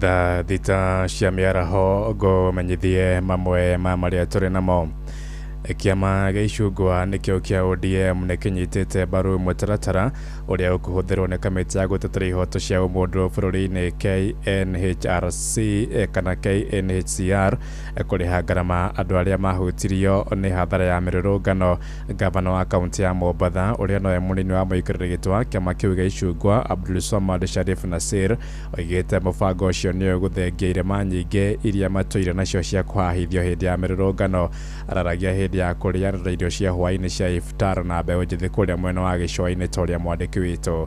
Thaa 6 cia mĩaraho ngũmenyithie mamwe ma marĩa tũrĩ namo. Kĩama gĩa icungwa nĩkĩo kĩa ODM nĩ kĩnyitĩte mbaru mũtaratara ũrĩa ũkũhũthĩrwo nĩ kamĩtĩ ya gũtetera ihoto cia ũmũndũ bũrũri-inĩ KNHRC kana KNHCR kũrĩha ngarama andũ arĩa mahutirio nĩ hathara ya mĩrũrũngano. Gavana wa kaunti ya Mombatha ũrĩa nowe mũnini wa mũikarĩri gĩtĩ wa kĩama kĩu gĩa icungwa Abdul Swamad Sharif Nasir oigĩte mũbango ũcio nĩ ũgũthengia irema nyingĩ iria matũire nacio cia kũhahithio hĩndĩ ya mĩrũrũngano. Araragia hĩndĩ ya kũrĩanĩra irio cia hwaĩ-inĩ cia iftar na mbeũ njĩthĩ kũrĩa mwena wa gĩcũa-inĩ ta ũrĩa mwandĩki witũ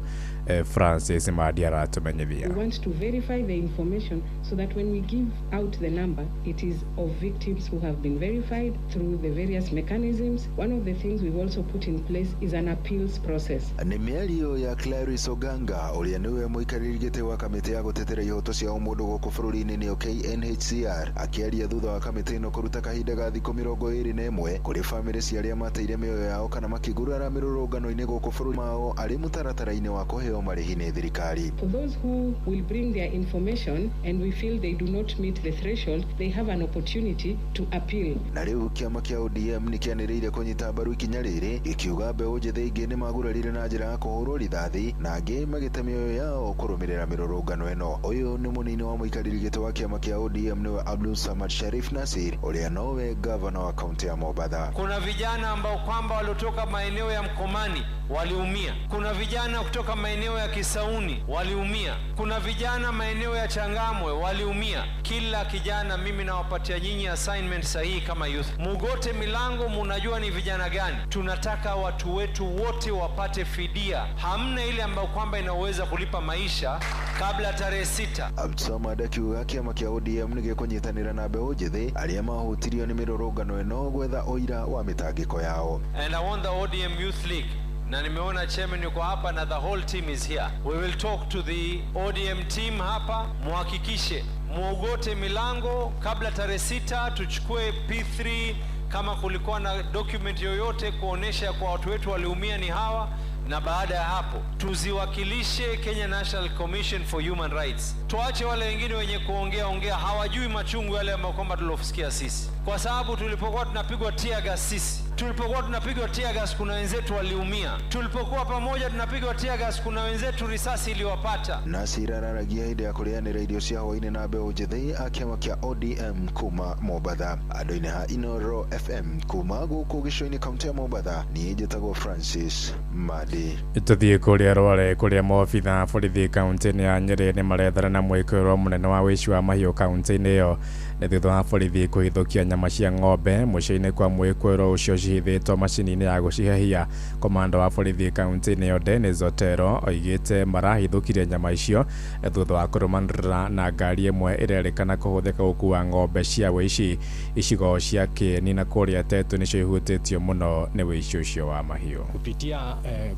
Francis Madi aratumenyithia. We want to verify the information so that when we give out the number, it is of victims who have been verified through the various mechanisms. One of the things we've also put in place is an appeals process. Nĩ mĩario ya Clarice Oganga ũrĩa nĩwe mũikarĩri gĩtĩ wa kamĩtĩ ya gũtetera ihoto cia ũmũndũ gũkũ bũrũri-inĩ nĩyo KNHCR akĩaria thutha wa kamĩtĩ ĩno kũruta kahinda ga thikũ 21 kũrĩ bamĩrĩ cia arĩa mateire mĩoyo yao kana makĩgurara mĩrũrũngano-inĩ gũkũ bũrũri mao arĩ mũtaratara-inĩ wa kũheo marĩhi nĩ thirikari. For those who will bring their information and we feel they do not meet the threshold, they have an opportunity to appeal. Na rĩu kĩama kĩa ODM nĩ kĩanĩrĩire kũnyita mbaru ikinya rĩrĩ gĩkiuga mbeũ njĩthĩ ingĩ nĩ magurarire na njĩra ya kũhũrwo rithathi na angĩ magĩte mĩoyo yao kũrũmĩrĩra mĩrũrũngano ĩno. Ũyũ nĩ mũnini wa mũikarĩri gĩtĩ wa kĩama kĩa ODM nĩwe Abdul Samad Sharif Nasir ũrĩa nowe gavana wa kaunti ya Mombatha. Kuna vijana ambao kwamba waliotoka maeneo ya Mkomani waliumia. Kuna vijana kutoka maeneo ya Kisauni waliumia. Kuna vijana maeneo ya Changamwe waliumia. Kila kijana mimi nawapatia nyinyi assignment sahihi kama youth. Mugote milango, munajua ni vijana gani. Tunataka watu wetu wote wapate fidia. Hamna ile ambayo kwamba inaweza kulipa maisha kabla tarehe 6. Abdulsamad akiuga kĩama kĩa ODM nĩ gĩkũnyitanĩra na mbeũ njĩthĩ arĩa mahutirio nĩ mĩrũrũngano ĩno gwetha ũira wa mĩtangĩko yao. And I want the ODM Youth League, na nimeona chairman yuko hapa na the whole team is here. We will talk to the ODM team hapa, muhakikishe muogote milango kabla tarehe 6, tuchukue P3 kama kulikuwa na document yoyote kuonesha kwa watu wetu waliumia ni hawa, na baada ya hapo tuziwakilishe Kenya National Commission for Human Rights. Tuache wale wengine wenye kuongea ongea, hawajui machungu yale ambayo kwamba tulosikia sisi, kwa sababu tulipokuwa tunapigwa tear gas sisi, tulipokuwa tunapigwa tear gas kuna wenzetu waliumia, tulipokuwa pamoja tunapigwa tear gas kuna wenzetu risasi iliwapata. Nasir araragia hĩndĩ ya kũrĩanĩra irio cia hwaĩ-inĩ na mbeũ njĩthĩ a kĩama kĩa ODM kuma Mombatha. Andũ-inĩ ha Inoro FM kuma gũkũ gĩcũa-inĩ kaũntĩ ya Mombatha, niĩ njĩtagwo Francis Madi. Tũthiĩ kũrĩa Rware kũrĩa maobitha borithi kaũntĩ-inĩ ya Nyĩrĩ nĩ marethana na mwĩkũĩrwo mũnene wa wĩici wa mahiũ kaũntĩ-inĩ ĩyo. Nĩ thutha wa borithi kũhithũkia nyama cia ng'ombe mũciĩ-inĩ kwa mwĩkũĩrwo ũcio cihithĩtwo macini-inĩ ya gũcihehia. Komanda wa borithi kaũntĩ-inĩ ĩyo Dennis Otero oigĩte marahithũkirie nyama icio thutha wa kũrũmanĩrĩra na ngari ĩmwe ĩrerĩkana kũhũthĩka gũkua ng'ombe cia wĩici. Icigo cia Kĩeni na kũrĩa Tetu nĩcio ihutĩtio mũno nĩ wĩici ũcio wa mahiũ. Kupitia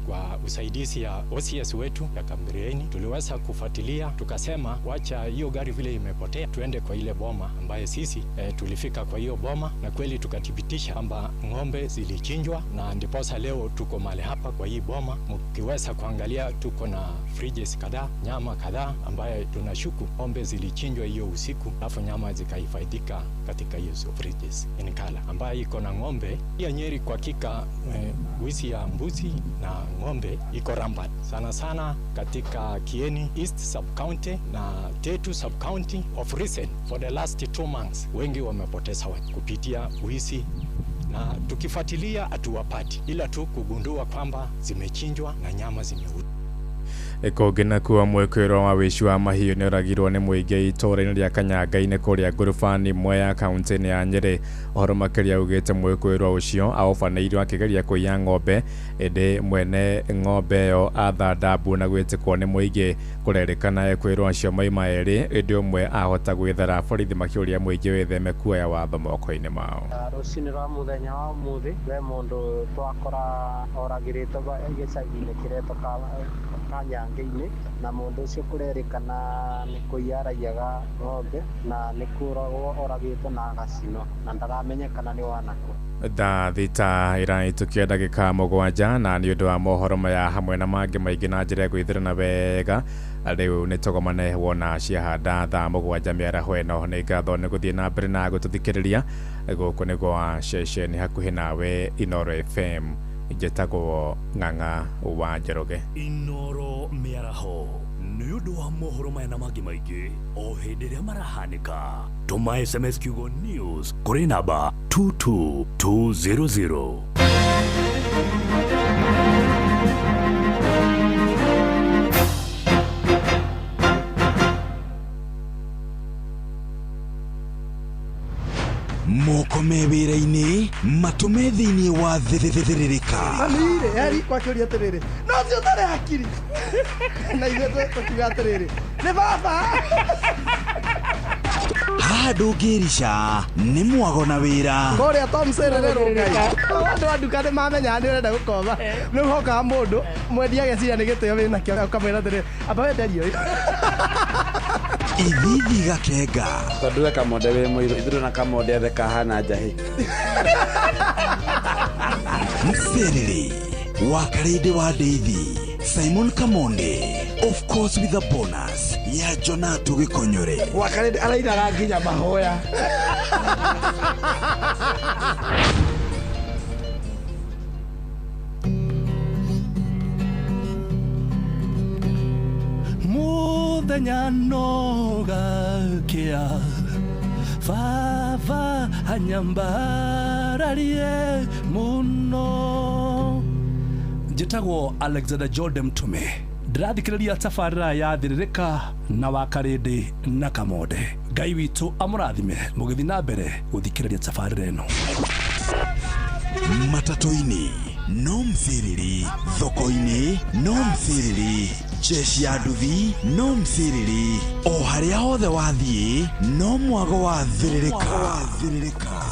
kwa usaidizi ya OCS wetu ya Kambrieni tuliweza kufuatilia, tukasema wacha hiyo gari vile imepotea tuende kwa ile boma ambaye sisi tulifika kwa hiyo boma na kweli tukathibitisha kwamba ng'ombe zilichinjwa, na ndiposa leo tuko mahali hapa kwa hii boma. Mkiweza kuangalia tuko na fridges kadhaa, nyama kadhaa ambaye tunashuku ng'ombe zilichinjwa hiyo usiku, alafu nyama zikahifadhika katika hiyo fridges in color ambaye iko na ng'ombe ya Nyeri. Kwa hakika wizi ya mbuzi na ng'ombe iko rampant sana sana katika Kieni East sub county na Tetu sub county. Of recent for the last 2 months wengi wamepoteza kupitia wizi, na tukifuatilia hatuwapati, ila tu kugundua kwamba zimechinjwa na nyama zimeuzwa. Kũngĩ nakuo mwĩkũĩrwo wa wĩici wa mahiũ nĩoragirwo nĩ mũingĩ itũũra-inĩ rĩa Kanyangainĩ kũrĩa ngurubani Mwea kaũntĩ-inĩ ya Nyĩrĩ. Ũhoro makĩria ugĩte mwĩkũĩrwo ũcio aobanĩirio akĩgeria kũiya ng'ombe ĩndĩ mwene ng'ombe ĩyo athanda mbu na gwĩtĩkwo nĩ mũingĩ. Kũrerĩkana ekwĩrwo acio maima erĩ ĩndĩ ũmwe ahota gwĩthara, borithi makĩũria mũingĩ wĩtheme kuoya watho moko-inĩ mao. Rũcinĩ rwa mũthenya wa ũmũthĩ we mũndũ twakora oragĩrĩtwo gĩcagi-inĩ kĩretwo Kanyangainĩ, na mũndũ ũcio kũrerĩkana nĩ kũiya araiyaga ng'ombe na nĩ kũragwo oragĩtwo na agacinwo na ndaramenyekana nĩ wanakũ. Thaa 6 ĩrahĩtũkia ndagĩka 7 na nĩ ũndũ wa mohoro maya hamwe na mangĩ maingĩ na njĩra ya gwĩthĩrana wega rĩu nĩ tũgomane wona ciahanda thaa 7 mĩaraho ĩno. Nĩ ngatho nĩ gũthiĩ na mbere na gũtũthikĩrĩria. Gũkũ nĩ gwa ceceni hakuhĩ nawe Inoro FM. Njĩtagwo Ng'ang'a wa Njoroge. Inoro mĩaraho nĩ ũndũ wa mohoro maya na mangĩ maingĩ o hĩndĩ ĩrĩa marahanĩka. Tũma SMS kiugo news kũrĩ namba 22200. Moko me wĩra-inĩ matũme thĩinĩ wa thĩrĩrĩka. Mami-rĩ eri kwakĩũria atĩrĩrĩ, no ũcio ũtarĩ hakiri na ithuĩ tũkiuga atĩrĩrĩ nĩ baba. Haha ndũngĩrica nĩ mwago na wĩra. Kũrĩa Tom Serere Rũngai andũ a nduka nĩ mamenyaga nĩ ũrenda gũkomba, rĩu hokaga mũndũ mwendia ageciria nĩ gĩtĩo wĩnakĩo ũkamwĩra atĩrĩrĩ amba wenderie ũyũ. Ithithi gakenga tondũ we Kamonde wĩ mũirũ ithuĩ na Kamonde ethe kahana njahĩ. Mserere wa Karĩndĩ wa Ndeithi Simon Kamonde, of course with a bonus ya Jonatu Gĩkonyore. Wa Karĩndĩ arainaga nginya mahoya. Mũthenya no gakĩa baba anyambararie mũno. Njĩtagwo Alexander Jordan Mtume, ndĩrathikĩrĩria tabarĩra ya Thĩrĩrĩka na wa Karĩndĩ na Kamonde. Ngai witũ amũrathime mũgĩthiĩ na mbere gũthikĩrĩria tabarĩra ĩno. Matatũ-inĩ no mthiriri, thoko-inĩ no mthiriri, jeshi ya nduthi no mthiriri, o harĩa hothe wathiĩ no mwago wa thĩrĩrĩka.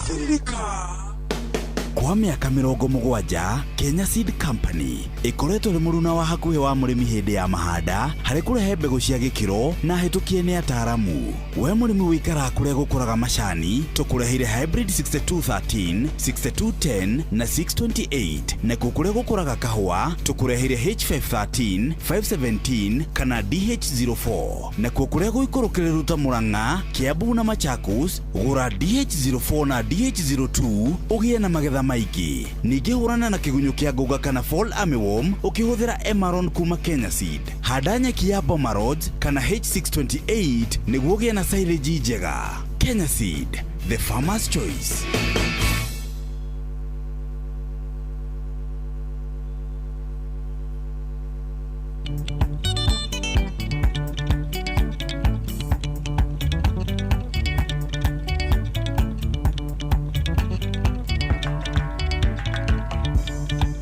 Thĩrĩrĩka. Kwa mĩaka 70 Kenya Seed Company ĩkoretwo ĩrĩ mũruna wa hakuhĩ wa mũrĩmi hĩndĩ ya mahanda harĩ kũrehe mbegũ cia gĩkĩro na hĩtũkie nĩ ataaramu. We mũrĩmi wĩikaraga kũrĩa gũkũraga macani, tũkũreheire hybrid 6213, 6210 na 628, nakuo kũrĩa gũkũraga kahũa tũkũreheire H513, 517 kana DH04, nakuo kũrĩa gũikũrũkĩrĩru ta Murang'a, Kiambu na Machakos, gũra DH04 na DH02 ũgĩe na magetha maingĩ. Ningĩ hũrana na kĩgunyũ kĩa ngũnga kana fall armyworm ũkĩhũthĩra Emaron kuma Kenya Seed. Handa nyeki ya Boma Rhodes kana H628 nĩguo ũgĩe na silage njega. Kenya Seed, the farmer's choice.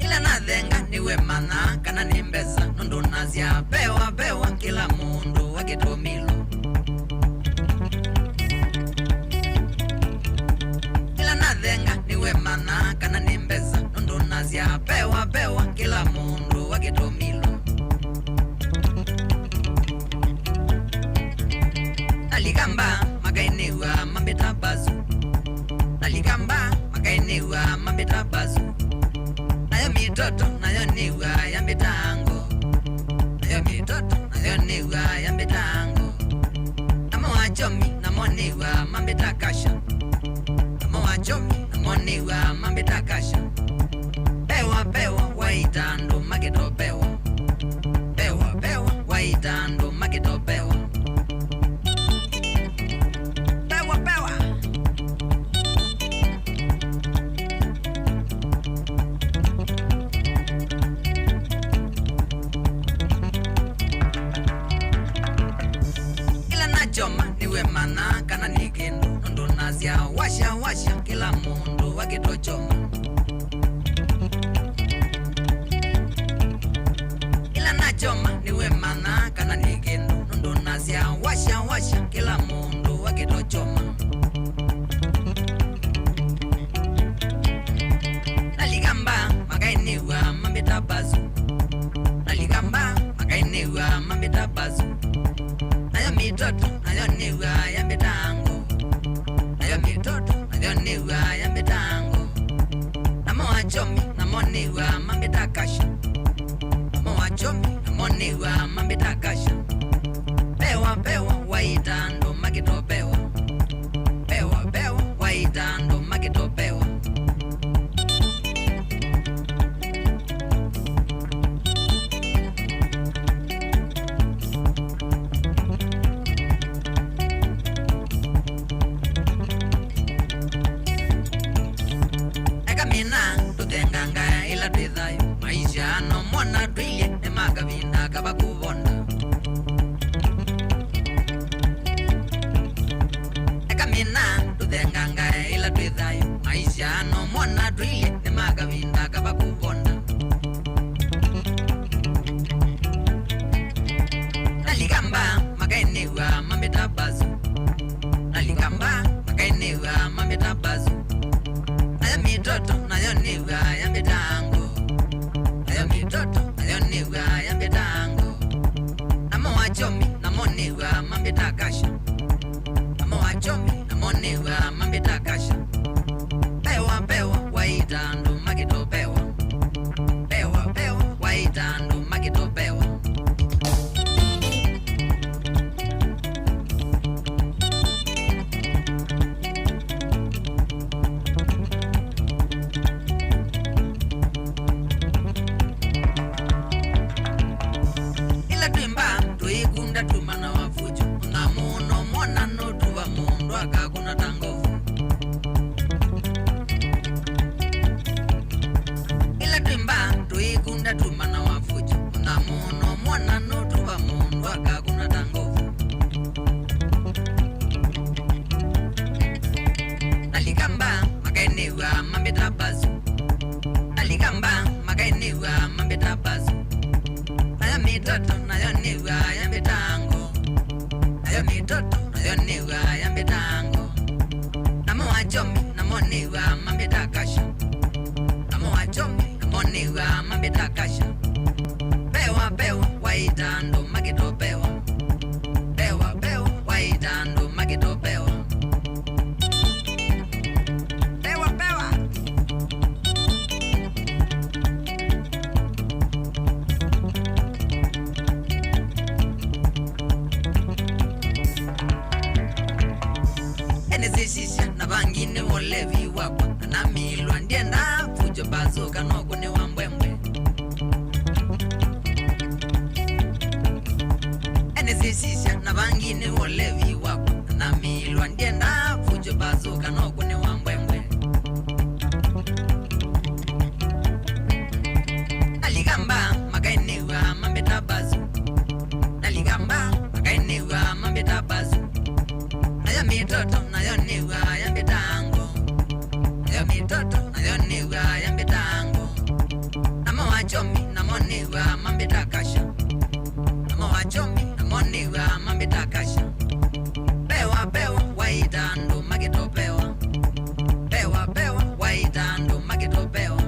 Ila nathenga niwe mana kana ni mbesa nundu nazya pewa pewa kila mundu wakitumilo. Ila nathenga niwe mana kana ni mbesa nundu nazya pewa pewa kila mundu wakitumilo. Nalikamba makainiwa mambita bazu, nalikamba makainiwa mambita bazu, nayo mitoto nayo niwa ya mitango, nayo mitoto nayo niwa ya mitango, namo wachomi namo niwa mambita kasha, namo wachomi namo niwa mambita kasha, pewa pewa waitando makito pewa, pewa pewa waitando makito pewa, pewa pewa. Ila nachoma niwe mana kana ni kindu nundu nazya washa washa kila mundu wakitochoma. Ila nachoma niwe mana kana ni kindu nundu nazya washa washa kila mundu wakitochoma. Nalikamba makainiwa mambita bazu, nalikamba makainiwa mambita bazu, nayo mitoto nayo niwa ya mitango, nayo mitoto nayo niwa ya mitango, namo wachomi namo niwa mambita kasha, namo wachomi namo niwa mambita kasha, pewa pewa waitando makito pewa, pewa pewa waitando makito pewa. Ekamina tutenganga ila twithayo maisha no mwana twilie ni makavinda kabakuvona. Ekamina tutenganga ila twithayo maisha no mwana twilie ni makavinda kabakuvona. Nalikamba makainiwa mambita bazu, nalikamba makainiwa mambita bazu, nayo mitoto nayo niwa ya mitango, nayo mitoto nayo niwa ya mitango, namo wachomi namo niwa mambita kasha, namo wachomi namo niwa mambita kasha, pewa pewa waitando makito pewa, pewa pewa waitando makito pewa. Ila twimba twikunda tumana wafujo na muno mwana no tuva mundu akakuna tangovu. Ila twimba twikunda tumana wafujo na muno mwana no tuva mundu akakuna tangovu. Nalikamba makainiwa mambita bazu, nalikamba makainiwa mambita bazu, nayo mitoto nayo niwa ya mitango, nayo mitoto nayo niwa ya mitango, namo wachomi namo niwa mambita kasha, wachomi namoniwa mambitakasha pewa pewa waitando magitopewa pewa pewa waitando magitopewa pewa pewa. Enezishisha na bangine wolevi wakwa namilwa ndienda fujo bazuka nokune wambwembwe. Enezishisha na bangine wolevi wakwa namilwa ndienda fujo bazuka nokune wambwembwe. Naligamba makainiwa mambeta bazu, naligamba makainiwa mambeta bazu, nayo mitoto nayo niwa yambitango, nayo mitoto nayo niwa yambitango, namo wachomi namo niwa mambitakasha, namo wachomi namo niwa mambitakasha, pewa pewa waitando magitopewa, pewa pewa waitando magitopewa.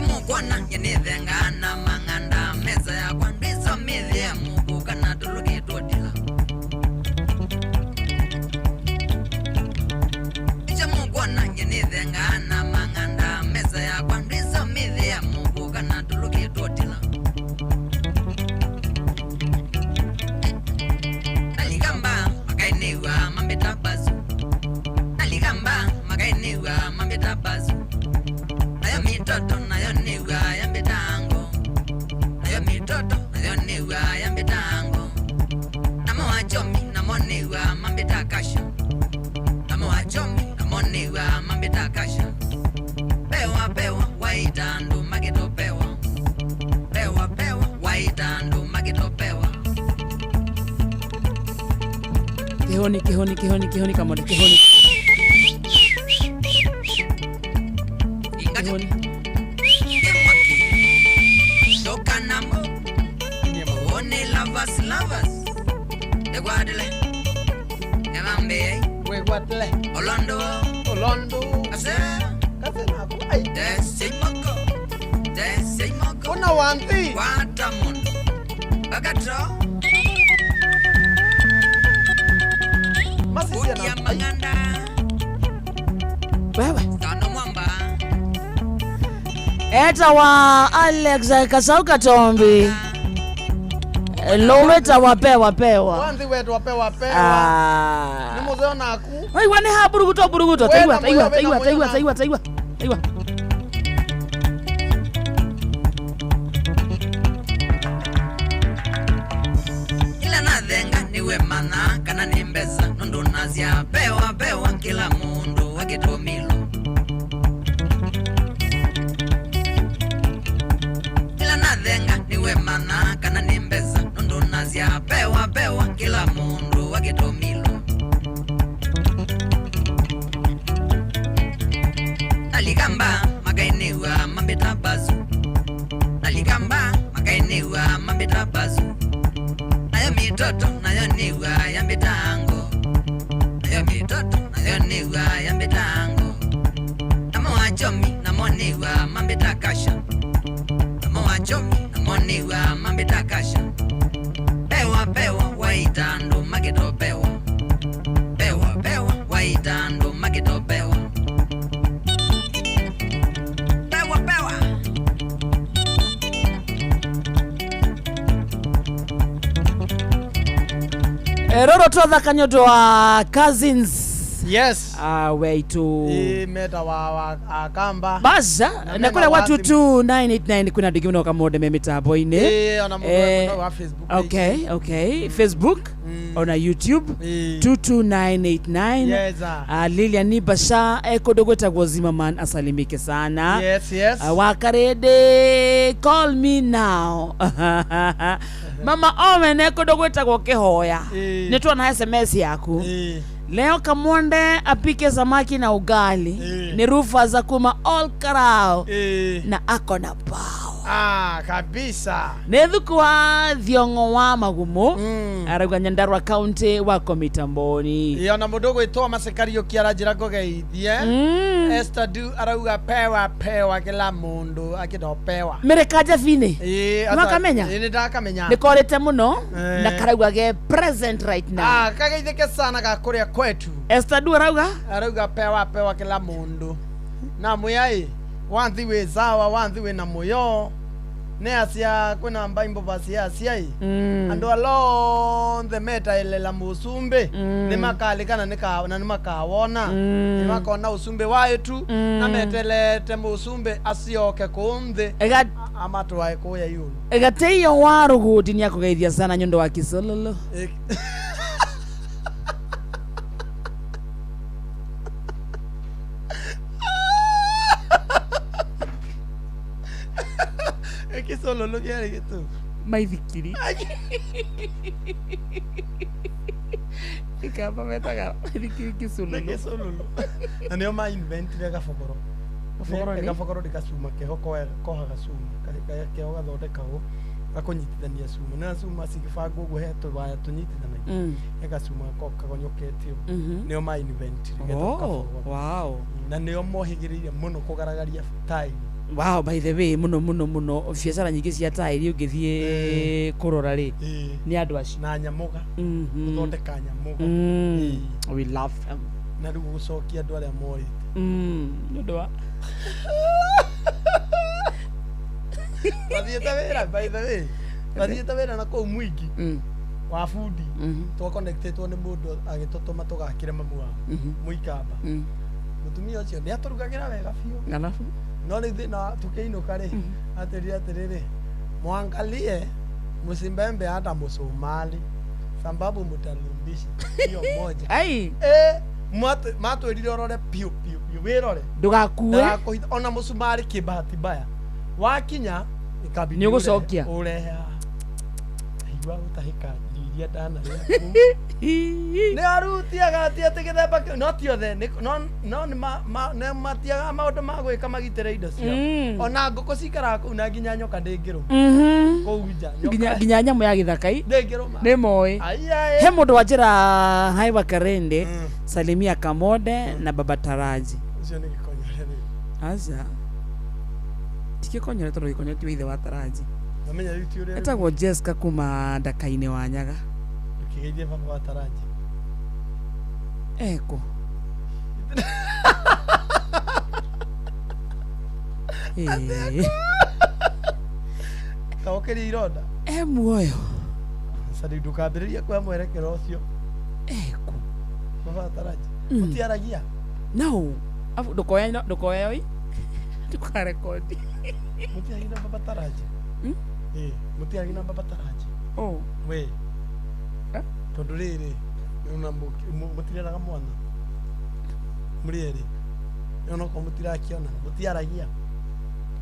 Mukwana yenithengana mang'anda meza yakwa ndisomithie muku kana tulukitutila. Icho mukwana yenithengana mang'anda meza yakwa ndisomithie muku kana tulukitutila. Naligamba makainiwa mambeta bazu, naligamba makainiwa mambeta bazu, nayo mitoto nayo niwa yambitango, nayo mitoto nayo niwa yambitango, namo wachomi namo niwa mambitakasha, namo wachomi namo niwa mambitakasha, pewa pewa waitando magitopewa, pewa pewa waitando magitopewa. Kihoni kihoni kihoni kihoni kamonde kihoni kihoni. Tokanamo one lovers lovers egwadile ebambe wegwadile olondo olondo ase kase nako ai desimoko desimoko ona wanti watamondo bakato masisi na manganda wewe tano mwamba eta wa Alex Kasau Katombi loweta wapewa pewa wanthi wetu wapewa pewa ah ni muzeo naku oi wane ha buruguto buruguto taigua taigua taigua taigua taigua taigua taigua. Ila nathenga niwe mana kana ni mbesa nundu nazia pewa pewa kila mundu wakitumilo. Ila nathenga niwe mana kana ni mbesa nundu nazia pewa pewa kila mundu wakitumilo. Naligamba makainiwa mambeta bazu, naligamba makainiwa mambeta bazu, nayo mitoto nayo niwa yambitango, nayo mitoto nayo niwa yambitango, namo wachomi namo niwa mambitakasha, namo wachomi namo niwa mambitakasha, pewa pewa waitando magitopewa, pewa pewa waitando magitopewa, pewa pewa. Roro twathaka nĩ ũndũ wa cousins. Yes. Ah, waitu meta wa akamba baza na kũrĩa gwa 22989 kwĩna andũ aingĩ mũno kamonde me mĩtambo-inĩ. Ona mũndũ wa Facebook. Okay, okay. Facebook ona YouTube 22989. Yes, sir. Lilian Basha kũndũ gwĩtagwo Zimmerman asalimike sana. Yes, yes. Wakarĩndĩ call me now. Mama Omen kũndũ gwĩtagwo Kĩhoya. Nĩ tuona SMS yaku. Leo Kamonde apike samaki na ugali. Ni Rufa za kuma all karao na ako na power. Ah, kabisa. Nĩ thuku wa thiong'o wa magumu arauga Nyandarua County wako mitamboni. Ĩ, ona mũndũ ũgwĩtwo Macekariũki aranjĩra ngũgeithie. Esther Du arauga pewa pewa kila mũndũ akĩndo pewa. Mĩrĩkanja binĩ. Ĩ, Nĩwakamenya? Ĩ, nĩndakamenya. Nĩ korĩte mũno Eh. na karauga ge present right now. Ah, kageithĩke sana ga kũrĩa kwetu. Esther Du arauga? Arauga pewa pewa kila mũndũ. Na mwĩa ĩ, wanthi wĩ sawa, wanthi wĩ na mũyo. Nĩ acia kwĩna mbaimbo bacia acia ĩ. Andũ alonthe metaelela mũcumbĩ nĩ makalikana na nĩ makawona nĩ makona ũcumbĩ waĩtu na metelete mũcumbĩ acioke kũu nthĩ amatwae kũya igũrũ. Gateio wa rũgũndi nĩ akũgeithia sana nĩ ũndũ wa kĩcololo. Gĩcololo kĩarĩ gĩtũ maithikiri ikamba metaga maithikiri kĩcololo. Gĩcololo na nĩo ma inventire gabogoro. Gabogoro nĩ? Gabogoro nĩ gacuma keho kohaga cuma keho gathondekagwo gakũnyitithania cuma na cuma cigĩbangwo ũguo he tũwaya tũnyitithanagia he gacuma gakoragwo kagonyokete ũguo. Nĩo ma inventire getagwo gabogoro. Wow. Na nĩo mohĩgĩrĩire mũno kũgaragaria tairi. Wow, by the way, muno muno muno biacara nyingĩ cia tairi ũngĩthiĩ kũrora rĩ nĩ andũ acio na nyamũga gũthondeka nyamũga. We love them. Na rĩu gũcokia andũ arĩa morĩte nĩ ũndũ wa mathiĩte wĩra, by the way mathiĩte wĩra na kũu mwingi wa bundi twakonectĩtwo nĩ mũndũ agĩtũtũma tũgakĩre mamu wao mũikamba. Mũtumia ũcio nĩ atũrugagĩra wega biũ. Alafu no rĩu thĩna tukĩinũka rĩ atĩrire atĩrĩrĩ, mwangalie msimbembe hata mũsumali sababu mtalumbisha hiyo moja. Ai. Matwĩrire ũrore piũ piũ piũ wĩrore ndũgakue Ndagakũhitha ona mũcumarĩ kĩbahati mbaya wakinya ikabidi Nĩ ũgũcokia. ũrehe haha. Ndaigua gũtahĩka irio iria ndanarĩa kũu. Nĩ arutiaga ati atĩ gĩthemba kĩu no ti othe no nĩ matiagaga maũndũ ma gwĩka magitĩre indo ciao. Ona ngũkũ cikaraga kũu na nginya nyoka ndĩngĩrũma. Kũu nja nyoka nginya nyamũ ya gĩthaka i ndĩngĩrũma. nĩ moĩ. Aiyaĩ. He mũndũ wanjĩra hai wa Karende salimia Kamode na baba Taraji. Ũcio nĩ gĩkonyore rĩu. Aca ti gĩkonyore tondũ gĩkonyore ti wa ithe wa Taraji. Namenya rĩu ti ũrĩa Etagwo Jessica kuma Ndaka-inĩ wa Nyaga. Ũkĩgeithie baba wa Taraji. Eko. Kaũkĩria ironda. E muoyo. Sasa rĩu ndũkambĩrĩrie kuoya mwerekero ũcio. Eko. Baba wa Taraji. Mũtiaragia? No. Afu ndũkoya ndũkoya oi. Ndũkarekodi. Mũtiaragia na baba Taraji? Ĩ, mũtiaragia na baba Taraji? Oh. We. Tondũ rĩrĩ ona mũtireraga mwana mũrĩ erĩ onokorwo mũtirakĩonana mũtiaragia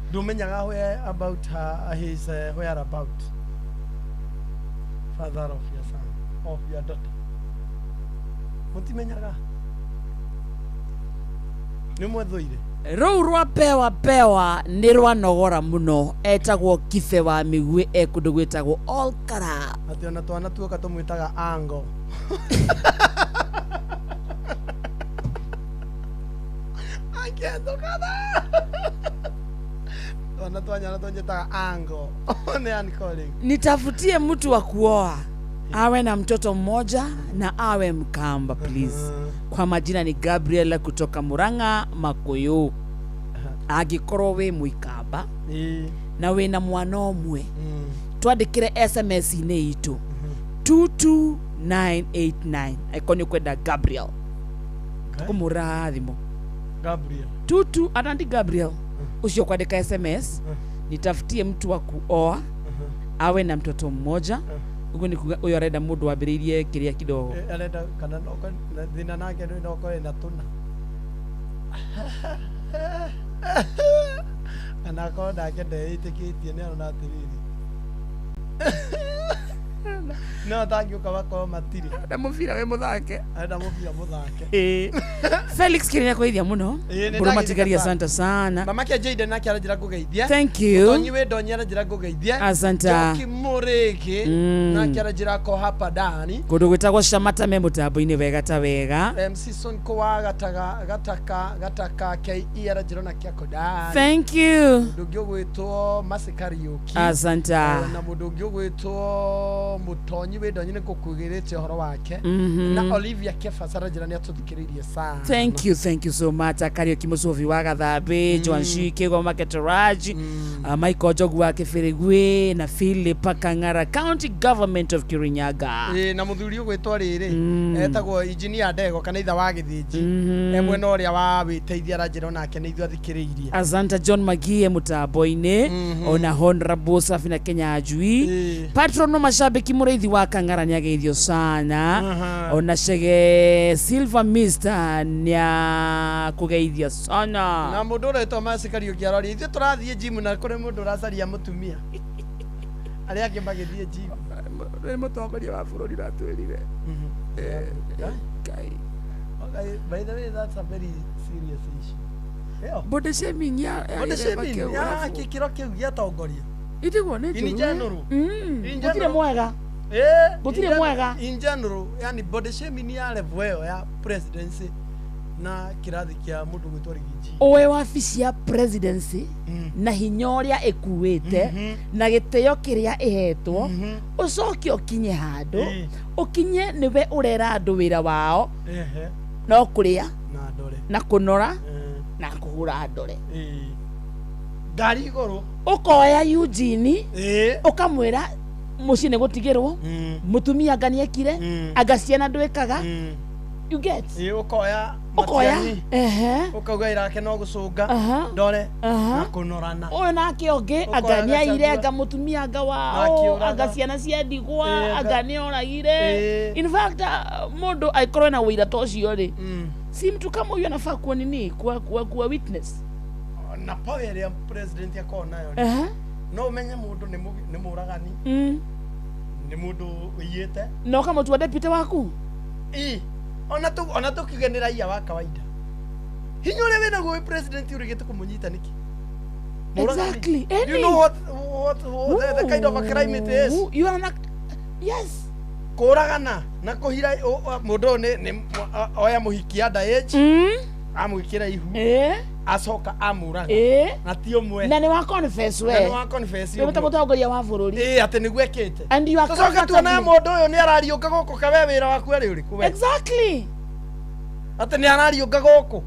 ndũmenyaga where about her, his whereabout father of your son of your daughter mũtimenyaga nĩ mwethũire. Rũu rwa pewa pewa nĩ rwanogora mũno etagwo Kibe wa Mĩguĩ e kũndũ gwĩtagwo Olkara. Atĩ ona twana tuoka tũmwĩtaga ango. Angĩendũkana twana twanyana tũnjĩtaga ango. Nĩ anko rĩu. Nitafutie mtu wa kuoa awe na mtoto mmoja na awe Mkamba please. Kwa majina ni Gabriel kutoka Murang'a Makuyu. Angĩkorwo wĩ Mũikamba na wĩna mwana ũmwe twandĩkĩre SMS-inĩ itũ 22989 angĩkorwo nĩ ũkwenda Gabriel tũkũmũra thimũ Gabriel 22 atandi Gabriel ũcio kwandĩka SMS nitafutie mtu wa kuoa awe na mtoto mmoja uguo nĩ kuga ũyũ arenda mũndũ wambĩrĩirie kĩrĩa kidogo. Arenda kana no thĩna nake nĩ no korwo ena tũna kana akorwo nake ndeĩtĩkĩtie nĩ arona atĩrĩrĩ No tangĩũka makorwo matirĩ. Na mũbira wĩ mũthake. Arenda mũbira mũthake. Ĩĩ. Felix Kĩrĩa kwĩithia mũno. Ĩĩ, nĩ Mbũrũ matigaria ndagĩrĩka sana. asante sana. Mamake Jaden nake aranjĩra ngũgeithie. Thank you. Mũtonyi wĩ ndonyi aranjĩra ngũgeithie. Asante. Njoki Mũrĩgĩ nake aranjĩra ako hapa ndani. Kũndũ gwĩtagwo Shamata me mũtambo-inĩ wega ta wega. MC Sonko wa gataga gataka gataka KE aranjĩra onake ako ndani. Thank you. Mũndũ ũngĩ ũgwĩtwo Mercy Kariũki. Asante. Na mũndũ ũngĩ ũgwĩtwo Mũtonyi wĩ ndonyi nĩ ngũkwĩgĩrĩte ũhoro wake. Na Olivia Kefas aranjĩra nĩ atũthikĩrĩirie sana. Thank you, thank you so much. Kariuki Musuvi wa Gathambi, Joan Shike wa Maketeraji, Michael Njogu wa Kĩbĩrĩgwĩ na Philip Kang'ara, County Government of Kirinyaga. Ĩĩ, na mũthuri ũgwĩtwo rĩrĩ etagwo engineer Ndego kana itha wa gĩthĩnji e mwena ũrĩa wa wĩteithia aranjĩra onake nĩ ithuĩ athikĩrĩirie. Asante John Magie mũtambo-inĩ ona Honorable Safina Kenya Ajui Patron no mashabiki mũrĩithi wa Kang'ara nĩageithio sana ona Chege Silver Mister nĩakũgeithia sana. Na mũndũ ũretwo Mercy Kariũki aroria ithuĩ tũrathiĩ gym na kũrĩ mũndũ ũracaria mũtumia arĩa angĩ magĩthiĩ gym. Nĩ mũtongoria wa bũrũri ũratwĩrire. Ngai. Okay, by the way, that's a very serious issue. Ĩyo. Body shaming ya Body shaming ya gĩkĩro kĩu gĩa atongoria. Itigwo nĩ In njũru. general. In Gũtirĩ general. mwega. Gũtirĩ mwega. In general, yani body shaming ya level ĩyo ya presidency na kĩrathi kĩa mũndũ gwĩtwo Rigiji. Ũĩ wabici ya presidency na hinya ũrĩa ĩkuĩte na gĩtĩo kĩrĩa ĩhetwo ũcoke ũkinye handũ ũkinye nĩwe ũrera andũ wĩra wao no kũrĩa Na ndore. na kũnora na kũhũra ndore. Ngari igũrũ. Ũkoya Eugene ũkamwĩra mũciĩ nĩ gũtigĩrwo mũtumia anga nĩekire anga ciana ndwĩkaga. You get? Ĩĩ, ũkoya Ũkoya, Matiang'i. ehe. Ũkauga irake no gũcũnga ndore na kũnorana. Ũyũ nake ũngĩ Ũkoya anga nĩaire Gachagua. anga mũtumia anga wao Akiũraga. anga ciana cia ndigwa Ĩĩ, anga nĩoragire. In fact, mũndũ angĩkorwo ena ũira ta ũcio rĩ, si mtu kama huyu anafaa kuwa nini, kuwa witness. Na power ĩrĩa president akoragwo nayo rĩ, no ũmenye mũndũ nĩ mũragani, nĩ mũndũ ũiyĩte. Na ũkamũtua deputy waku. Ĩ, ona tu ona tukiuge nĩ raia wa kawaida. Hinya ũrĩa wĩnaguo wĩ president ũrĩgĩte kũmũnyita nĩkĩ? Mũragani. Exactly. Do you Any. know what the kind of a crime it is? Ooh, you are an act. Yes. Kũragana na kũhira mũndũ ũyũ nĩ oya mũhiki under age amwĩkĩra ihu acoka amũraga na ti ũmwe Na nĩ wa confess we. Na nĩ wa confess Wĩ ta ũguo. mũtongoria wa bũrũri. Ĩĩ, atĩ nĩguo ekĩte. And you are Tũcoke tuone comfortably- mũndũ ũyũ nĩ arariũka gũkũ kawe wĩra waku arĩ ũrĩkũ we? Exactly. Atĩ nĩ arariũka gũkũ.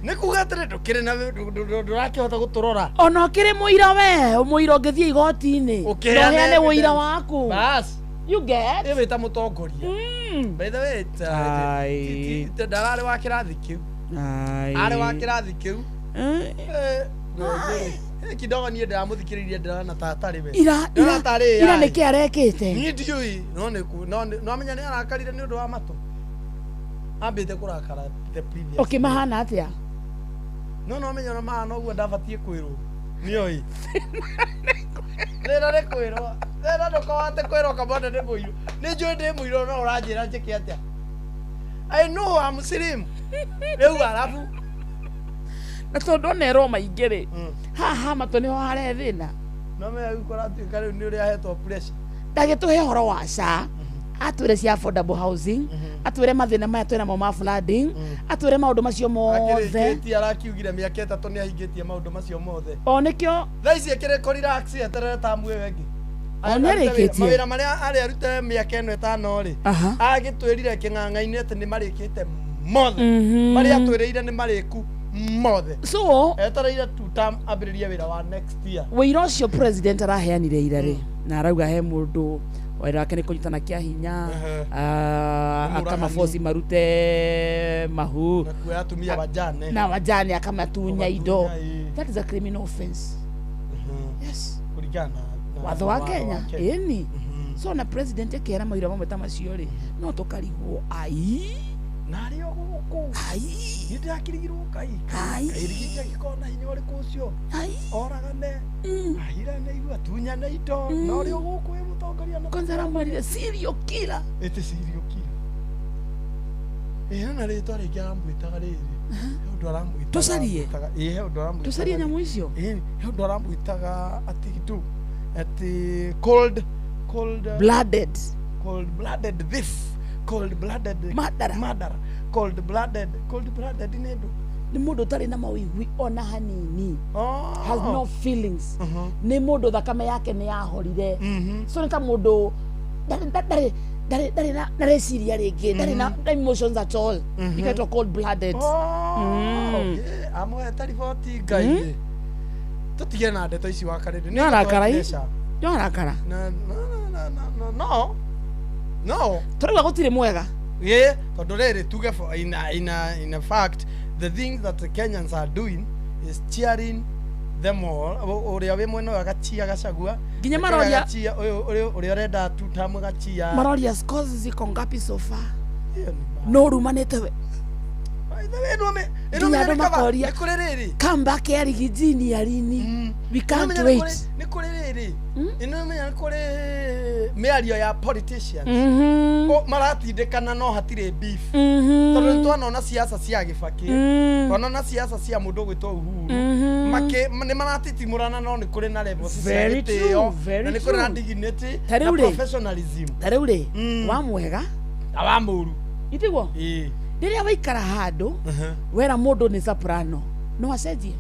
Nĩ kuga atĩrĩ ndũkĩrĩ na ndũrakĩhota gũtũrora. Ona ũkĩrĩ mũira we, mũira ũngĩthiĩ igoti-inĩ. Ũkĩheane Na ũheane ũira evidence. waku. Bas. You get? Ĩ wĩ ta mũtongoria. By the way, ndararĩ wa kĩrathi kĩu. Arĩ wa kĩrathi kĩu. Kidogo niĩ ndĩramũthikĩrĩirie ndĩrona ta atarĩ we. Ira Ndĩrona ira tarĩ ira AI. nĩkĩ arekĩte? Niĩ ndiũĩ no nĩ ku no no amenya nĩ arakarire nĩ ũndũ wa matũ. Ambĩte kũrakara the previous. Okay, mahana atĩa? No no amenya ona mahana ũguo ndabatiĩ kwĩrwo. Nĩoĩ. Thĩna nĩ kwĩrwo. Thĩna ndũkawate kwĩrwo kamwana nĩ mũirũ. Nĩ njũĩ ndĩ mũirũ no ũranjĩra njĩke atĩa? I know I'm slim. Rĩu arabu Na tondũ onerwo maingĩ rĩ, haha matũ nĩho harĩ thĩna. no menya rĩu kũratuĩka rĩu nĩ ũrĩa ahetwo pressure. Ndagĩtũhe ũhoro wa SHA, atwĩre cia affordable housing, atwĩre mathĩna maya twĩnamo ma flooding, atwĩre maũndũ macio mothe. Akĩrĩkĩtie arakiugire mĩaka 3 nĩ ahingĩtie maũndũ macio mothe. O nĩkĩo Thaa ici ekĩrĩ kũ relax eterere tamu ĩyo ĩngĩ. O nĩarĩkĩtie? Mawĩra marĩa arĩ arute mĩaka ĩno 5 rĩ, agĩtwĩrire kĩng'ang'a-inĩ atĩ nĩ marĩkĩte mothe. Marĩa atwĩrĩire nĩ marĩku mothe. So etereire two term ambĩrĩrie wĩra wa next year. Wĩira ũcio president araheanire ira rĩ, na arauga he mũndũ wĩra wake nĩ kũnyitana kĩa hinya, akamaboci marute mahu na kuoya atumia wajane na wajane akamatunya indo. That is a criminal offense. Yes. Kũringana na Watho wa watho Kenya. Ĩni. So na president akĩheana maũira mamwe ta macio rĩ, no tũkarigwo ai Narĩ o gũkũ. Nĩ ndĩrakĩrigirwo Ngai. Ngai rigiti angĩkorwo na hinya ũrĩkũ ũcio. Oragane. Ahirane igua tunyane indo. Na ũrĩ o gũkũ wĩ mũtongoria na Kwanza aramwĩrire serial killer. Ĩtĩ serial killer. Ĩĩ na rĩtwa rĩngĩ aramwĩtaga rĩrĩ. He ũndũ aramwĩtaga. Tũcarie? Ĩĩ he ũndũ aramwĩtaga. Tũcarie nyamũ icio? Ĩĩ he ũndũ aramwĩtaga atĩ ndũ atĩ cold cold Blooded. Cold blooded thief. Cold blooded Murderer. Murderer. Cold blooded cold blooded nĩ ndũ. Nĩ mũndũ ũtarĩ na mawĩigwi ona hanini. Oh. Has no feelings. Nĩ mũndũ thakame yake nĩ yahorire. So nĩ ta mũndũ ndarĩ ndarĩ ndarĩ na ndareciria rĩngĩ, ndarĩ na emotions at all. Ikaitwo cold blooded. Oh, amũhete riboti Ngai ĩ. Tũtige na ndeto ici wakarĩndĩ. Nĩ arakara ĩ? Nĩ arakara. No no no no no. No. Tũrauga gũtirĩ mwega. Ĩ tondũ rĩrĩ tuge for in a fact the thing that the Kenyans are doing is cheering them all. Ũrĩa wĩ mwena ũyũ agachia Gachagua. Nginya Ũrĩa maroria- agachia ũyũ ũrĩa ũrenda two term agachia. Maroria scores ziko ngapi so far? No rumanĩte we. Nginya andũ makoria Nĩ kũrĩ rĩrĩ. comeback ya rigijini ya lini. We can't Ĩno wait. nĩ kũrĩ rĩrĩ ĩno menya nĩ kũrĩ mĩario ya politicians maratindĩkana no hatirĩ beef tondũ nĩ twanona siasa cia Gĩbakĩ twanona siasa cia mũndũ ũgwĩtwo Uhuru Makĩ nĩ maratitimũrana no nĩ kũrĩ na levels cia Very true, gĩtĩo very na nĩ kũrĩ na true. dignity Ta na rĩu rĩ. professionalism Ta rĩu rĩ wa mwega na wa mũru itiguo rĩrĩa waikara handũ wera mũndũ nĩ soprano no acenjie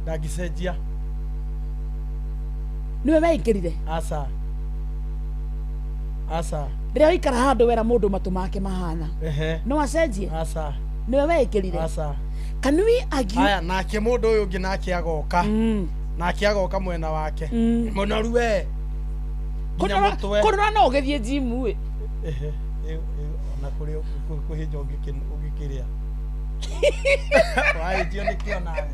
ndangĩcenjia nĩwe weingĩrire aca aca rĩrĩa waikara handũ wera mũndũ matũ make mahana ehe no acenjie aca nĩwe weingĩrire aca can we argue aya nake mũndũ ũyũ ũngĩ nake agoka nake agoka mwena wake mũnoru we nginya mũtwe kũrora no ũgĩthiĩ jimu ĩ Ehe, ona kũrĩ kũhĩnja ũngĩkĩrĩa wahĩnjio nĩkĩo nawe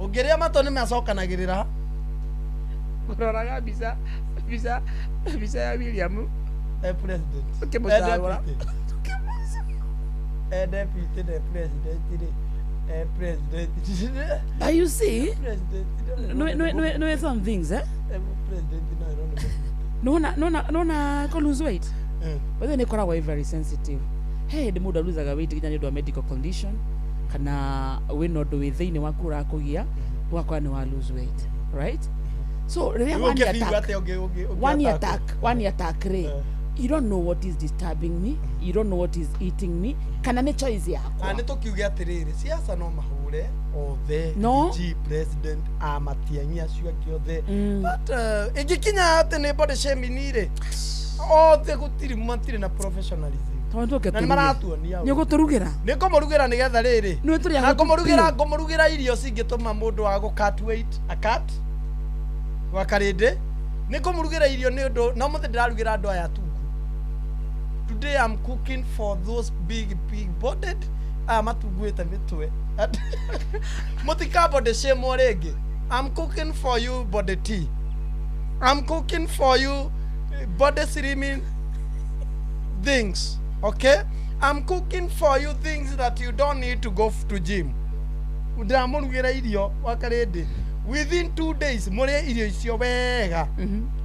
ũngĩrĩa matũ nĩ macokanagĩrĩra kũroraga mbica mbica mbica ya William eh president Ũkĩmũcagũra. eh deputy the president rĩ eh president But you see president no some things eh eh president no ĩro nĩ nona nona nona ko lose weight but then ĩkoragwo ĩ very sensitive he hĩndĩ mũndũ aluzaga weight nginya nĩ ũndũ wa medical condition kana wĩna ũndũ wĩ thĩinĩ waku ũrakũgia ũgakora nĩ wa lose weight right so rĩrĩa Rĩu wani ũngĩbigua attack atĩa ũngĩ one attack? attack one attack rĩ you don't know what is disturbing me you don't know what is eating me kana nĩ choice yakwa Ah, nĩ tũkiuge atĩrĩrĩ siasa no mahũre othe No. DG, president amatiang'i acio angĩ othe but ĩngĩkinya atĩ nĩ body shaming rĩ othe gũtirĩ matirĩ na professionalism tondũ tũke na nĩ tũruge. maratuonia Nĩ ũgũtũrugĩra nĩ ngũmũrugĩra nĩgetha rĩrĩ Nĩwe tũrĩ na agũtu ngũmũrugĩra biũ. ngũmũrugĩra irio cingĩtũma mũndũ wa gũ cut weight a cut wa karĩndĩ nĩ ngũmũrugĩra irio nĩ ũndũ no mũthĩ ndĩrarugĩra andũ aya tungu today I'm cooking for those big big bodied aya matunguĩte mĩtwe mũtika body shame rĩngĩ I'm cooking for you body tea I'm cooking for you body slimming things okay I'm cooking for you things that you don't need to go to gym ndĩramũrugĩra irio wakarĩndĩ within 2 days mũrĩe irio icio wega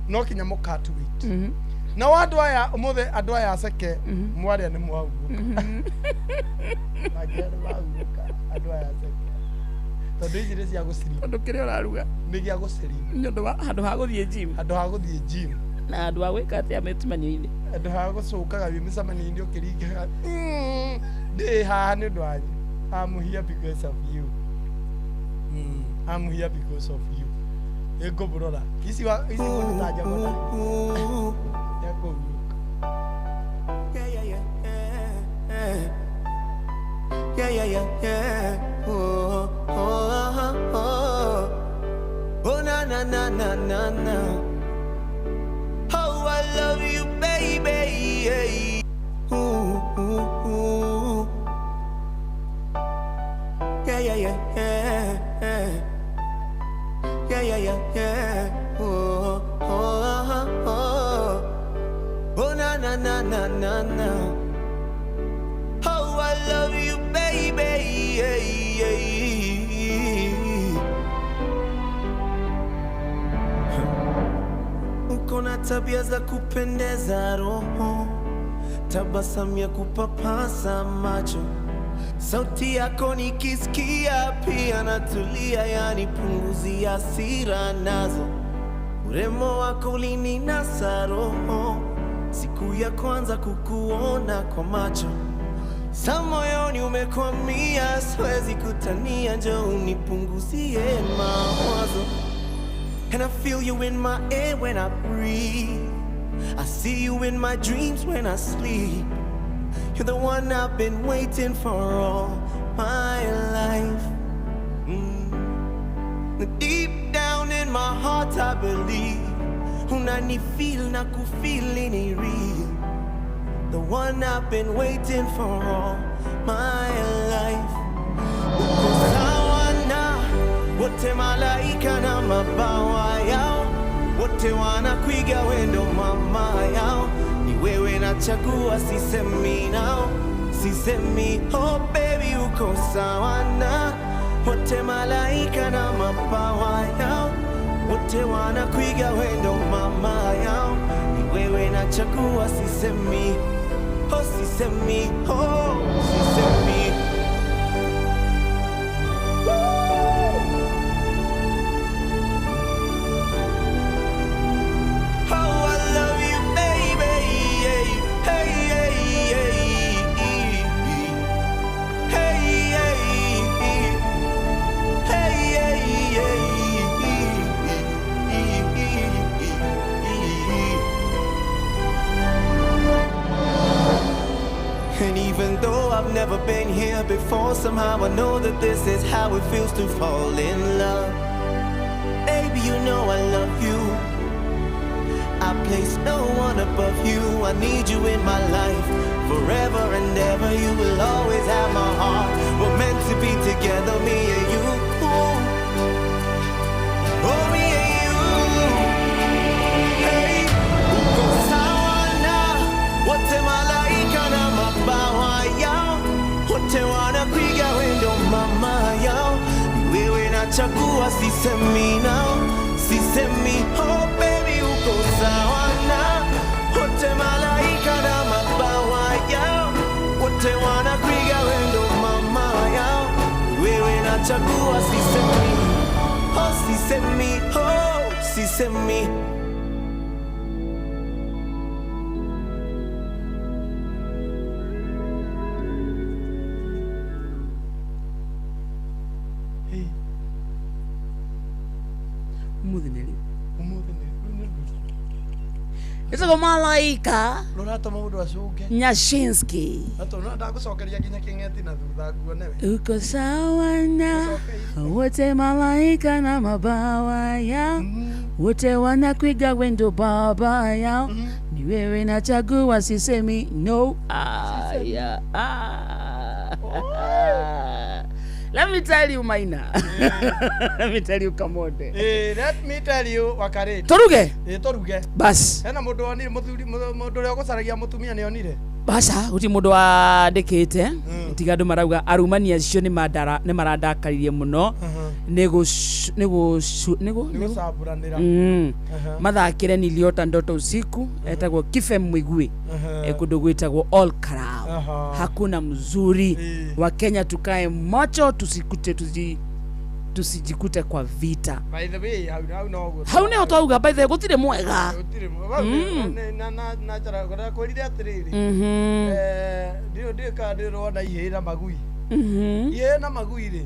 no kinya mũkat weight nao andũ aya ũmũthĩ andũ aya aceke mwarĩa nĩ mwahurũka Mangĩrĩa nĩ mahurũka andũ aya aceke tondũ ici nĩ cia gũcirim tondũ kĩrĩa ũraruga nĩ gĩa gũcirim nĩ ũndũ wa handũ ha gũthiĩ gym handũ ha gũthiĩ gym na handũ ha gwĩka atĩa mĩcemanio-inĩ handũ ha gũcũkaga wĩ mĩcemanio-inĩ ũkĩringaga ndĩ haha nĩ ũndũ wanyu I'm here because of you I'm here because of you ĩngũmũrora ici ici mũndũ ta njagona nĩekũhurũka Yeah, yeah, yeah, yeah. Yeah, yeah, yeah, yeah. Oh, oh, oh, oh. Oh, na, na, na, na, na, na. Oh, I love you, baby. Yeah. Ooh, ooh, ooh. Yeah, yeah, yeah, yeah. Yeah, yeah, yeah, yeah. Oh, oh, oh, oh. Oh, na, na, na, na, na, na. love you baby. Uko na tabia za kupendeza roho, tabasamu ya kupapasa macho, sauti yako nikisikia pia natulia, yani punguzia hasira nazo. Urembo wako ulininasa roho, siku ya kwanza kukuona kwa macho, sa moyoni umekwamia, siwezi kutania, njoo unipunguzie mawazo. And I feel you in my air when I breathe, I see you in my dreams when I sleep. You're the one I've been waiting for all my life. Deep down in my heart I believe, unanifeel na kufeel ni real, the one I've been waiting for all my life. Uko sawa na wote malaika na mabawa yao, wote wanakuiga wendo mama yao, ni wewe nachagua, sisemi nao, sisemi. Oh baby uko sawa na wote malaika na mabawa yao, wote wanakuiga wendo mama yao, ni wewe nachagua, sisemi, oh sisemi, oh sisemi. Oh, I love you, baby. Hey, hey, hey. Hey, hey. Hey, hey, hey. And even though I've never been here before, somehow I know that this is how it feels to fall in love. Baby, you know I love you. I place no one above you. I need you in my life forever and ever. You will always have my heart. We're meant to be together, me and you. Oh, me and you. Hey, uko sawa na wote malaika na mabawa yao, wote wanakuiga wendo mama yao, ni wewe nachagua, sisemi nao, sisemi. Oh baby uko sawa na wote malaika na mabawa yao, wote wanakuiga wendo mama yao, ni wewe nachagua, sisemi, oh sisemi, oh sisemi. Umuthi nĩ rĩ? Umuthi nĩ rĩu nĩ rũciũ. Ĩtagwo Malaika Rũratũma mũndũ acunge. Nyashinski. Na tondũ ndagũcokeria nginya kĩng'eti na thutha nguone we. Uko sawa na wote malaika na mabawa yao, wote wanakuiga wendo baba yao, ni wewe nachagua, sisemi no. Aya, ah. Let me tell you Maina. Let me tell you Kamonde. Let me tell you Wakarĩti. Tũruge? Tũruge. Bas. Hena mũndũ wonire mũthuri, mũndũ ũrĩa ũgũcaragia mũtumia nĩ onire? Baca, gũtirĩ mũndũ wandĩkĩte, tiga andũ marauga arumani acio nĩ marandakaririe mũno, nĩ gũcamburanĩra. Mathakĩre Niliota Ndoto Usiku, etagwo Kife Mwigwi, kũndũ gwĩtagwo All Karao. Hakuna mzuri wa Kenya, tukae macho tusikute tusijikute kwa vita. By the way, hau no guo. Hau niho twauga by the way gutire mwega. Gutire mwega. Na na na njara kwĩrire atĩrĩrĩ. Ndiũ kana ndĩrona ihĩĩ na magui. Ihĩĩ na magui rĩ,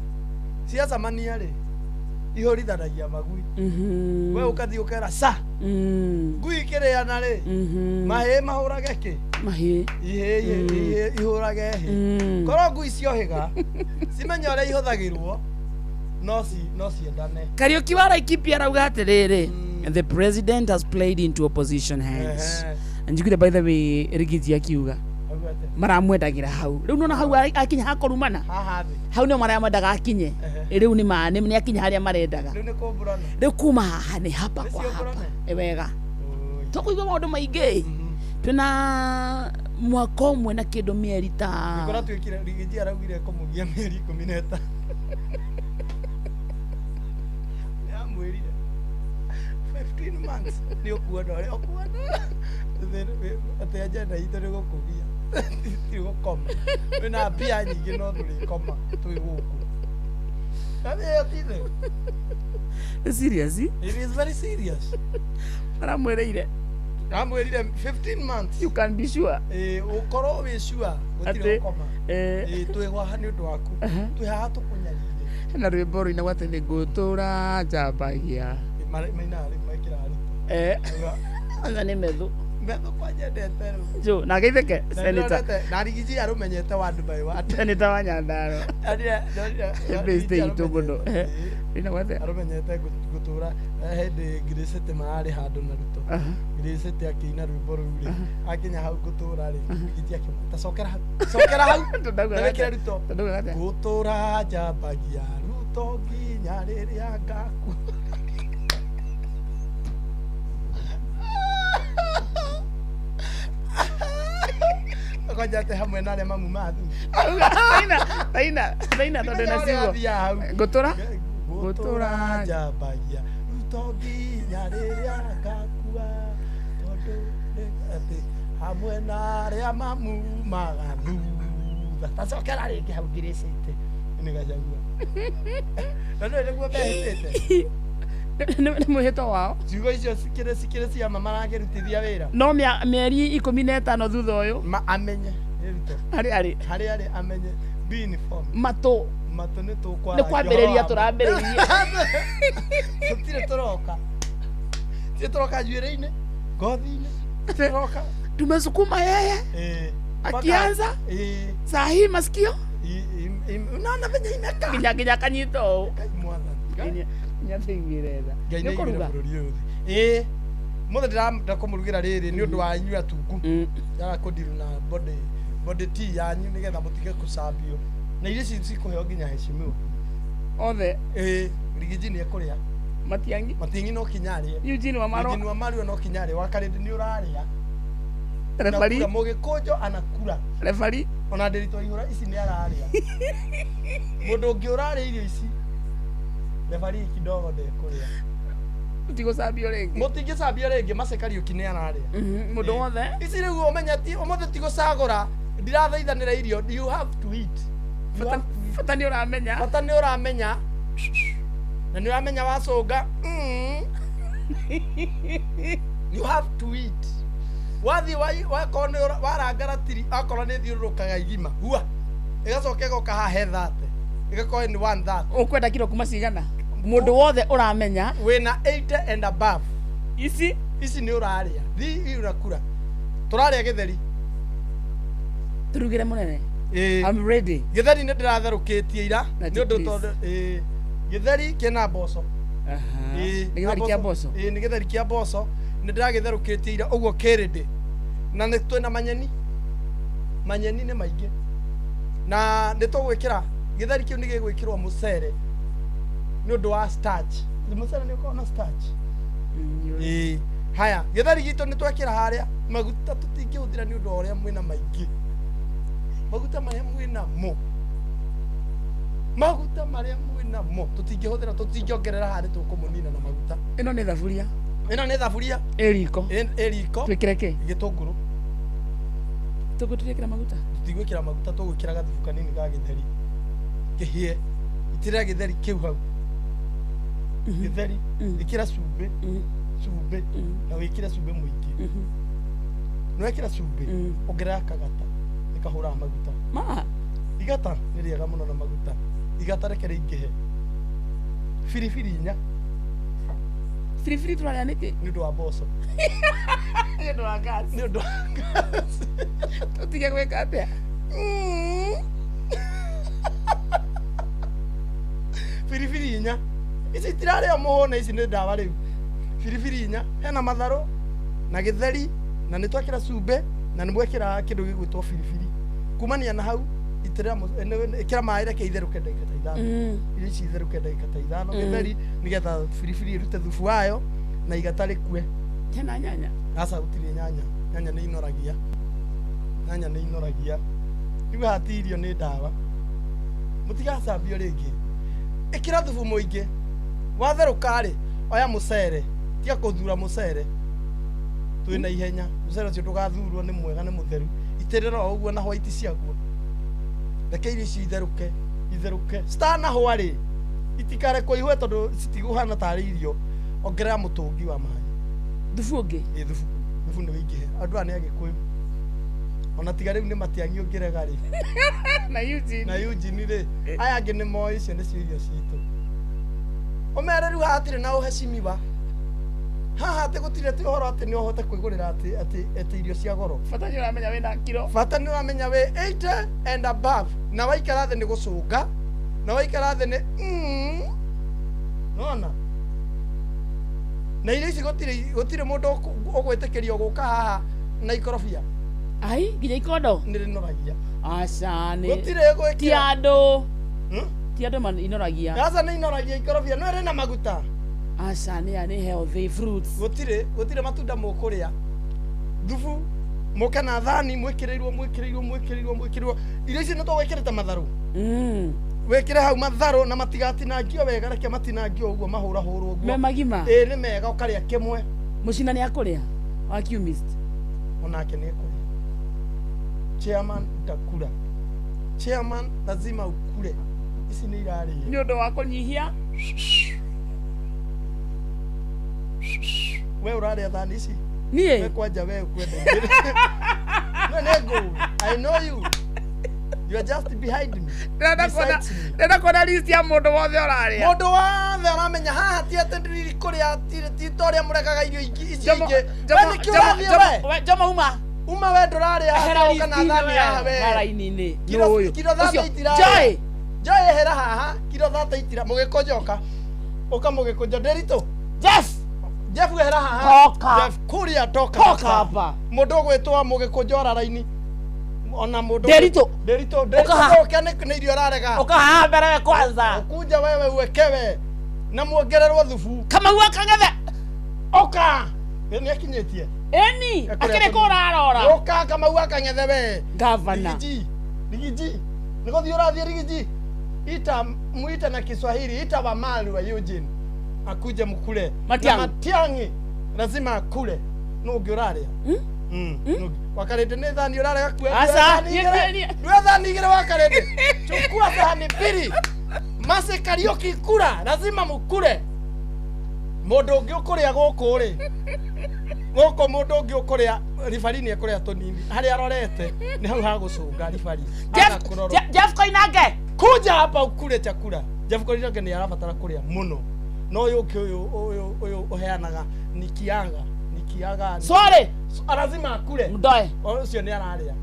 ciacemania rĩ, ihũrithanagia magui. We ũkathiĩ ũkera ca. Ngui ikĩrĩana rĩ, mahĩĩ mahũrage kĩ? Mahĩĩ. Ihĩĩ ihũrage hĩ. Korwo ngui ciohĩga, cimenye ũrĩa ihũthagĩrwo, no ciendane. Kariuki wa Laikipia arauga atĩrĩrĩ, the president has played into opposition hands. Njiguire by the way Rigiji akiuga maramwendagĩra hau rĩu nona hau akinya hakũrumana hau nĩo maramwendaga akinye rĩu nĩ ma nĩ akinya harĩa marendaga rĩu kuma haha nĩ hapa kwa hapa wega tũkũigua maũndũ maingĩ twĩna Mwaka ũmwe na kĩndũ mĩeri ta Gĩkora twĩkire Rigiji araugire kũmũgia mĩeri 15. Nĩamwĩrire 15 months nĩ ũkuona ũrĩa ũkuona. Atĩ agenda itũ nĩ gũkũgia ti gũkoma. Wĩna mbia nyingĩ no ndũrĩkoma twĩ gũkũ. Na ĩyo ti itherũ. Serious? It is very serious. Aramwĩrĩire. Amwĩrire 15 months. You can be sure. Ũkorwo wĩ sure gũtirĩ Atĩ, gũkoma. Twĩ haha nĩ ũndũ waku. Twĩ haha tũkũnyarire. Hena rwĩmbo rũinagwo atĩ nĩ ngũtũra njambagia. Mainaga rĩu mekĩraga Ruto. Kwanza nĩ methu. Methu kwa nyendete rĩu. Njũ, na geithĩke Na senator. nĩndonete- na Rigiji arũmenyete word by word. Senator wa Nyandarua. Ndonire- Birthday itũ mũno. Rũinagwo atĩa? Arũmenyete ngũtũra hĩndĩ Grace mararĩ handũ na Ruto. Grace akĩina rwĩmbo rũu rĩ, akinya hau ngũtũra rĩ, Rigiji akĩmwĩta cokera hau, cokera hau. Tondaugaga Na wĩkĩre atĩa? Ruto. Tondaugaga atĩa? Ngũtũra njambagia Ruto nginya rĩrĩa ngakua. Kwanja atĩ hamwe na arĩa mamumaga thutha. Taina, taina, taina tondũ na Ũrĩa ciugo. athiaga hau. Ngũtũra? Ngũtũra njambagia Ruto nginya rĩrĩa ngakua tondũ nĩ atĩ hamwe na arĩa mamumaga thutha. Tacokera rĩngĩ hau ngirĩcĩte nĩ Gachagua. Na ndũĩ nĩguo mehĩtĩte. Nĩ mwĩhĩtwa wao. Ciugo icio cikĩrĩ cikĩrĩ ciama marakĩrutithia wĩra. No mĩeri 15 thutha ũyũ. Ma amenye nĩ Ruto. Harĩ arĩ. Harĩ arĩ amenye be informed. Matũ. Matũ nĩ tũkwaragia Nĩ kwambĩrĩria ũhoro wa ma. tũrambĩrĩria. Tũtirĩ tũroka. Tũtirĩ tũroka njuĩrĩ-inĩ, ngothi-inĩ. Tũroka. Tumesukuma yeye. Akianza. Saa hii masikio. Unaona venye imekaa. Nginya nginya akanyita ũũ. Ngai mwathani. Nginya nginya tũiguĩre tha. Ngai Nĩ nĩ aigire ũkũruga? bũrũri ũyũ thĩ. Ĩĩ. Mũthĩ ndĩrenda kũmũrugĩra rĩrĩ nĩ ũndũ wa inyuĩ atungu. Ndĩrenda kũndiru na body tea yanyu nĩgetha mũtige kũcambio. Na irio ici cikũheo nginya heshimiwa. Othe. Ĩĩ, Rigiji nĩ ekũrĩa. Matiang'i. Matiang'i no kinya arĩe. Eugene Wamalwa. Eugene Wamalwa no kinya arĩe. Wakarĩndĩ nĩ ũrarĩa. Referee. Unakula, Mũgĩkũnjo anakura. Referee. Ona Ndiritu Waihũra ici nĩ ararĩa. Mũndũ ũngĩ ũrarĩa irio ici referee kidogo ndekũrĩa. Tũtigũcambio rĩngĩ. Mũtingĩcambio rĩngĩ Mercy Kariũki nĩ ararĩa. Mũndũ wothe. Ici rĩu ũmenye ti ũmũthĩ ti gũcagũra ndirathaithanĩra irio you have to eat. You have to eat. Bata nĩ ũramenya. Bata nĩ ũramenya. Na nĩ ũramenya wacũnga. You have to eat. Wathiĩ wakorwo nĩ waranga ratiri akorwo nĩ thiũrũrũkaga igima hua ĩgacoka ĩgoka haha he 30 ĩgakorwo nĩ 130. Ũkwenda kiro kuma cigana? Mũndũ wothe ũramenya. Wĩna 80 and above. Ici ici nĩ ũrarĩa. Thi ũrakura. Tũrarĩa gĩtheri. Tũrugĩre mũnene. Ĩĩ. I'm ready. Gĩtheri nĩ ndĩratherũkĩtie ira Na nĩ ũndũ please. tondũ ĩĩ gĩtheri kĩna mboco. Ĩĩ, Nĩ gĩtheri kĩa mboco? Ĩĩ nĩ gĩtheri kĩa mboco nĩ ndĩragĩtherũkĩtie ira ũguo kĩrĩndĩ. Na nĩ twĩna manyeni. Manyeni nĩ maingĩ. Na nĩ tũgwĩkĩra gĩtheri kĩu nĩ gĩgwĩkĩrwo mũcere nĩ ũndũ wa starch. Mũcere nĩ ũkoragwo na starch. Ĩĩ. Haya, gĩtheri gitũ nĩ twekĩra harĩa maguta tũtingĩhũthĩra nĩ ũndũ wa ũrĩa mwĩna maingĩ. Maguta marĩa mwĩna mo. Maguta marĩa mwĩna mo tũtingĩhũthĩra tũtingĩongerera harĩa tũkũmũnina na maguta. Ĩno nĩ thaburia. Ĩno nĩ thaburia. Ĩ riko. Ĩ riko. Twĩkĩre kĩ? Gĩtũngũrũ. Tũgũtũrĩkĩra maguta? Tũtigwĩkĩra maguta tũgwĩkĩra gathubu kanini ga gĩtheri. Kĩhĩe. Itĩrĩra gĩtheri kĩu hau. Gĩtheri. Ĩkĩra cumbĩ. Cumbĩ. Na wĩkĩre cumbĩ mũingĩ. Nĩ wekĩra cumbĩ, ongerera kagata. Nĩkahũraga maguta. Ma. Igata nĩ rĩega mũno na maguta. Igata reke rĩingĩhe. Biribiri inya. Biribiri tũrarĩa nĩkĩ? Nĩ ũndũ wa mboco. Nĩ ũndũ wa gas. Nĩ ũndũ wa gas. Tũtige gwĩka atĩa? Biribiri inya. Ici itirarĩo mũhũne ici nĩ ndawa rĩu. Biribiri inya hena matharũ na gĩtheri na nĩ twekĩra cumbĩ na nĩ mwekĩra kĩndũ gĩgwĩtwo biribiri. Kumania na hau itĩrĩra ĩkĩra maĩ reke itherũke ndagĩka ta ithano. Irio ici itherũke ndagĩka ta ithano gĩtheri nĩgetha biribiri ĩrute thubu wayo na igata rĩkue. Hena nyanya? Aca gũtirĩ nyanya. Nyanya nĩ inoragia. Nyanya nĩ inoragia. Rĩu haha ti irio nĩ ndawa. Mũtigacambio rĩngĩ. Ĩkĩra thubu mũingĩ. Watherũka rĩ, oya mũcere. Tiga kũthura mũcere. Twĩna ihenya. Mũcere ũcio ndũgathurwo nĩ mwega nĩ mũtheru. Itĩrĩra o ũguo na white ciaguo. Reke irio icio itherũke, itherũke. Citanahũa rĩ, itikarekwo ihũe tondũ citigũhana tarĩ irio. Ongerera mũtũngi wa maĩ. Thubu ũngĩ? Ĩ thubu. Thubu nĩ ũingĩhe. Andũ aya nĩ Agĩkũyũ. Ona tiga rĩu nĩ Matiang'i ũngĩrega rĩ. Na Eugene. Na Eugene rĩ. Aya angĩ nĩ moĩ icio nĩcio irio citũ. Ũmere rĩu haha hatirĩ na ũheshimiwa. Haha atĩ gũtirĩ atĩ ũhoro atĩ nĩ ũhote kwĩgũrĩra atĩ atĩ atĩ irio cia goro. Bata nĩ ũramenya wĩna kiro. Bata nĩ ũramenya wĩ 80 and above. Na waikara thĩ nĩ gũcũnga. Na waikara thĩ nĩ Nona? Na irio ici gũtirĩ gũtirĩ mũndũ ũgwĩtĩkĩrio gũka haha na ikorobia. Ai, nginya ikondo? Nĩ rĩnoragia. Aca nĩ. Gũtirĩ gwĩkĩra. Ti andũ. Ti andũ inoragia. Aca nĩ inoragia ikorobia no ĩrĩ na maguta. Aca nĩ nĩ healthy fruits. Gũtirĩ gũtirĩ matunda mũkũrĩa. Thubu mũke na thani mwĩkĩrĩirwo mwĩkĩrĩirwo mwĩkĩrĩirwo mwĩkĩrĩirwo. Irio ici nĩ tũgwĩkĩrĩte matharũ. Wĩkĩre hau matharũ na matigatinangio wega reke matinangio ũguo mahũrahũrwo ũguo. Me magima? Ĩĩ nĩ mega ũkarĩa kĩmwe. Mũcina nĩ akũrĩa? Wa Qmist? Onake nĩ ekũrĩa. Chairman utakula. Chairman lazima ukule. Ici nĩ irarĩo. Nĩ ũndũ wa kũnyihia. We ũrarĩa thani ici? Niĩ? We kwanja we ũkwenda igĩrĩ. No nĩ ngũĩ. I know you. You are just behind me. Besides me. Ndĩrenda kuona list ya mũndũ wothe ũrarĩa. Mũndũ wothe ũramenya haha ti atĩ ndiri kũrĩa ti ta ũrĩa mũrekaga irio ingĩ icio ingĩ. We nĩkĩ ũrathiĩ we? Jomo uma. Uma we ndũrarĩa haha Ehera ũka na list-inĩ thani we. haha we. Haraini-inĩ. Kiro Nũ ũyũ? kiro thate Ũcio. itirarĩa. Joy. Joy ehera haha kiro thate itira mũgĩkũnjo ũka. Ũka mũgĩkũnjo Ndĩritũ. Jeff. Jeff ehera haha. Toka. Jeff kuria toka. Toka hapa. Mũndũ ũgwĩtwo mũgĩkũnjo araraini. Ona mũndũ Ndĩritũ. Ndĩritũ. Ndĩritũ Ũka haha. ũke nĩ irio ararega. Ũka haha mbere we kwanza. Ũkunja wewe uwekewe na muongererwo thubu. Kamau akang'ethe. Ũka. Nĩ akinyĩtie. Eni, akĩrĩ kũ ũrarora? Ũka Kamau akang'ethe we. Gavana. Rigiji. Rigiji. Nĩ gũthiĩ ũrathiĩ Rigiji. Ita muite na Kiswahili ita Wamali wa Eugene akuje mkule. Matiang'i. Na Matiang'i lazima akule. Nũ ũngĩ ũrarĩa? Wakarĩndĩ nĩ thani ũrarega kuoya. Aca, Ndue thani igĩrĩ. Ndue thani igĩrĩ wakarĩndĩ. Chukua sahani mbili. Mercy Kariuki kura lazima mukure. Mũndũ ũngĩ ũkũrĩa gũkũ rĩ. Gũkũ mũndũ ũngĩ ũkũrĩa ribari nĩ ekũrĩa tũnini. Harĩa arorete nĩ hau ha gũcũnga ribari. Jeff, Aga kũrorwo. Jeff Koinange. Kuja hapa ukule chakula. Jeff Koinange nĩ arabatara kũrĩa mũno. No ũyũ ũngĩ ũyũ ũyũ ũyũ ũheanaga ni kiaga. Ni kiaga. Sorry. Lazima akule. Mdoe. Ũcio nĩ ararĩa.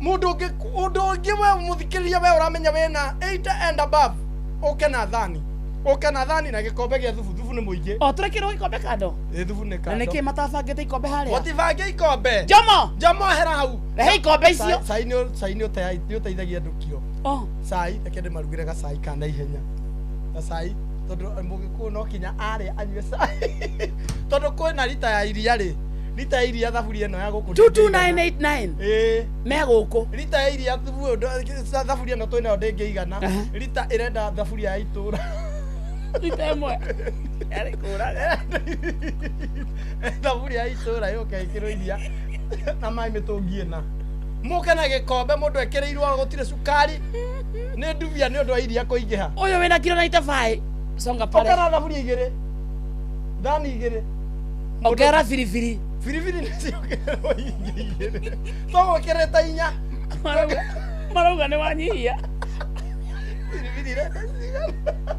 Mũndũ ũngĩ ũndũ ũngĩ we mũthikĩrĩria we ũramenya wĩna 80 and above ũke na thani. Ũke na thani na gĩkombe gĩa thubu. Thubu nĩ mũingĩ. O tũrekĩrwo gĩkombe kando. Ĩ thubu nĩ Na kando. nĩkĩ matabangĩte ikombe harĩa? Mũtibange ikombe. Jomo. Jomo hera hau. Rehe ikombe icio. Cai nĩ cai nĩ ũteithagia andũ kiro. Oh. Cai reke ndĩmarugĩre gacai ka naihenya. Gacai tondũ mũgĩkũyũ no kinya arĩa anyue cai. Tondũ kwĩna rita ya iria rĩ. Rita ya iria thaburia ĩno ya gũkũ. 22989. Ĩĩ. Me gũkũ. Rita ya iria thubu ũyũ thaburia ĩno twĩnayo ndĩngĩigana. Rita ĩrenda thaburia ya itũra. Rita ĩmwe. Yarĩ kũraga. Thaburia ya itũra yũke ĩkĩrwo iria na maĩ mĩtũngi ĩna. Mũke na gĩkombe mũndũ ekĩrĩirwo gũtirĩ cukari. Nĩ ndubia nĩ ũndũ wa iria kũingĩha. Ũyũ wĩna kiro 95. Songa pale. Ũka na thaburia igĩrĩ. Thani igĩrĩ. Ongerera biribiri. Biribiri nĩ ciongererwo ingĩ igĩrĩ. Tũgwĩkĩrĩte inya. Marauga nĩ wanyihia. Biribiri irenda cigana.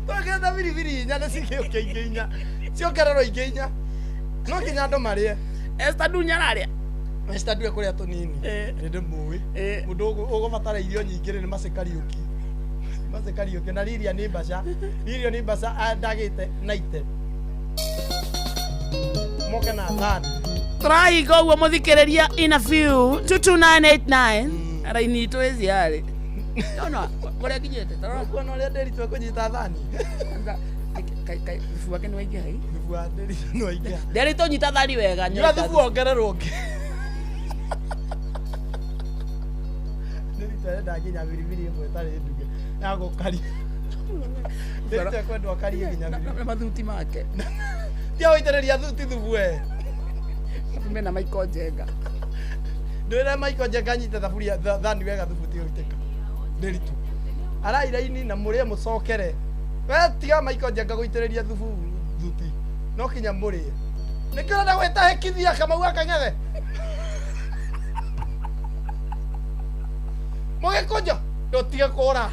Twekĩrĩte biribiri inya nĩ cigĩũke ingĩ inya. Ciongererwo ingĩ inya. No nginya andũ marĩe. Esther Dunya ararĩa. Esther Dunya kũrĩa tũnini. Nĩ ndĩmũĩ. Mũndũ ũgũbatara irio nyingĩ rĩ nĩ Mercy Kariuki. Mercy Kariuki na Lilia nĩ mbaca. Lilia nĩ mbaca ndagĩte naite. Moke na thani. Tũrahinga ũguo mũthikĩrĩria in a few 22989 raini itũ ĩ ciarĩ. Nona kũrĩa nginyĩte tarora. Kuona ũrĩa Ndĩritũ ekũnyita thani. Kai thubu wake nĩ waingĩha ĩ? Thubu wa Nderitu nĩ waingĩha. Nderitu nyita thani wega. Nyua thubu wongererwo ũngĩ. Nderitu arenda nginya biribiri ĩmwe ĩtarĩ nduge ya gũkaria. Nderitu ekwendwo akarie nginya biribiri. Na mathuti make. Tia gũitĩrĩria thuti thubu we. Mena Michael Njenga. Ndwĩre Michael Njenga anyite thaburia thani wega thubu ti gũitĩka. Nderitu. Arairaini na mũrĩe mũcokere. We tiga Michael Njenga gũitĩrĩria thubu thuti. No kinya mũrĩe. Nĩkĩo ũrenda gwĩtahĩkithia Kamau akang'ethe. Mũgĩkũnjo ndũtige kũra.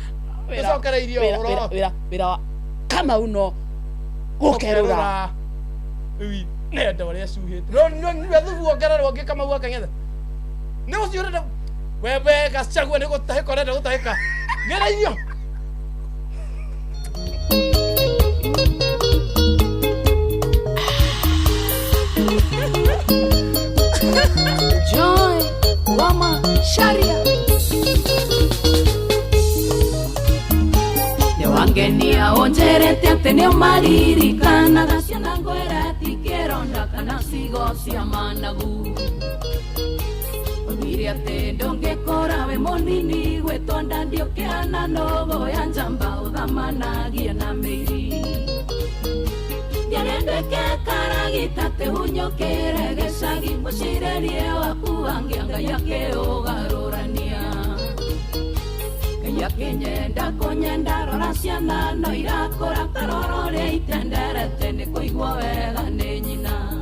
Ũcokere irio ũhoro. Wĩra wa Kamau no gũkerũra. Rĩu nenda ũrĩa cuhĩte. No nyua thubu wongererwo ũngĩ Kamau akang'ethe. Nĩ ũcio ũrenda wewe Gachagua nĩ gũtahĩka ũrenda gũtahĩka. Gĩra irio. Joy Wama Sharia Nĩwangenia ũnjĩrĩte atĩ nĩũmaririkanaga ciana ngwĩra tikĩronda kana cigo cia managu Oigire atĩ ndũngĩkora wĩ mũnini gwĩtwo ndandi ũkĩhana nũgũ ya njamba ũthamanagia na mĩiri Ndiarendeke karagita tĩhunyũkĩre gĩcagi mũcirĩrie waku angĩa Ngai akĩũgarũrania Ngai akĩnyenda kũnyenda rora ciana no irakũra ta rora ũrĩa itenderete nĩ kũigua wega nĩ nyina.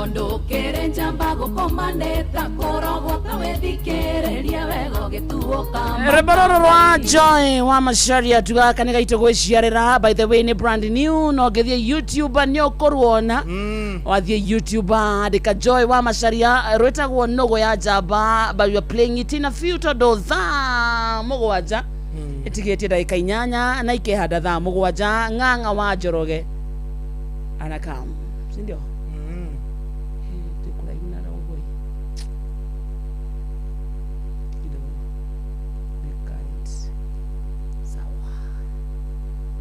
Ndũkĩrĩ njamba gũkomanĩta kũrogwo ta wĩthikĩrĩrie wega ũgĩtuũka. Rwĩmbo rũrũ rwa Joy wa Macharia tugaka nĩ gaitũ gwĩciarĩra. By the way nĩ brand new no ũngĩthiĩ YouTube nĩ ũkũruona. Wathiĩ YouTube andĩka Joy wa Macharia rwĩtagwo nũgũ ya njamba, but we are playing it in a few tondũ thaa 7 ĩtigĩtie ndagĩka 8 na ikĩhanda thaa 7 Ng'ang'a wa Njoroge anakam, si ndio?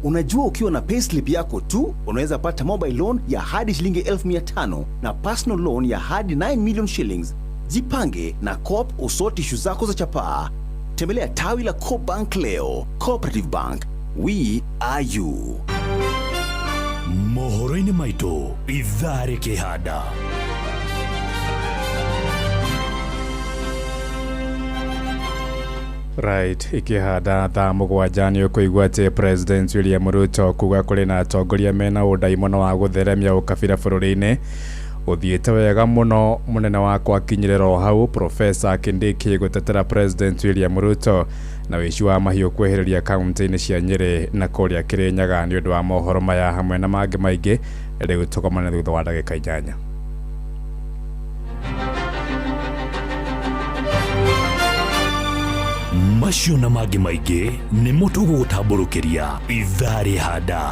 Unajua ukiwa na payslip yako tu unaweza pata mobile loan ya hadi shilingi 1500 na personal loan ya hadi 9 million shillings. Jipange na Coop usoti ishu zako za chapaa. Tembelea tawi la Coop Bank leo. Cooperative Bank, we are you. Mohoro-inĩ maitũ ithaa rĩkĩhanda. Right, ikihanda thaa 7 nĩ ũkũigua atĩ President William Ruto kuga kũrĩ na atongoria mena ũndaimono wa gũtheremia ũkabira bũrũri-inĩ ũthiĩte wega mũno. Mũnene wakwa akinyĩrĩra o hau Professor Kindiki gũtetera President William Ruto na wĩici wa mahiũ kwehereria kaunti-inĩ cia Nyĩrĩ na kũrĩa Kĩrĩnyaga. Nĩ ũndũ wa mohoro maya hamwe na mangĩ maingĩ, rĩu tũgomane thutha wa ndagĩka 8. Macio na mangĩ maingĩ nĩmo tũgũgũtambũrũkĩria ithaa rĩhanda.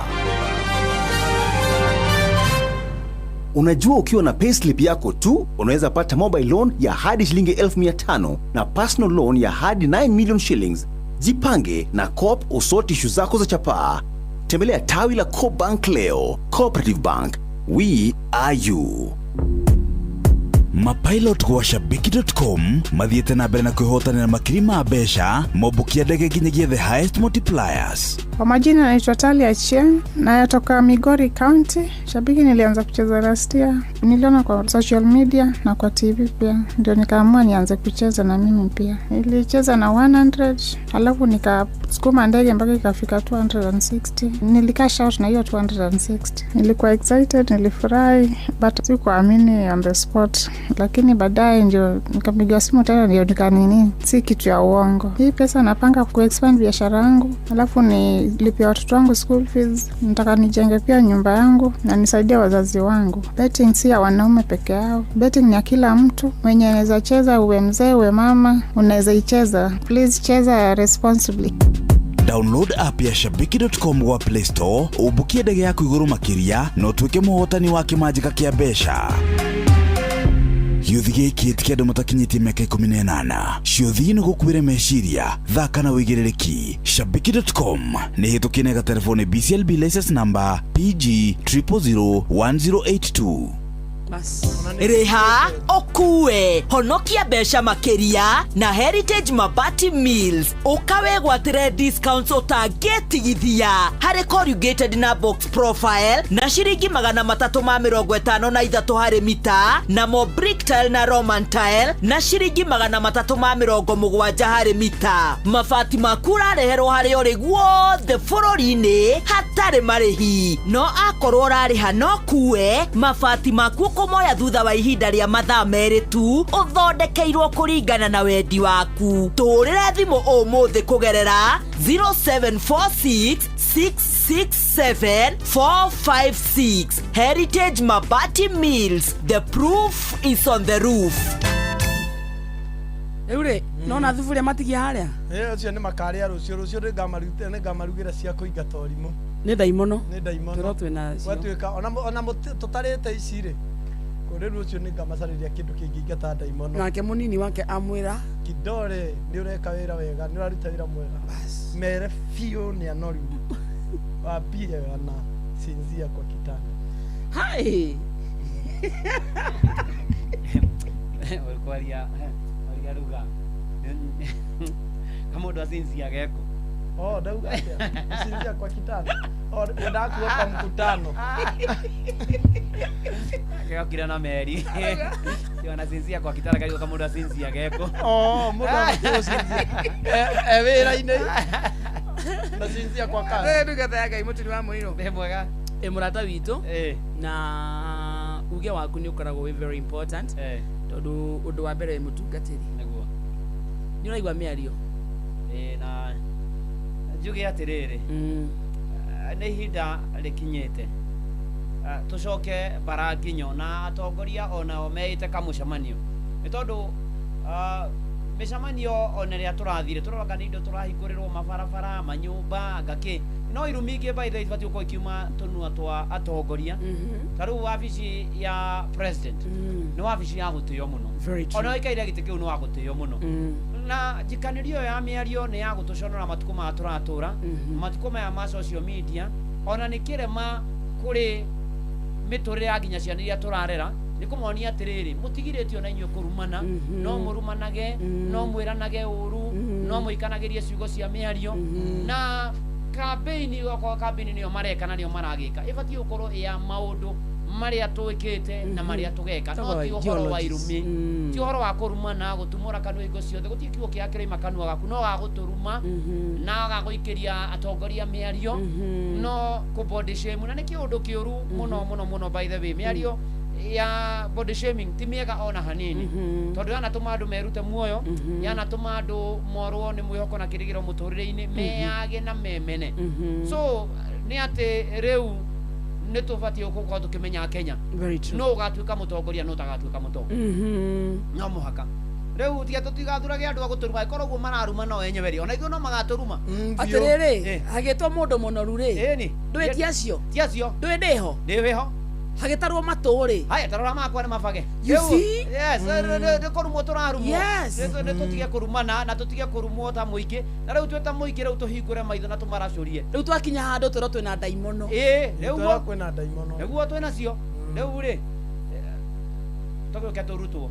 Unajua ukiwa na payslip yako tu unaweza pata mobile loan ya hadi shilingi 1500 na personal loan ya hadi 9 million shillings. Jipange na Coop usoti ishu zako za chapaa. Tembelea tawi la Coop Bank leo. Cooperative Bank, we are you. Mapilot gwa shabiki.com mathiĩte na mbere na kwĩhotanĩra makiri ma mbeca mombũkia ndege nginyagia the highest multipliers. Kwa majina naitwa Talia Achieng, natoka Migori County. Shabiki nilianza kucheza last year. Niliona kwa social media na kwa TV pia. Ndio nikaamua nianze kucheza na mimi pia. Nilicheza na 100, alafu nikasukuma ndege mpaka ikafika 260. Nilikash out na hiyo 260. Nilikuwa excited, nilifurahi, but sikuamini on the spot. Lakini baadaye ndio nikapiga simu tena, ndio nikanini, si kitu ya uongo. Hii pesa napanga kuexpand biashara yangu, alafu ni nilipia watoto wangu school fees, nataka nijenge pia nyumba yangu na nisaidie wazazi wangu. Betting si ya wanaume peke yao, betting ni ya kila mtu mwenye anaweza cheza, uwe mzee uwe mama, unaweza icheza. Please cheza responsibly. Download app ya shabiki.com gwa Play Store umbukie ndege yaku igũrũ makĩria na ũtuĩke mũhotani wa kĩmanjĩka kĩa mbeca. Gĩũthi gĩkĩ ti kĩa andũ matakinyĩtie mĩaka 18. Ciũthi nĩ gũkuĩre meciria, thaka na wĩigĩrĩrĩki. Shabiki.com nĩ hĩtũkie na ĩgaterefwo nĩ BCLB license number PG 0001082. Rĩha ũkue honokia mbeca makĩria na Heritage Mabati Mills ũka wĩgwatĩre discounts ũtangĩtigithia harĩ corrugated na box profile na ciringi 353 harĩ mita, namo brick tile na roman tile na ciringi 370 harĩ mita. Mabati maku ũrareherwo harĩa ũrĩ guothe bũrũri-inĩ hatarĩ marĩhi, no akorwo ũrarĩha no kue mabati maku ũkũmoya thutha wa ihinda rĩa mathaa 2 tu, ũthondekeirwo kũringana na wendi waku. Tũhũrĩre thimũ ũmũthĩ kũgerera 0746 667 456. Heritage Mabati Mills, the proof is on the roof. Rĩu rĩ, nona thuburia matigia harĩa. Ĩ ũcio nĩ makarĩa rũciũ, rũciũ nĩngamarugĩra cia kũingata ũrimũ. Nĩ ndaimono. Nĩ ndaimono. Twĩrwo twĩna cio. Gwatuĩka ona tũtarĩte ici rĩ, kũrĩ rũciũ nĩngamacarĩria kĩndũ kĩngĩingata ndaimono. Nake mũnini wake amwĩra Kidore nĩ ũreka wĩra wega, nĩ ũraruta wĩra mwega. Mere biũ nĩ anoru. Wambie wana sinzia kwa kitanda. Hai. Ũkwaria waria ruga. Kama mũndũ asinzia geko. Oh, ndauga atĩa? Kusinzia kwa kitanda. Oh, ndakuwa kwa mkutano. Gokire na meri. Ti wanasinzia kwa kitanda karigwo kama mũndũ asinzia geko. Oh, mũndũ asinzia. Eh wĩra-inĩ. Nasinzia kwa kazi. Eh, ndungata ya Ngai mũturi wa mũirũ. Nĩ mwega. Ĩ mũrata witũ. Na uge waku nĩ ũkoragwo wĩ very important. Tondũ ũndũ wa mbere wĩ mũtungatĩri. Nĩguo. Nĩ ũraigua mĩario? Ĩ na njuge atĩrĩrĩ. Nĩ ihinda rĩkinyĩte. Tũcoke bara nginyo na atongoria onao meĩte kamũcemanio. Nĩ tondũ mĩcemanio ona ĩrĩa tũrathire tũroraga nĩ indo tũrahingũrĩrwo mabarabara, manyũmba, ngakĩ. No irumi ingĩ by the way ibatiĩ gũkorwo ikiuma tũnua twa atongoria. Ta rĩu wabici ya president nĩ wabici ya gũtĩo mũno. Ona ũikaire gĩtĩ kĩu nĩ wa gũtĩo mũno. Na njikanĩrio ĩyo ya mĩario nĩ ya gũtũconora matukũ maya tũratũra, matukũ maya ma social media, ona nĩ kĩrema kũrĩ mĩtũrĩre ya nginya ciana iria tũrarera, nĩ kũmonia atĩrĩrĩ, mũtigirĩtio na inyuĩ kũrumana, no mũrumanage, no mwĩranage ũru, no mũikanagĩrie ciugo cia mĩario, na campaign okorwo campaign nĩyo mareka na nĩyo maragĩka, ĩbatiĩ gũkorwo ĩ ya maũndũ marĩa twĩkĩte na marĩa tũgeka, no ti ũhoro wa irumi, ti ũhoro wa kũrumana, gũtumũra kanua hingo ciothe, gũtirĩ kiugo kĩrĩa kĩraima kanua gaku, no gagũtũruma, na gagũikĩria atongoria mĩario, no kũ body shame, na nĩ kĩũndũ kĩũru mũno mũno mũno by the way, mĩario ya body shaming ti mĩega ona hanini, tondũ yanatũma andũ merute muoyo, yanatũma andũ morwo nĩ mwĩhoko na kĩrĩgĩro mũtũrĩre-inĩ, meyage na memene. So nĩ atĩ rĩu nĩ tũbatiĩ gũkorwo tũkĩmenya Kenya no ũgatuĩka mũtongoria no ũtagatuĩka mũtongoria, no mũhaka rĩu tiga tũtigathurage andũ a gũtũruma, ĩkorwo ũguo mararuma no enyewe rĩ, ona ithuĩ no magatũruma. Atĩrĩrĩ, hagĩtwo mũndũ mũnoru rĩ, ndũĩ ti acio, ti acio, ndũĩ ndĩho, ndĩ wĩho, hagĩtarwo matũ rĩ, haya tarora makwa nĩ mabage. You see? Yes, nĩ kũrumwo tũrarumwo. Yes. Nĩ tũtige kũrumana na tũtige kũrumwo ta mũingĩ, na rĩu twĩ ta mũingĩ rĩu tũhingũre maitho na tũmaracũrie. Rĩu twakinya handũ twĩrwo twĩna ndaimono. Ĩ, rĩu kwĩna ndaimono. Nĩguo twĩ nacio. Rĩu rĩ, tũgĩũke tũrutwo.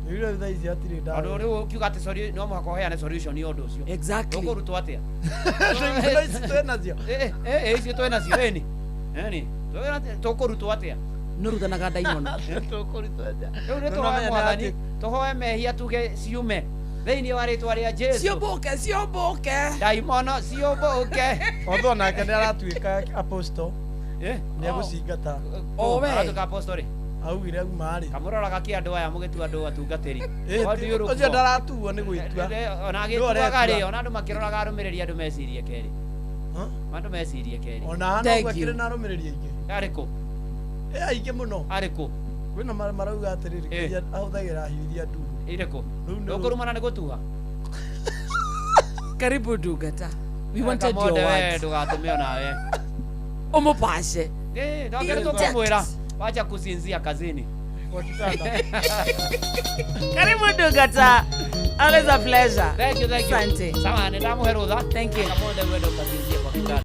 Rĩu thaa ici hatirĩ ndawa. Tondũ rĩu ũkiuga atĩ sorry, no mũhaka ũheane solution ya ũndũ ũcio. Exactly. Ũkũrutwo atĩa? Ndaimono ici twĩ nacio. Ĩ, icio twĩ nacio, ĩni. Ĩni. Tũkũrutwo atĩa? Nĩũrutanaga ndaimono. Tũkũrutwo atĩa? Rĩu nĩ tũhoe Mwathani, tũhoe mehia tuge ciume thĩinĩ wa rĩtwa rĩa Jesũ. Ciũmbũke, ciũmbũke. Ndaimono ciũmbũke. Although nake nĩ aratuĩka apostle. Nĩ egũcingata. O we. Aratuĩka apostle rĩ. Augire auma rĩ. Kamũroraga kĩ andũ aya mũgĩtua andũ atungatĩri. Ũcio ndaratuo nĩ gwĩtua. Ona agĩtuaga rĩ, ona andũ makĩroraga arũmĩrĩri andũ mecirie kerĩ. Andũ mecirie kerĩ. Ona hana Thank ũguo you. akĩrĩ na arũmĩrĩri aingĩ. Arĩkũ? Ĩ aingĩ mũno. Arĩkũ? Kwĩna marauga atĩrĩrĩ, Eh. kĩrĩa ahũthagĩra hiũ iria nduru. Irĩkũ? Rĩu nĩ Ndũkũrumana nĩ gũtuha. Karibu Ndungata. We wanted your Kamonde we words. ndũgatũme onawe. Ũmũpace. Eh, ndokere Inject. tũkũmwĩra. Wacha kusinzia kazini. Kwa kitanda. Karibu Ndungata. Always a pleasure. Thank you, thank you. Asante. Sawa, nĩ ndamũhe rũtha. Thank you. Kamonde wende ũkasinzie kwa kitanda.